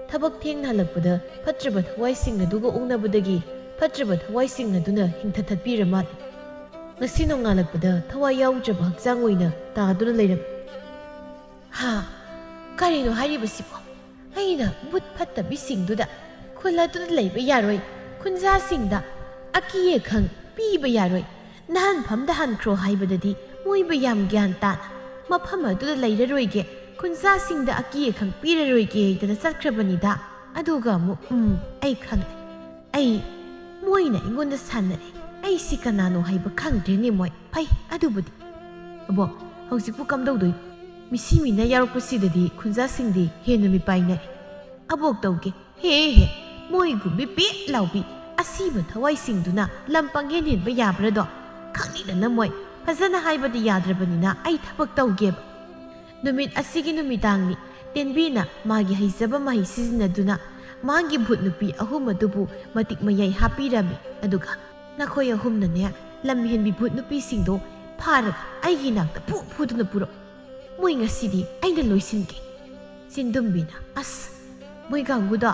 ꯊꯕꯛ ꯊꯦꯡꯅ ꯍꯜꯂꯛꯄꯗ ꯐꯠꯇ꯭ꯔꯕ ꯊꯋꯥꯏꯁꯤꯡ ꯑꯗꯨꯒ ꯑꯣꯛꯅꯕꯗꯒꯤ ꯐꯠꯇ꯭ꯔꯕ ꯊꯋꯥꯏꯁꯤꯡ ꯑꯗꯨꯅ ꯍꯤꯡꯊ ꯊꯠꯄꯤꯔ ꯃꯥꯜꯂꯦ꯫ ꯉꯁꯤ ꯅꯣꯡꯉꯥꯜꯂꯛꯄꯗ ꯊꯋꯥꯏ ꯌꯥꯎꯗ꯭ꯔꯕ ꯍꯛꯆꯥꯡ ꯑꯣꯏꯅ ꯇꯥꯗꯨꯅ ꯂꯩꯔꯝꯃꯤ꯫" "ꯍꯥ? ꯀꯔꯤꯅꯣ ꯍꯥꯏꯔꯤꯕꯁꯤꯕꯣ? ꯑꯩꯅ ꯚꯨꯠ ꯐꯠꯇꯕꯤꯁꯤꯡꯗꯨꯗ ꯈꯨꯜ ꯑꯗꯨꯗ ꯂꯩꯕ ꯌꯥꯔꯣꯏ, ꯈꯨꯟꯖꯥꯁꯤꯡꯗ ꯑꯀꯤ ꯑꯈꯪ ꯄꯤꯕ ꯌꯥꯔꯣꯏ, ꯅꯍꯥꯟꯐꯝꯗ ꯍꯟꯈ꯭ꯔꯣ ꯍꯥꯏꯕꯗꯗꯤ ꯃꯣꯏꯕꯨ ꯌꯥꯝ ꯒ꯭ꯌꯥꯟ ꯇꯥꯅ ꯃꯐꯝ ꯑꯗꯨꯗ ꯂꯩꯔꯔꯣꯏꯒꯦ, ꯈꯨꯟꯖꯥꯁꯤꯡꯗ ꯑꯀꯤ ꯑꯈꯪ ꯄꯤꯔꯔꯣꯏꯒꯦ ꯍꯥꯏꯗꯅ ꯆꯠꯈ꯭ꯔꯕꯅꯤꯗ꯫ ꯑꯗꯨꯒ ꯑꯃꯨꯛ, ꯎꯝ, ꯑꯩ ꯈꯪꯂꯦ꯫ ꯑꯩ, ꯃꯣꯏꯅ ꯑꯩꯉꯣꯟꯗ ꯁꯥꯟꯅꯔꯦ꯫ ꯑꯩꯁꯤ ꯀꯅꯥꯅꯣ ꯍꯥꯏꯕ ꯈꯪꯗ꯭ꯔꯦꯅꯦ ꯃꯣꯏ꯫ ꯐꯩ, ꯑꯗꯨꯕꯨꯗꯤ꯫ ꯑꯕꯣꯛ, ꯍꯧꯖꯤꯛꯄꯨ ꯀꯝꯗꯧꯗꯣꯏꯅꯣ? ꯃꯤꯁꯤ ꯃꯤꯅ ꯌꯥꯎꯔꯛꯄꯁꯤꯗꯗꯤ ꯈꯨꯟꯖꯥꯁꯤꯡꯗꯤ ꯍꯦꯟꯅ ꯃꯤꯄꯥꯏꯅꯔꯦ꯫ ꯑꯕꯣꯛ ꯇꯧꯒꯦ꯫ ꯍꯦ ꯍꯦ, ꯃꯣꯏꯒꯨꯝꯕꯤ ꯄꯦꯠ ꯂꯥꯎꯕꯤ ꯑꯁꯤꯕ ꯊꯋꯥꯏꯁꯤꯡꯗꯨꯅ ꯂꯝ ꯄꯪꯍꯦꯟ ꯍꯦꯟꯕ ꯌꯥꯕ꯭ꯔꯗꯣ? ꯈꯪꯅꯤꯡꯗꯅ ꯃꯣꯏ꯫ ꯐꯖꯅ ꯍꯥꯏꯕꯗꯤ ꯌꯥꯗ꯭ꯔꯕꯅꯤꯅ ꯑꯩ ꯊꯕꯛ ꯇꯧꯒꯦꯕ꯫ ꯅꯨꯃꯤꯠ ꯑꯁꯤꯒꯤ ꯅꯨꯃꯤꯗꯥꯡꯅꯤ꯫ ꯇꯦꯟꯕꯤꯅ ꯃꯥꯒꯤ ꯍꯩꯖꯕ ꯃꯍꯩ ꯁꯤꯖꯤꯟꯅꯗꯨꯅ ꯃꯥꯒꯤ ꯚꯨꯠ ꯅꯨꯄꯤ ꯑꯍꯨꯝ ꯑꯗꯨꯕꯨ ꯃꯇꯤꯛ ꯃꯌꯥꯏ ꯍꯥꯞꯄꯤꯔꯝꯃꯤ꯫ ꯑꯗꯨꯒ, "ꯅꯈꯣꯏ ꯑꯍꯨꯝꯅꯅꯦ, ꯂꯝꯍꯦꯟꯕꯤ ꯚꯨꯠ ꯅꯨꯄꯤꯁꯤꯡꯗꯣ ꯐꯥꯔꯒ ꯑꯩꯒꯤ ꯏꯅꯥꯛꯇ ꯐꯨ ꯐꯨꯗꯨꯅ ꯄꯨꯔꯛꯎ꯫ ꯃꯣꯏ ꯉꯁꯤꯗꯤ ꯑꯩꯅ ꯂꯣꯏꯁꯤꯟꯒꯦ꯫" ꯆꯤꯟꯗꯨꯝꯕꯤꯅ, "ꯑꯁ, ꯃꯣꯏ ꯀꯥꯡꯕꯨꯗꯣ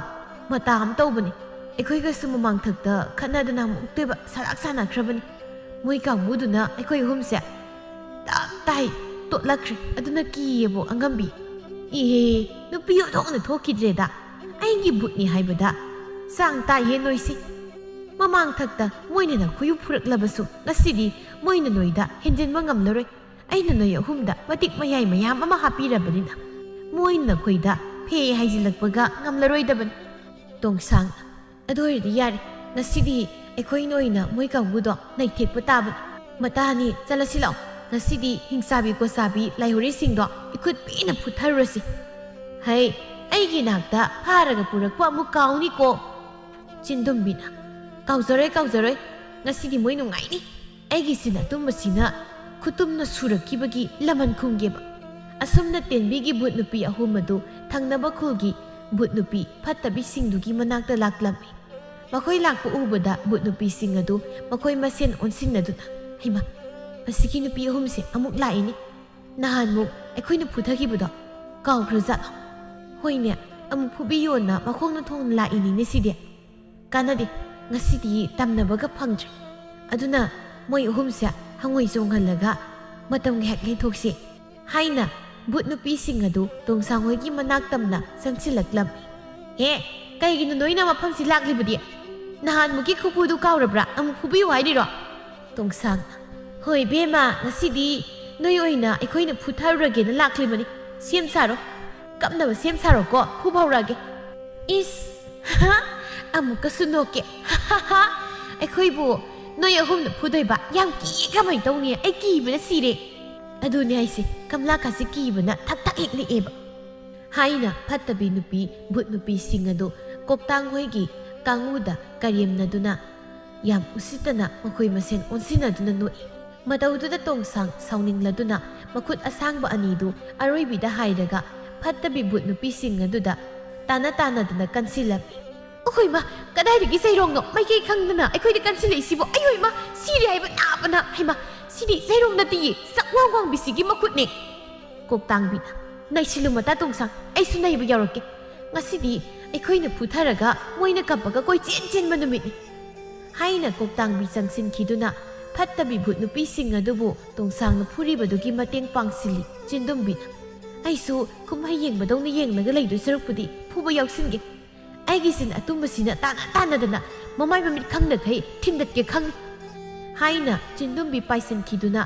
ꯃꯇꯥ ꯑꯃ ꯇꯧꯕꯅꯤ꯫ ꯑꯩꯈꯣꯏꯒꯁꯨ ꯃꯃꯥꯡꯊꯛꯇ ꯈꯠꯅꯗꯅ ꯑꯃꯨꯛꯇꯣꯏꯕ ꯁꯔꯥꯛ ꯁꯥꯟꯅꯈ꯭ꯔꯕꯅꯤ꯫ ꯃꯣꯏ ꯀꯥꯡꯕꯨꯗꯨꯅ ꯑꯩꯈꯣꯏ ꯑꯍꯨꯝꯁꯦ ꯇꯞ ꯇꯥꯏ ꯇꯣꯠꯂꯛꯈ꯭ꯔꯦ꯫ ꯑꯗꯨꯅ ꯀꯤꯌꯦꯕꯣ ꯑꯉꯝꯕꯤ꯫ ꯏꯍꯦ, ꯅꯨꯄꯤ ꯑꯣꯟꯊꯣꯛꯅ ꯊꯣꯛꯈꯤꯗ꯭ꯔꯦꯗ꯫ ꯑꯩꯒꯤ ꯕꯨꯠꯅꯤ ꯍꯥꯏꯕꯗ ꯆꯥꯡ ꯇꯥꯏꯍꯦ ꯅꯣꯏꯁꯤ꯫ ꯃꯃꯥꯡ ꯊꯛꯇ ꯃꯣꯏꯅ ꯅꯈꯣꯏꯕꯨ ꯐꯨꯔꯛꯂꯕꯁꯨ ꯉꯁꯤꯗꯤ ꯃꯣꯏꯅ ꯅꯣꯏꯗ ꯍꯦꯟꯖꯤꯟꯕ ꯉꯝꯂꯔꯣꯏ꯫ ꯑꯩꯅ ꯅꯣꯏ ꯑꯍꯨꯝꯗ ꯃꯇꯤꯛ ꯃꯌꯥꯏ ꯃꯌꯥꯝ ꯑꯃ ꯍꯥꯞꯄꯤꯔꯕꯅꯤꯅ ꯃꯣꯏꯅ ꯅꯈꯣꯏꯗ ꯐꯦ ꯍꯥꯏꯖꯤꯜꯂꯛꯄꯒ ꯉꯝꯂꯔꯣꯏꯗꯕꯅꯤ꯫ ꯇꯣꯡꯁꯥꯡ, ꯑꯗꯨ ꯑꯣꯏꯔꯗꯤ ꯌꯥꯔꯦ, ꯉꯁꯤꯗꯤ ꯑꯩꯈꯣꯏꯅ ꯑꯣꯏꯅ ꯃꯣꯏ ꯀꯥꯡꯕꯨꯗꯣ ꯅꯩꯊꯦꯛꯄ ꯇꯥꯕꯅꯤ꯫ ꯃꯇꯥꯅꯤ, ꯆꯠꯂꯁꯤ ꯂꯥꯛꯑꯣ꯫ ꯉꯁꯤꯗꯤ ꯍꯤꯡꯆꯥꯕꯤ ꯀꯣꯆꯥꯕꯤ ꯂꯥꯏꯍꯧꯔꯤꯁꯤꯡꯗꯣ ꯏꯈꯨꯠ ꯄꯤꯅ ꯐꯨꯊꯔꯨꯔꯁꯤ꯫ ꯍꯩ, ꯑꯩꯒꯤ ꯏꯅꯥꯛꯇ ꯐꯥꯔꯒ ꯄꯨꯔꯛꯄ ꯑꯃꯨꯛ ꯀꯥꯎꯅꯤꯀꯣ꯫ ꯆꯤꯟꯗꯨꯝꯕꯤꯅ, ꯀꯥꯎꯖꯔꯣꯏ, ꯀꯥꯎꯖꯔꯣꯏ꯫ ꯉꯁꯤꯗꯤ ꯃꯣꯏ ꯅꯨꯡꯉꯥꯏꯅꯤ꯫ ꯑꯩꯒꯤ ꯁꯤꯟ ꯑꯇꯨꯝꯕꯁꯤꯅ ꯈꯨꯇꯨꯝꯅ ꯁꯨꯔꯛꯈꯤꯕꯒꯤ ꯂꯃꯟ ꯈꯨꯝꯒꯦꯕ꯫ ꯑꯁꯨꯝꯅ ꯇꯦꯟꯕꯤꯒꯤ ꯕꯨꯠ ꯅꯨꯄꯤ ꯑꯍꯨꯝ ꯑꯗꯨ ꯊꯪꯅꯕ ꯈꯨꯜꯒꯤ ꯕꯨꯠ ꯅꯨꯄꯤ ꯐꯠꯇꯕꯤꯁꯤꯡꯗꯨꯒꯤ ꯃꯅꯥꯛꯇ ꯂꯥꯛꯂꯝꯃꯤ꯫ ꯃꯈꯣꯏ ꯂꯥꯛꯄ ꯎꯕꯗ ꯕꯨꯠ ꯅꯨꯄꯤꯁꯤꯡ ꯑꯗꯨ ꯃꯈꯣꯏ ꯃꯁꯦꯟ ꯑꯣꯟꯁꯤꯟꯅꯗꯨꯅ, "ꯍꯩꯃꯥ, ꯃꯁꯤꯒꯤ ꯅꯨꯄꯤ ꯑꯍꯨꯝꯁꯦ ꯑꯃꯨꯛ ꯂꯥꯛꯏꯅꯤ꯫ ꯅꯍꯥꯟꯃꯨꯛ ꯑꯩꯈꯣꯏꯅ ꯐꯨꯊꯈꯤꯕꯗꯣ ꯀꯥꯎꯈ꯭ꯔꯖꯥꯠꯂꯣ? ꯍꯣꯏꯅꯦ, ꯑꯃꯨꯛ ꯐꯨꯕꯤꯌꯣꯅ ꯃꯈꯣꯡꯅ ꯊꯣꯡꯅ ꯂꯥꯛꯏꯅꯤꯅꯦ ꯁꯤꯗꯤ꯫ ꯀꯥꯟꯅꯗꯦ, ꯉꯁꯤꯗꯤ ꯇꯝꯅꯕꯒ ꯐꯪꯗ꯭ꯔꯦ꯫ ꯑꯗꯨꯅ ꯃꯣꯏ ꯑꯍꯨꯝꯁꯦ ꯍꯉꯣꯏ ꯆꯣꯡꯍꯜꯂꯒ ꯃꯇꯝ ꯉꯥꯏꯍꯥꯛ ꯂꯦꯟꯊꯣꯛꯁꯤ" ꯍꯥꯏꯅ ꯕꯨꯠ ꯅꯨꯄꯤꯁꯤꯡ ꯑꯗꯨ ꯇꯣꯡꯁꯥꯡ ꯍꯣꯏꯒꯤ ꯃꯅꯥꯛ ꯇꯝꯅ ꯆꯪꯁꯤꯜꯂꯛꯂꯝꯃꯤ꯫ "ꯍꯦ, ꯀꯩꯒꯤꯅꯣ ꯅꯣꯏꯅ ꯃꯐꯝꯁꯤ ꯂꯥꯛꯂꯤꯕꯗꯤ? ꯅꯍꯥꯟꯃꯨꯛꯀꯤ ꯈꯨꯐꯨꯗꯨ ꯀꯥꯎꯔꯕ꯭ꯔꯥ? ꯑꯃꯨꯛ ꯐꯨꯕꯤꯌꯨ ꯍꯥꯏꯔꯤꯔꯣ?" ꯇꯣꯡꯁꯥꯡ, "ꯍꯣꯏ ꯏꯕꯦꯝꯃ, ꯉꯁꯤꯗꯤ ꯅꯣꯏ ꯑꯣꯏꯅ ꯑꯩꯈꯣꯏꯅ ꯐꯨꯊꯔꯨꯔꯒꯦꯅ ꯂꯥꯛꯂꯤꯕꯅꯤ꯫ ꯁꯦꯝ ꯁꯥꯔꯣ, ꯀꯞꯅꯕ ꯁꯦꯝ ꯁꯥꯔꯣꯀꯣ, ꯐꯨꯕ ꯍꯧꯔꯛꯑꯒꯦ꯫" "ꯏꯁ, ꯑꯃꯨꯛꯀꯁꯨ ꯅꯣꯛꯀꯦ꯫ ꯑꯩꯈꯣꯏꯕꯨ ꯅꯣꯏ ꯑꯍꯨꯝꯅ ꯐꯨꯗꯣꯏꯕ? ꯌꯥꯝ ꯀꯤꯌꯦ꯫ ꯀꯃꯥꯏꯅ ꯇꯧꯅꯤ? ꯑꯩ ꯀꯤꯕꯅ ꯁꯤꯔꯦ꯫" ꯑꯗꯨꯅꯦ ꯍꯥꯏꯁꯦ, ꯀꯝꯂꯥꯀꯥꯁꯦ ꯀꯤꯕꯅ ꯊꯛ ꯊꯛ ꯍꯦꯛ ꯅꯤꯛꯑꯦꯕ꯫ ꯍꯥꯏꯅ ꯐꯠꯇꯕꯤ ꯅꯨꯄꯤ ꯕꯨꯠ ꯅꯨꯄꯤꯁꯤꯡ ꯑꯗꯨ ꯀꯣꯛꯇꯥꯡ ꯍꯣꯏꯒꯤ ꯀꯥꯡꯕꯨꯗ ꯀꯔꯦꯝꯅꯗꯨꯅ ꯌꯥꯝ ꯎꯁꯤꯠꯇꯅ ꯃꯈꯣꯏ ꯃꯁꯦꯟ ꯑꯣꯟꯁꯤꯟꯅꯗꯨꯅ ꯅꯣꯛꯏ꯫ ꯃꯇꯧꯗꯨꯗ ꯇꯣꯡꯁꯥꯡ ꯁꯥꯎꯅꯤꯡꯂꯗꯨꯅ ꯃꯈꯨꯠ ꯑꯁꯥꯡꯕ ꯑꯅꯤꯗꯨ ꯑꯔꯣꯏꯕꯤꯗ ꯍꯥꯏꯔꯒ ꯐꯠꯇꯕꯤ ꯕꯨꯠ ꯅꯨꯄꯤꯁꯤꯡ ꯑꯗꯨꯗ ꯇꯥꯅ ꯇꯥꯅꯗꯨꯅ ꯀꯟꯁꯤꯜꯂꯝꯃꯤ꯫ "ꯑꯩꯈꯣꯏ ꯃꯥ, ꯀꯗꯥꯏꯗꯒꯤ ꯆꯩꯔꯣꯡꯅꯣ? ꯃꯥꯏꯀꯩ ꯈꯪꯗꯅ ꯑꯩꯈꯣꯏꯗ ꯀꯟꯁꯤꯜꯂꯛꯏꯁꯤꯕꯣ? ꯑꯩ ꯍꯣꯏ ꯃꯥ, ꯁꯤꯔꯦ ꯍꯥꯏꯕ ꯅꯥꯕꯅ! ꯍꯩꯃꯥ, ꯁꯤꯗꯤ ꯆꯩꯔꯣꯡ ꯅꯠꯇꯤꯌꯦ, ꯆꯥꯛꯋꯥꯡ ꯋꯥꯡꯕꯤꯁꯤꯒꯤ ꯃꯈꯨꯠꯅꯦ!" ꯀꯣꯛꯇꯥꯡꯕꯤꯅ, "ꯅꯩꯁꯤꯜꯂꯨ ꯃꯇꯥ ꯇꯣꯡꯁꯥꯡ, ꯑꯩꯁꯨ ꯅꯩꯕ ꯌꯥꯎꯔꯛꯀꯦ꯫ ꯉꯁꯤꯗꯤ ꯑꯩꯈꯣꯏꯅ ꯐꯨꯊꯔꯒ ꯃꯣꯏꯅ ꯀꯞꯄꯒ ꯀꯣꯏꯆꯦꯟ ꯆꯦꯟꯕ ꯅꯨꯃꯤꯠꯅꯤ꯫" ꯍꯥꯏꯅ ꯀꯣꯛꯇꯥꯡꯕꯤ ꯆꯪꯁꯤꯟꯈꯤꯗꯨꯅ ꯐꯠꯇꯕꯤ ꯚꯨꯠ ꯅꯨꯄꯤꯁꯤꯡ ꯑꯗꯨꯕꯨ ꯇꯣꯡꯁꯥꯡꯅ ꯐꯨꯔꯤꯕꯗꯨꯒꯤ ꯃꯇꯦꯡ ꯄꯥꯡꯁꯤꯜꯂꯤ ꯆꯤꯟꯗꯨꯝꯕꯤꯅ꯫ "ꯑꯩꯁꯨ ꯀꯨꯝꯍꯩ ꯌꯦꯡꯕꯗꯧꯅ ꯌꯦꯡꯂꯒ ꯂꯩꯗꯣꯏ ꯁꯔꯨꯛꯄꯨꯗꯤ ꯐꯨꯕ ꯌꯥꯎꯁꯤꯟꯒꯦ꯫ ꯑꯩꯒꯤ ꯆꯤꯟ ꯑꯇꯨꯝꯕꯁꯤꯅ ꯇꯥꯟꯅ ꯇꯥꯟꯅꯗꯅ ꯃꯃꯥꯏ ꯃꯃꯤꯠ ꯈꯪꯗꯈꯩ ꯊꯤꯟꯗꯠꯀꯦ ꯈꯪꯉꯤ," ꯍꯥꯏꯅ ꯆꯤꯟꯗꯨꯝꯕꯤ ꯄꯥꯏꯁꯤꯟꯈꯤꯗꯨꯅ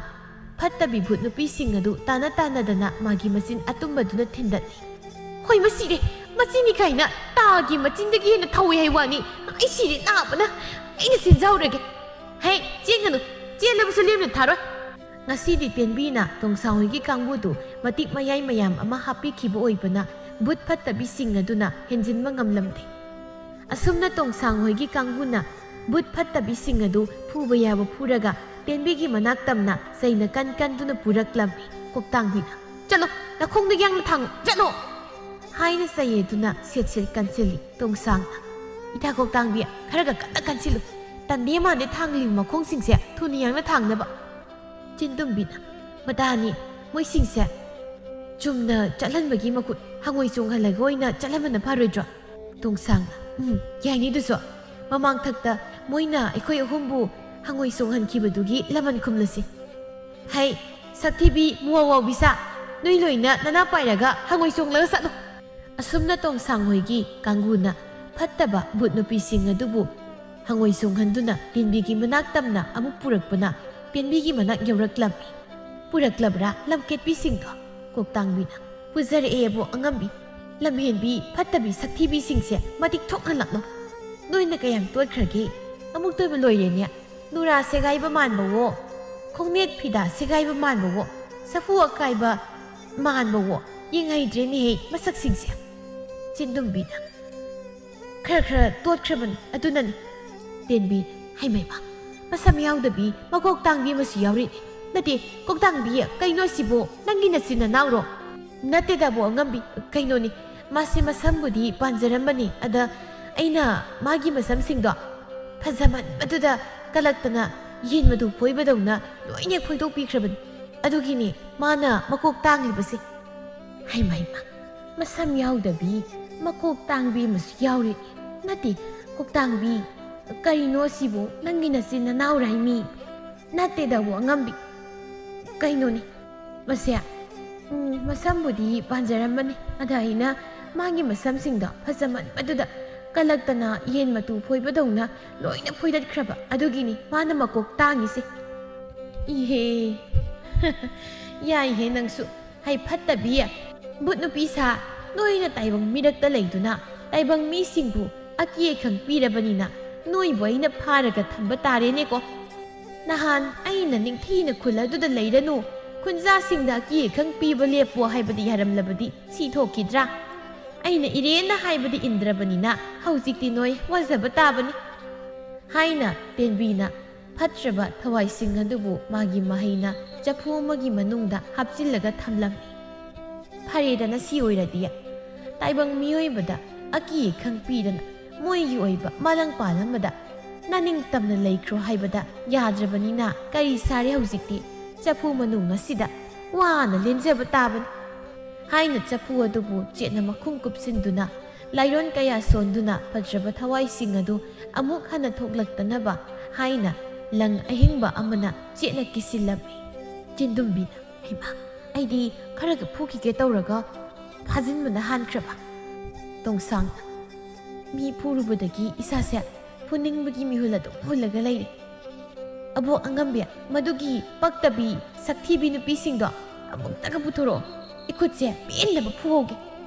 ꯐꯠꯇꯕꯤ ꯚꯨꯠ ꯅꯨꯄꯤꯁꯤꯡ ꯑꯗꯨ ꯇꯥꯟꯅ ꯇꯥꯟꯅꯗꯅ ꯃꯥꯒꯤ ꯃꯆꯤꯟ ꯑꯇꯨꯝꯕꯗꯨꯅ ꯊꯤꯟꯗꯠꯂꯤ꯫ "ꯍꯣꯏ, ꯃꯁꯤꯔꯦ, ꯃꯆꯤꯅꯤ ꯀꯥꯏꯅ ꯇꯥꯒꯤ ꯃꯆꯤꯟꯗꯒꯤ ꯍꯦꯟꯅ ꯊꯧꯋꯦ ꯍꯥꯏ ꯋꯥꯅꯤ꯫ ꯑꯩ ꯁꯤꯔꯦ ꯅꯥꯕꯅ꯫ ꯑꯩꯅ ꯆꯦꯟꯖꯍꯧꯔꯒꯦ꯫ ꯍꯦ, ꯆꯦꯟꯒꯅꯨ, ꯆꯦꯜꯂꯕꯁꯨ ꯂꯦꯝꯅ ꯊꯥꯔꯣꯏ꯫" ꯉꯁꯤꯗꯤ ꯇꯦꯟꯕꯤꯅ ꯇꯣꯡꯁꯥꯡ ꯍꯣꯏꯒꯤ ꯀꯥꯡꯕꯨꯗꯨ ꯃꯇꯤꯛ ꯃꯌꯥꯏ ꯃꯌꯥꯝ ꯑꯃ ꯍꯥꯞꯄꯤꯈꯤꯕ ꯑꯣꯏꯕꯅ ꯚꯨꯠ ꯐꯠꯇꯕꯤꯁꯤꯡ ꯑꯗꯨꯅ ꯍꯦꯟꯖꯤꯟꯕ ꯉꯝꯂꯝꯗꯦ꯫ ꯑꯁꯨꯝꯅ ꯇꯣꯡꯁꯥꯡ ꯍꯣꯏꯒꯤ ꯀꯥꯡꯕꯨꯅ ꯚꯨꯠ ꯐꯠꯇꯕꯤꯁꯤꯡ ꯑꯗꯨ ꯐꯨꯕ ꯌꯥꯕ ꯐꯨꯔꯒ ꯇꯦꯟꯕꯤꯒꯤ ꯃꯅꯥꯛ ꯇꯝꯅ ꯆꯩꯅ ꯀꯟ ꯀꯟꯗꯨꯅ ꯄꯨꯔꯛꯂꯝꯃꯤ꯫ ꯀꯣꯛꯇꯥꯡꯕꯤꯅ, "ꯆꯠꯂꯣ, ꯅꯈꯣꯡꯗ ꯌꯥꯡꯅ ꯊꯥꯡꯉꯨ, ꯆꯠꯂꯣ!" ꯍꯥꯏꯅ ꯆꯩ ꯑꯗꯨꯅ ꯁꯦꯠ ꯁꯦꯠ ꯀꯟꯁꯤꯜꯂꯤ ꯇꯣꯡꯁꯥꯡꯅ꯫ "ꯏꯇꯥ ꯀꯣꯛꯇꯥꯡꯕꯤ, ꯈꯔꯒ ꯀꯟꯅ ꯀꯟꯁꯤꯜꯂꯨ꯫ ꯇꯟꯗꯦ ꯃꯥꯟꯗꯦ ꯊꯥꯡꯂꯤꯕ ꯃꯈꯣꯡꯁꯤꯡꯁꯦ ꯊꯨꯅ ꯌꯥꯡꯅ ꯊꯥꯡꯅꯕ꯫" ꯆꯤꯟꯗꯨꯝꯕꯤꯅ, "ꯃꯇꯥꯅꯤ, ꯃꯣꯏꯁꯤꯡꯁꯦ ꯆꯨꯝꯅ ꯆꯠꯍꯟꯕꯒꯤ ꯃꯍꯨꯠ ꯍꯪꯉꯣꯏ ꯆꯣꯡꯍꯜꯂꯒ ꯑꯣꯏꯅ ꯆꯠꯍꯟꯕꯅ ꯐꯔꯣꯏꯗ꯭ꯔꯣ?" ꯇꯣꯡꯁꯥꯡꯅ, "ꯎꯝ, ꯌꯥꯏꯅꯦ ꯑꯗꯨꯁꯨ꯫ ꯃꯃꯥꯡꯊꯛꯇ ꯃꯣꯏꯅ ꯑꯩꯈꯣꯏ ꯑꯍꯨꯝꯕꯨ ꯍꯪꯉꯣꯏ ꯆꯣꯡꯍꯟꯈꯤꯕꯗꯨꯒꯤ ꯂꯃꯟ ꯈꯨꯝꯂꯁꯤ꯫ ꯍꯩ, ꯁꯛꯊꯤꯕꯤ ꯃꯨꯋꯥꯋꯥꯎꯕꯤꯁꯥ, ꯅꯣꯏ ꯂꯣꯏꯅ ꯅꯅꯥ ꯄꯥꯏꯔꯒ ꯍꯪꯉꯣꯏ ꯆꯣꯡꯂꯒ ꯆꯠꯂꯣ꯫" ꯑꯁꯨꯝꯅ ꯇꯣꯡꯁꯥꯡ ꯍꯣꯏꯒꯤ ꯀꯥꯡꯕꯨꯅ ꯐꯠꯇꯕ ꯚꯨꯠ ꯅꯨꯄꯤꯁꯤꯡ ꯑꯗꯨꯕꯨ ꯍꯪꯉꯣꯏ ꯆꯣꯡꯍꯟꯗꯨꯅ ꯇꯦꯟꯕꯤꯒꯤ ꯃꯅꯥꯛ ꯇꯝꯅ ꯑꯃꯨꯛ ꯄꯨꯔꯛꯄꯅ ꯇꯦꯟꯕꯤꯒꯤ ꯃꯅꯥꯛ ꯌꯧꯔꯛꯂꯝꯃꯤ꯫ "ꯄꯨꯔꯛꯂꯕ꯭ꯔꯥ ꯂꯝꯀꯦꯠꯄꯤꯁꯤꯡꯗꯣ?" ꯀꯣꯛꯇꯥꯡꯕꯤꯅ, "ꯄꯨꯖꯔꯛꯑꯦꯕꯣ ꯑꯉꯝꯕꯤ꯫ ꯂꯝꯍꯦꯟꯕꯤ ꯐꯠꯇꯕꯤ ꯁꯛꯊꯤꯕꯤꯁꯤꯡꯁꯦ ꯃꯇꯤꯛ ꯊꯣꯛꯅ ꯂꯥꯛꯂꯣ꯫ ꯅꯣꯏꯅ ꯀꯌꯥꯝ ꯇꯣꯠꯈ꯭ꯔꯒꯦ? ꯑꯃꯨꯛꯇꯣꯏꯕ ꯂꯣꯏꯔꯦꯅꯦ꯫ ꯅꯨꯔꯥ ꯁꯦꯒꯥꯏꯕ ꯃꯥꯟꯕꯋꯣ, ꯈꯣꯡꯅꯦꯠ ꯐꯤꯗꯥ ꯁꯦꯒꯥꯏꯕ ꯃꯥꯟꯕꯋꯣ, ꯁꯥꯐꯨ ꯑꯀꯥꯏꯕ ꯃꯥꯟꯕꯋꯣ, ꯌꯦꯡꯍꯩꯗ꯭ꯔꯦꯅꯦꯍꯦ ꯃꯁꯛꯁꯤꯡꯁꯦ꯫" ꯆꯤꯟꯗꯨꯝꯕꯤꯅ, "ꯈꯔ ꯈꯔ ꯇꯣꯠꯈ꯭ꯔꯕꯅꯤ, ꯑꯗꯨꯅꯅꯤ꯫" ꯇꯦꯟꯕꯤ, "ꯍꯩꯃꯩꯃ, ꯃꯁꯝ ꯌꯥꯎꯗꯕꯤ ꯃꯀꯣꯛ ꯇꯥꯡꯕꯤ ꯑꯃꯁꯨ ꯌꯥꯎꯔꯤꯅꯦ꯫ ꯅꯠꯇꯦ, ꯀꯣꯛꯇꯥꯡꯕꯤ, ꯀꯩꯅꯣ ꯁꯤꯕꯣ? ꯅꯪꯒꯤ ꯅꯆꯤꯟ ꯅꯅꯥꯎꯔꯣ?" "ꯅꯠꯇꯦꯗꯕꯣ ꯑꯉꯝꯕꯤ, ꯀꯩꯅꯣꯅꯤ, ꯃꯥꯁꯦ ꯃꯁꯝꯕꯨꯗꯤ ꯄꯥꯟꯖꯔꯝꯕꯅꯤ, ꯑꯗ ꯑꯩꯅ ꯃꯥꯒꯤ ꯃꯁꯝꯁꯤꯡꯗꯣ ꯐꯖꯃꯟꯕꯗꯨꯗ ꯀꯂꯛꯇꯅ ꯌꯦꯟ ꯃꯇꯨ ꯐꯣꯏꯕꯗꯧꯅ ꯂꯣꯏꯅ ꯐꯣꯏꯗꯣꯛꯄꯤꯈ꯭ꯔꯕꯅꯤ꯫ ꯑꯗꯨꯒꯤꯅꯤ ꯃꯥꯅ ꯃꯀꯣꯛ ꯇꯥꯡꯂꯤꯕꯁꯦ꯫" "ꯍꯩꯃ ꯍꯩꯃ, ꯃꯁꯝ ꯌꯥꯎꯗꯕꯤ ꯃꯀꯣꯛ ꯇꯥꯡꯕꯤ ꯑꯃꯁꯨ ꯌꯥꯎꯔꯦ꯫ ꯅꯠꯇꯦ, ꯀꯣꯛꯇꯥꯡꯕꯤ, ꯀꯔꯤꯅꯣ ꯁꯤꯕꯨ? ꯅꯪꯒꯤ ꯅꯆꯤꯟ ꯅꯅꯥꯎꯔꯥꯏ ꯃꯤ?" "ꯅꯠꯇꯦꯗ, ꯑꯕꯣꯛ ꯑꯉꯝꯕꯤ꯫ ꯀꯩꯅꯣꯅꯦ, ꯃꯁꯦ, ꯎꯝ, ꯃꯁꯝꯕꯨꯗꯤ ꯄꯥꯟꯖꯔꯝꯕꯅꯤ꯫ ꯑꯗ ꯑꯩꯅ ꯃꯥꯒꯤ ꯃꯁꯝꯁꯤꯡꯗꯣ ꯐꯖꯃꯟꯕꯗꯨꯗ ꯀꯜꯂꯛꯇꯅ ꯌꯦꯟ ꯃꯇꯨ ꯐꯣꯏꯕꯗꯧꯅ ꯂꯣꯏꯅ ꯐꯣꯏꯗꯠꯈ꯭ꯔꯕ꯫ ꯑꯗꯨꯒꯤꯅꯤ ꯃꯥꯅ ꯃꯀꯣꯛ ꯇꯥꯡꯉꯤꯁꯦ꯫" "ꯏꯍꯦ, ꯌꯥꯏꯍꯦ ꯅꯪꯁꯨ꯫ ꯍꯩ ꯐꯠꯇꯕꯤ, ꯕꯨꯠ ꯅꯨꯄꯤ ꯁꯥ, ꯅꯣꯏꯅ ꯇꯥꯏꯕꯪ ꯃꯤꯔꯛꯇ ꯂꯩꯗꯨꯅ ꯇꯥꯏꯕꯪ ꯃꯤꯁꯤꯡꯕꯨ ꯑꯀꯤ ꯑꯈꯪ ꯄꯤꯔꯕꯅꯤꯅ ꯅꯣꯏꯕꯨ ꯑꯩꯅ ꯐꯥꯔꯒ ꯊꯝꯕ ꯇꯥꯔꯦꯅꯦꯀꯣ꯫ ꯅꯍꯥꯟ ꯑꯩꯅ ꯅꯤꯡꯊꯤꯅ ꯈꯨꯜ ꯑꯗꯨꯗ ꯂꯩꯔꯅꯨ, ꯈꯨꯟꯖꯥꯁꯤꯡꯗ ꯑꯀꯤ ꯑꯈꯪ ꯄꯤꯕ ꯂꯦꯞꯄꯣ ꯍꯥꯏꯕꯗꯤ ꯌꯥꯔꯝꯂꯕꯗꯤ ꯁꯤ ꯊꯣꯛꯈꯤꯗ꯭ꯔꯥ? ꯑꯩꯅ ꯏꯔꯦꯟꯅ ꯍꯥꯏꯕꯗꯤ ꯏꯟꯗ꯭ꯔꯕꯅꯤꯅ ꯍꯧꯖꯤꯛꯇꯤ ꯅꯣꯏ ꯋꯥꯖꯕ ꯇꯥꯕꯅꯤ" ꯍꯥꯏꯅ ꯇꯦꯟꯕꯤꯅ ꯐꯠꯇ꯭ꯔꯕ ꯊꯋꯥꯏꯁꯤꯡ ꯑꯗꯨꯕꯨ ꯃꯥꯒꯤ ꯃꯍꯩꯅ ꯆꯐꯨ ꯑꯃꯒꯤ ꯃꯅꯨꯡꯗ ꯍꯥꯞꯆꯤꯜꯂꯒ ꯊꯝꯂꯝꯃꯤ꯫ ꯐꯔꯦꯗꯅ, ꯁꯤ ꯑꯣꯏꯔꯗꯤ ꯇꯥꯏꯕꯪ ꯃꯤꯑꯣꯏꯕꯗ ꯑꯀꯤ ꯑꯈꯪ ꯄꯤꯗꯅ ꯃꯣꯏꯒꯤ ꯑꯣꯏꯕ ꯃꯥꯂꯪ ꯄꯥꯂꯝꯕꯗ ꯅꯅꯤꯡꯇꯝꯅ ꯂꯩꯈ꯭ꯔꯣ ꯍꯥꯏꯕꯗ ꯌꯥꯗ꯭ꯔꯕꯅꯤꯅ ꯀꯔꯤ ꯁꯥꯔꯦ ꯍꯧꯖꯤꯛꯇꯤ? ꯆꯐꯨ ꯃꯅꯨꯡ ꯑꯁꯤꯗ ꯋꯥꯅ ꯂꯦꯟꯖꯕ ꯇꯥꯕꯅꯤ ꯍꯥꯏꯅ ꯆꯐꯨ ꯑꯗꯨꯕꯨ ꯆꯦꯠꯅ ꯃꯈꯨꯝ ꯀꯨꯞꯁꯤꯟꯗꯨꯅ ꯂꯥꯏꯔꯣꯟ ꯀꯌꯥ ꯁꯣꯟꯗꯨꯅ ꯐꯠꯇ꯭ꯔꯕ ꯊꯋꯥꯏꯁꯤꯡ ꯑꯗꯨ ꯑꯃꯨꯛ ꯍꯟꯅ ꯊꯣꯛꯂꯛꯇꯅꯕ ꯍꯥꯏꯅ ꯂꯪ ꯑꯍꯤꯡꯕ ꯑꯃꯅ ꯆꯦꯠꯅ ꯀꯤꯁꯤꯜꯂꯝꯃꯤ꯫ ꯆꯤꯟꯗꯨꯝꯕꯤꯅ, "ꯍꯩꯃꯥ, ꯑꯩꯗꯤ ꯈꯔꯒ ꯐꯨꯈꯤꯒꯦ ꯇꯧꯔꯒ ꯐꯥꯖꯤꯟꯕꯅ ꯍꯥꯟꯈ꯭ꯔꯕ꯫" ꯇꯣꯡꯁꯥꯡꯅ, "ꯃꯤ ꯐꯨꯔꯨꯕꯗꯒꯤ ꯏꯁꯥꯁꯦ ꯐꯨꯅꯤꯡꯕꯒꯤ ꯃꯤꯍꯨꯜ ꯑꯗꯨꯝ ꯍꯨꯜꯂꯒ ꯂꯩꯔꯦ꯫ ꯑꯕꯣꯛ ꯑꯉꯝꯕꯤ, ꯃꯗꯨꯒꯤ ꯄꯛꯇꯕꯤ ꯁꯛꯊꯤꯕꯤ ꯅꯨꯄꯤꯁꯤꯡꯗꯣ ꯑꯃꯨꯛꯇꯒ ꯄꯨꯊꯣꯔꯛꯑꯣ꯫ ꯏꯈꯨꯠꯁꯦ ꯄꯦꯟꯅꯕ ꯐꯨꯍꯧꯒꯦ꯫"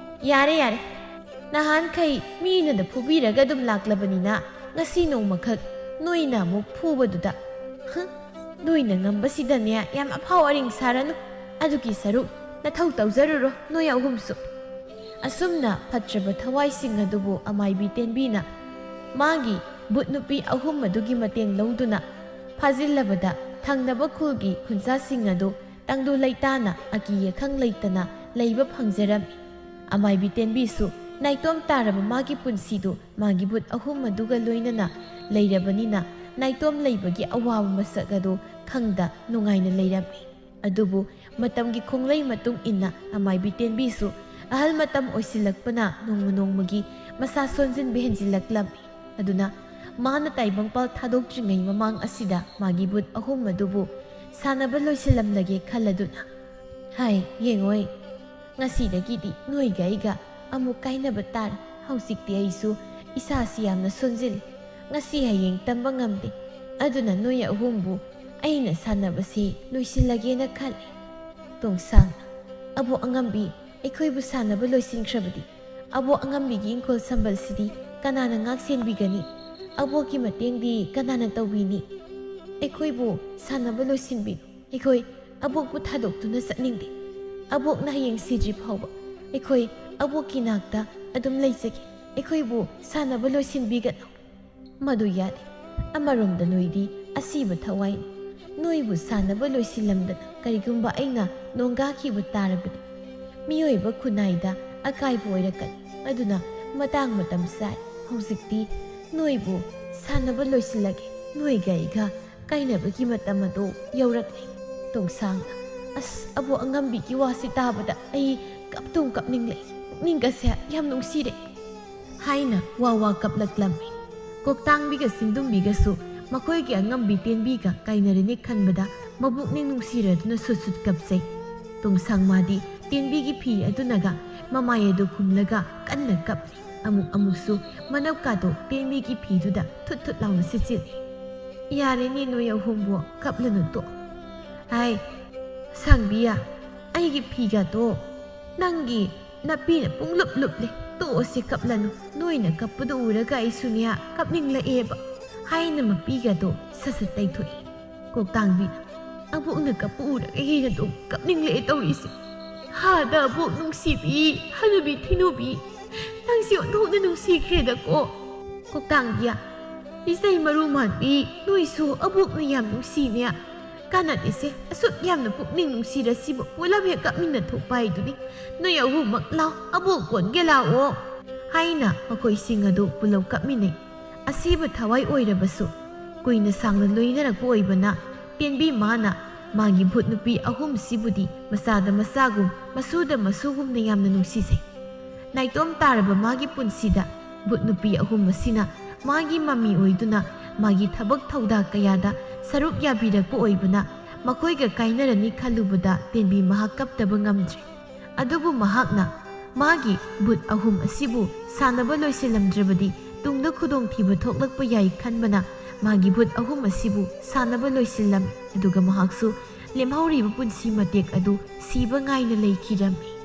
"ꯌꯥꯔꯦ, ꯌꯥꯔꯦ꯫ ꯅꯍꯥꯟꯈꯩ ꯃꯤꯅꯗ ꯐꯨꯕꯤꯔꯒ ꯑꯗꯨꯝ ꯂꯥꯛꯂꯕꯅꯤꯅ ꯉꯁꯤ ꯅꯣꯡꯃꯈꯛ ꯅꯣꯏꯅ ꯑꯃꯨꯛ ꯐꯨꯕꯗꯨꯗ, ꯍ, ꯅꯣꯏꯅ ꯉꯝꯕꯁꯤꯗꯅꯦ ꯌꯥꯝ ꯑꯐꯥꯎ ꯑꯔꯤꯡ ꯁꯥꯔꯅꯨ꯫ ꯑꯗꯨꯒꯤ ꯁꯔꯨꯛ ꯅꯊꯧ ꯇꯧꯖꯔꯨꯔꯣ ꯅꯣꯏ ꯑꯍꯨꯝꯁꯨ꯫" ꯑꯁꯨꯝꯅ ꯐꯠꯇ꯭ꯔꯕ ꯊꯋꯥꯏꯁꯤꯡ ꯑꯗꯨꯕꯨ ꯑꯃꯥꯏꯕꯤ ꯇꯦꯟꯕꯤꯅ ꯃꯥꯒꯤ ꯕꯨꯠ ꯅꯨꯄꯤ ꯑꯍꯨꯝ ꯑꯗꯨꯒꯤ ꯃꯇꯦꯡ ꯂꯧꯗꯨꯅ ꯐꯥꯖꯤꯜꯂꯕꯗ ꯊꯪꯅꯕ ꯈꯨꯜꯒꯤ ꯈꯨꯟꯖꯥꯁꯤꯡ ꯑꯗꯨ ꯇꯪꯗꯨ ꯂꯩꯇꯥꯅ ꯑꯀꯤ ꯑꯈꯪ ꯂꯩꯇꯅ ꯂꯩꯕ ꯐꯪꯖꯔꯝꯃꯤ꯫ ꯑꯃꯥꯏꯕꯤ ꯇꯦꯟꯕꯤꯁꯨ ꯅꯥꯏꯇꯣꯝ ꯇꯥꯔꯕ ꯃꯥꯒꯤ ꯄꯨꯟꯁꯤꯗꯨ ꯃꯥꯒꯤ ꯕꯨꯠ ꯑꯍꯨꯝ ꯑꯗꯨꯒ ꯂꯣꯏꯅꯅ ꯂꯩꯔꯕꯅꯤꯅ ꯅꯥꯏꯇꯣꯝ ꯂꯩꯕꯒꯤ ꯑꯋꯥꯕ ꯃꯁꯛ ꯑꯗꯨ ꯈꯪꯗ ꯅꯨꯡꯉꯥꯏꯅ ꯂꯩꯔꯝꯃꯤ꯫ ꯑꯗꯨꯕꯨ ꯃꯇꯝꯒꯤ ꯈꯣꯡꯂꯩ ꯃꯇꯨꯡ ꯏꯟꯅ ꯑꯃꯥꯏꯕꯤ ꯇꯦꯟꯕꯤꯁꯨ ꯑꯍꯜ ꯃꯇꯝ ꯑꯣꯏꯁꯤꯜꯂꯛꯄꯅ ꯅꯣꯡꯃ ꯅꯣꯡꯃꯒꯤ ꯃꯁꯥ ꯁꯣꯟꯖꯤꯟꯕ ꯍꯦꯟꯖꯤꯜꯂꯛꯂꯝꯃꯤ꯫ ꯑꯗꯨꯅ ꯃꯥꯅ ꯇꯥꯏꯕꯪꯄꯥꯜ ꯊꯥꯗꯣꯛꯇ꯭ꯔꯤꯉꯩ ꯃꯃꯥꯡ ꯑꯁꯤꯗ ꯃꯥꯒꯤ ꯚꯨꯠ ꯑꯍꯨꯝ ꯑꯗꯨꯕꯨ ꯁꯥꯟꯅꯕ ꯂꯣꯏꯁꯤꯜꯂꯝꯂꯒꯦ ꯈꯜꯂꯗꯨꯅ, ꯍꯥꯏ, ꯌꯦꯡꯉꯣꯏ, ꯉꯁꯤꯗꯒꯤꯗꯤ ꯅꯣꯏꯒ ꯑꯩꯒ ꯑꯃꯨꯛ ꯀꯥꯏꯅꯕ ꯇꯥꯔꯦ꯫ ꯍꯧꯖꯤꯛꯇꯤ ꯑꯩꯁꯨ ꯏꯁꯥꯁꯤ ꯌꯥꯝꯅ ꯁꯣꯟꯖꯤꯜꯂꯤ꯫ ꯉꯁꯤ ꯍꯌꯦꯡ ꯇꯝꯕ ꯉꯝꯗꯦ꯫ ꯑꯗꯨꯅ ꯅꯣꯏ ꯑꯍꯨꯝꯕꯨ ꯑꯩꯅ ꯁꯥꯟꯅꯕꯁꯤ ꯂꯣꯏꯁꯤꯜꯂꯒꯦꯅ ꯈꯜꯂꯤ꯫ ꯇꯣꯡꯁꯥꯡꯅ, ꯑꯕꯣꯛ ꯑꯉꯝꯕꯤ, ꯑꯩꯈꯣꯏꯕꯨ ꯁꯥꯟꯅꯕ ꯂꯣꯏꯁꯤꯟꯈ꯭ꯔꯕꯗꯤ ꯑꯕꯣꯛ ꯑꯉꯝꯕꯤꯒꯤ ꯏꯪꯈꯣꯜ ꯁꯝꯕꯜꯁꯤꯗꯤ ꯀꯅꯥꯅ ꯉꯥꯛ ꯁꯦꯟꯕꯤꯒꯅꯤ? ꯑꯕꯣꯛꯀꯤ ꯃꯇꯦꯡꯗꯤ ꯀꯅꯥꯅ ꯇꯧꯕꯤꯅꯤ? ꯑꯩꯈꯣꯏꯕꯨ ꯁꯥꯟꯅꯕ ꯂꯣꯏꯁꯤꯟꯕꯤꯌꯨ꯫ ꯑꯩꯈꯣꯏ ꯑꯕꯣꯛꯄꯨ ꯊꯥꯗꯣꯛꯇꯨꯅ ꯆꯠꯅꯤꯡꯗꯦ꯫ ꯑꯕꯣꯛꯅ ꯍꯌꯦꯡ ꯁꯤꯗ꯭ꯔꯤ ꯐꯥꯎꯕ ꯑꯩꯈꯣꯏ ꯑꯕꯣꯛꯀꯤ ꯅꯥꯛꯇ ꯑꯗꯨꯝ ꯂꯩꯖꯒꯦ꯫ ꯑꯩꯈꯣꯏꯕꯨ ꯁꯥꯟꯅꯕ ꯂꯣꯏꯁꯤꯟꯕꯤꯒꯅꯨ꯫ ꯃꯗꯨ ꯌꯥꯗꯦ꯫ ꯑꯃꯔꯣꯝꯗ ꯅꯣꯏꯗꯤ ꯑꯁꯤꯕ ꯊꯋꯥꯏꯅꯤ꯫ ꯅꯣꯏꯕꯨ ꯁꯥꯟꯅꯕ ꯂꯣꯏꯁꯤꯜꯂꯝꯗꯅ ꯀꯔꯤꯒꯨꯝꯕ ꯑꯩꯅ ꯅꯣꯡꯒꯥꯈꯤꯕ ꯇꯥꯔꯕꯗꯤ ꯃꯤꯑꯣꯏꯕ ꯈꯨꯟꯅꯥꯏꯗ ꯑꯀꯥꯏꯕ ꯑꯣꯏꯔꯛꯀꯅꯤ꯫ ꯑꯗꯨꯅ ꯃꯇꯥꯡ ꯃꯇꯝ ꯆꯥꯏ꯫ ꯍꯧꯖꯤꯛꯇꯤ ꯅꯣꯏꯕꯨ ꯁꯥꯟꯅꯕ ꯂꯣꯏꯁꯤꯜꯂꯒꯦ꯫ ꯅꯣꯏꯒ ꯑꯩꯒ ꯀꯥꯏꯅꯕꯒꯤ ꯃꯇꯝ ꯑꯗꯨ ꯌꯧꯔꯛꯂꯦ꯫ ꯇꯣꯡꯁꯥꯡꯅ, ꯑꯁ, ꯑꯕꯣꯛ ꯑꯉꯝꯕꯤꯒꯤ ꯋꯥꯁꯤ ꯇꯥꯕꯗ ꯑꯩ ꯀꯞꯇꯨꯝ ꯀꯞꯅꯤꯡꯂꯦ꯫ ꯄꯨꯛꯅꯤꯡꯒꯁꯦ ꯌꯥꯝ ꯅꯨꯡꯁꯤꯔꯦ꯫ ꯍꯥꯏꯅ ꯋꯥ ꯋꯥ ꯀꯞꯂꯛꯂꯝꯃꯤ꯫ ꯀꯣꯛꯇꯥꯡꯕꯤꯒ ꯁꯤꯡꯗꯨꯝꯕꯤꯒꯁꯨ ꯃꯈꯣꯏꯒꯤ ꯑꯉꯝꯕꯤ ꯇꯦꯟꯕꯤꯒ ꯀꯥꯏꯅꯔꯅꯤ ꯈꯟꯕꯗ ꯃꯕꯨꯛꯅꯤꯡ ꯅꯨꯡꯁꯤꯔꯗꯨꯅ ꯁꯨꯠ ꯁꯨꯠ ꯀꯞꯆꯩ꯫ ꯇꯣꯡꯁꯥꯡ ꯃꯥꯗꯤ ꯇꯦꯟꯕꯤꯒꯤ ꯐꯤ ꯑꯗꯨꯅꯒ ꯃꯃꯥꯏ ꯑꯗꯨ ꯈꯨꯝꯂꯒ ꯀꯟꯅ ꯀꯞꯂꯤ꯫ ꯑꯃꯨꯛ ꯑꯃꯨꯛꯁꯨ ꯃꯅꯞꯀꯥꯗꯣ ꯇꯦꯟꯕꯤꯒꯤ ꯐꯤꯗꯨꯗ ꯊꯨꯠ ꯊꯨꯠ ꯂꯥꯎꯅ ꯁꯤꯠꯆꯤꯜꯂꯤ꯫ ꯌꯥꯔꯦꯅꯦ ꯅꯣꯏ ꯑꯍꯨꯝꯕꯨ, ꯀꯞꯂꯅꯨ ꯇꯣꯛ꯫ ꯍꯥꯏ, ꯁꯥꯡꯕꯤꯌꯥ, ꯑꯩꯒꯤ ꯐꯤꯒꯥꯗꯣ ꯅꯪꯒꯤ ꯅꯥꯄꯤꯅ ꯄꯨꯡꯂꯨꯞ ꯂꯨꯞꯂꯦ꯫ ꯇꯣꯛꯑꯁꯦ, ꯀꯞꯂꯅꯨ꯫ ꯅꯣꯏꯅ ꯀꯞꯄꯗꯨ ꯎꯔꯒ ꯑꯩꯁꯨꯅꯦ ꯀꯞꯅꯤꯡꯂꯛꯑꯦꯕ꯫ ꯍꯥꯏꯅ ꯃꯄꯤꯒꯗꯣ ꯁꯠ ꯁꯠ ꯇꯩꯊꯣꯛꯏ꯫ ꯀꯣꯛꯇꯥꯡꯕꯤꯅ, ꯑꯕꯣꯛꯅ ꯀꯞꯄ ꯎꯔꯒ ꯍꯦꯟꯅ ꯑꯗꯨꯝ ꯀꯞꯅꯤꯡꯂꯛꯑꯦ ꯇꯧꯔꯤꯁꯦ꯫ ꯍꯥꯗ ꯑꯕꯣꯛ ꯅꯨꯡꯁꯤꯕꯤ, ꯍꯅꯨꯕꯤ ꯊꯤꯅꯨꯕꯤ, ꯅꯪꯁꯦ ꯑꯣꯟꯊꯣꯛꯅ ꯅꯨꯡꯁꯤꯈ꯭ꯔꯦꯗꯀꯣ꯫ ꯀꯣꯛꯇꯥꯡꯕꯤꯌꯥ, ꯏꯆꯩ ꯃꯔꯨ ꯃꯥꯟꯕꯤ, ꯅꯣꯏꯁꯨ ꯑꯕꯣꯛꯅ ꯌꯥꯝ ꯅꯨꯡꯁꯤꯅꯦ꯫ ꯀꯥꯟꯅꯗꯦꯁꯦ, ꯑꯁꯨꯛ ꯌꯥꯝꯅ ꯄꯨꯛꯅꯤꯡ ꯅꯨꯡꯁꯤꯔꯁꯤꯕꯨ ꯄꯨꯂꯞ ꯍꯦꯛ ꯀꯞꯃꯤꯟꯅ ꯊꯣꯛꯄ ꯍꯥꯏꯗꯨꯅꯤ꯫ ꯅꯣꯏ ꯑꯍꯨꯝꯃꯛ ꯂꯥꯎ, ꯑꯕꯣꯛ ꯀꯣꯟꯒꯦ ꯂꯥꯛꯑꯣ꯫ ꯍꯥꯏꯅ ꯃꯈꯣꯏꯁꯤꯡ ꯑꯗꯨ ꯄꯨꯂꯞ ꯀꯞꯃꯤꯟꯅꯩ꯫ ꯑꯁꯤꯕ ꯊꯋꯥꯏ ꯑꯣꯏꯔꯕꯁꯨ ꯀꯨꯏꯅ ꯁꯥꯡꯅ ꯂꯣꯏꯅꯔꯛꯄ ꯑꯣꯏꯕꯅ ꯇꯦꯟꯕꯤ ꯃꯥꯅ ꯃꯥꯒꯤ ꯚꯨꯠ ꯅꯨꯄꯤ ꯑꯍꯨꯝꯁꯤꯕꯨꯗꯤ ꯃꯆꯥꯗ ꯃꯆꯥꯒꯨꯝ, ꯃꯁꯨꯗ ꯃꯁꯨꯒꯨꯝꯅ ꯌꯥꯝꯅ ꯅꯨꯡꯁꯤꯖꯩ꯫ ꯅꯥꯏꯇꯣꯝ ꯇꯥꯔꯕ ꯃꯥꯒꯤ ꯄꯨꯟꯁꯤꯗ ꯚꯨꯠ ꯅꯨꯄꯤ ꯑꯍꯨꯝ ꯑꯁꯤꯅ ꯃꯥꯒꯤ ꯃꯃꯤ ꯑꯣꯏꯗꯨꯅ ꯃꯥꯒꯤ ꯊꯕꯛ ꯊꯧꯗꯥ ꯀꯌꯥꯗ ꯁꯔꯨꯛ ꯌꯥꯕꯤꯔꯛꯄ ꯑꯣꯏꯕꯅ ꯃꯈꯣꯏꯒ ꯀꯥꯏꯅꯔꯅꯤ ꯈꯜꯂꯨꯕꯗ ꯇꯦꯟꯕꯤ ꯃꯍꯥꯛ ꯀꯞꯇꯕ ꯉꯝꯗ꯭ꯔꯦ꯫ ꯑꯗꯨꯕꯨ ꯃꯍꯥꯛꯅ ꯃꯥꯒꯤ ꯚꯨꯠ ꯑꯍꯨꯝ ꯑꯁꯤꯕꯨ ꯁꯥꯟꯅꯕ ꯂꯣꯏꯁꯤꯜꯂꯝꯗ꯭ꯔꯕꯗꯤ ꯇꯨꯡꯗ ꯈꯨꯗꯣꯡꯊꯤꯕ ꯊꯣꯛꯂꯛꯄ ꯌꯥꯏ ꯈꯟꯕꯅ ꯃꯥꯒꯤ ꯚꯨꯠ ꯑꯍꯨꯝ ꯑꯁꯤꯕꯨ ꯁꯥꯟꯅꯕ ꯂꯣꯏꯁꯤꯜꯂꯝꯃꯤ꯫ ꯑꯗꯨꯒ ꯃꯍꯥꯛꯁꯨ ꯂꯦꯝꯍꯧꯔꯤꯕ ꯄꯨꯟꯁꯤ ꯃꯇꯦꯛ ꯑꯗꯨ ꯁꯤꯕ ꯉꯥꯏꯅ ꯂꯩꯈꯤꯔꯝꯃꯤ꯫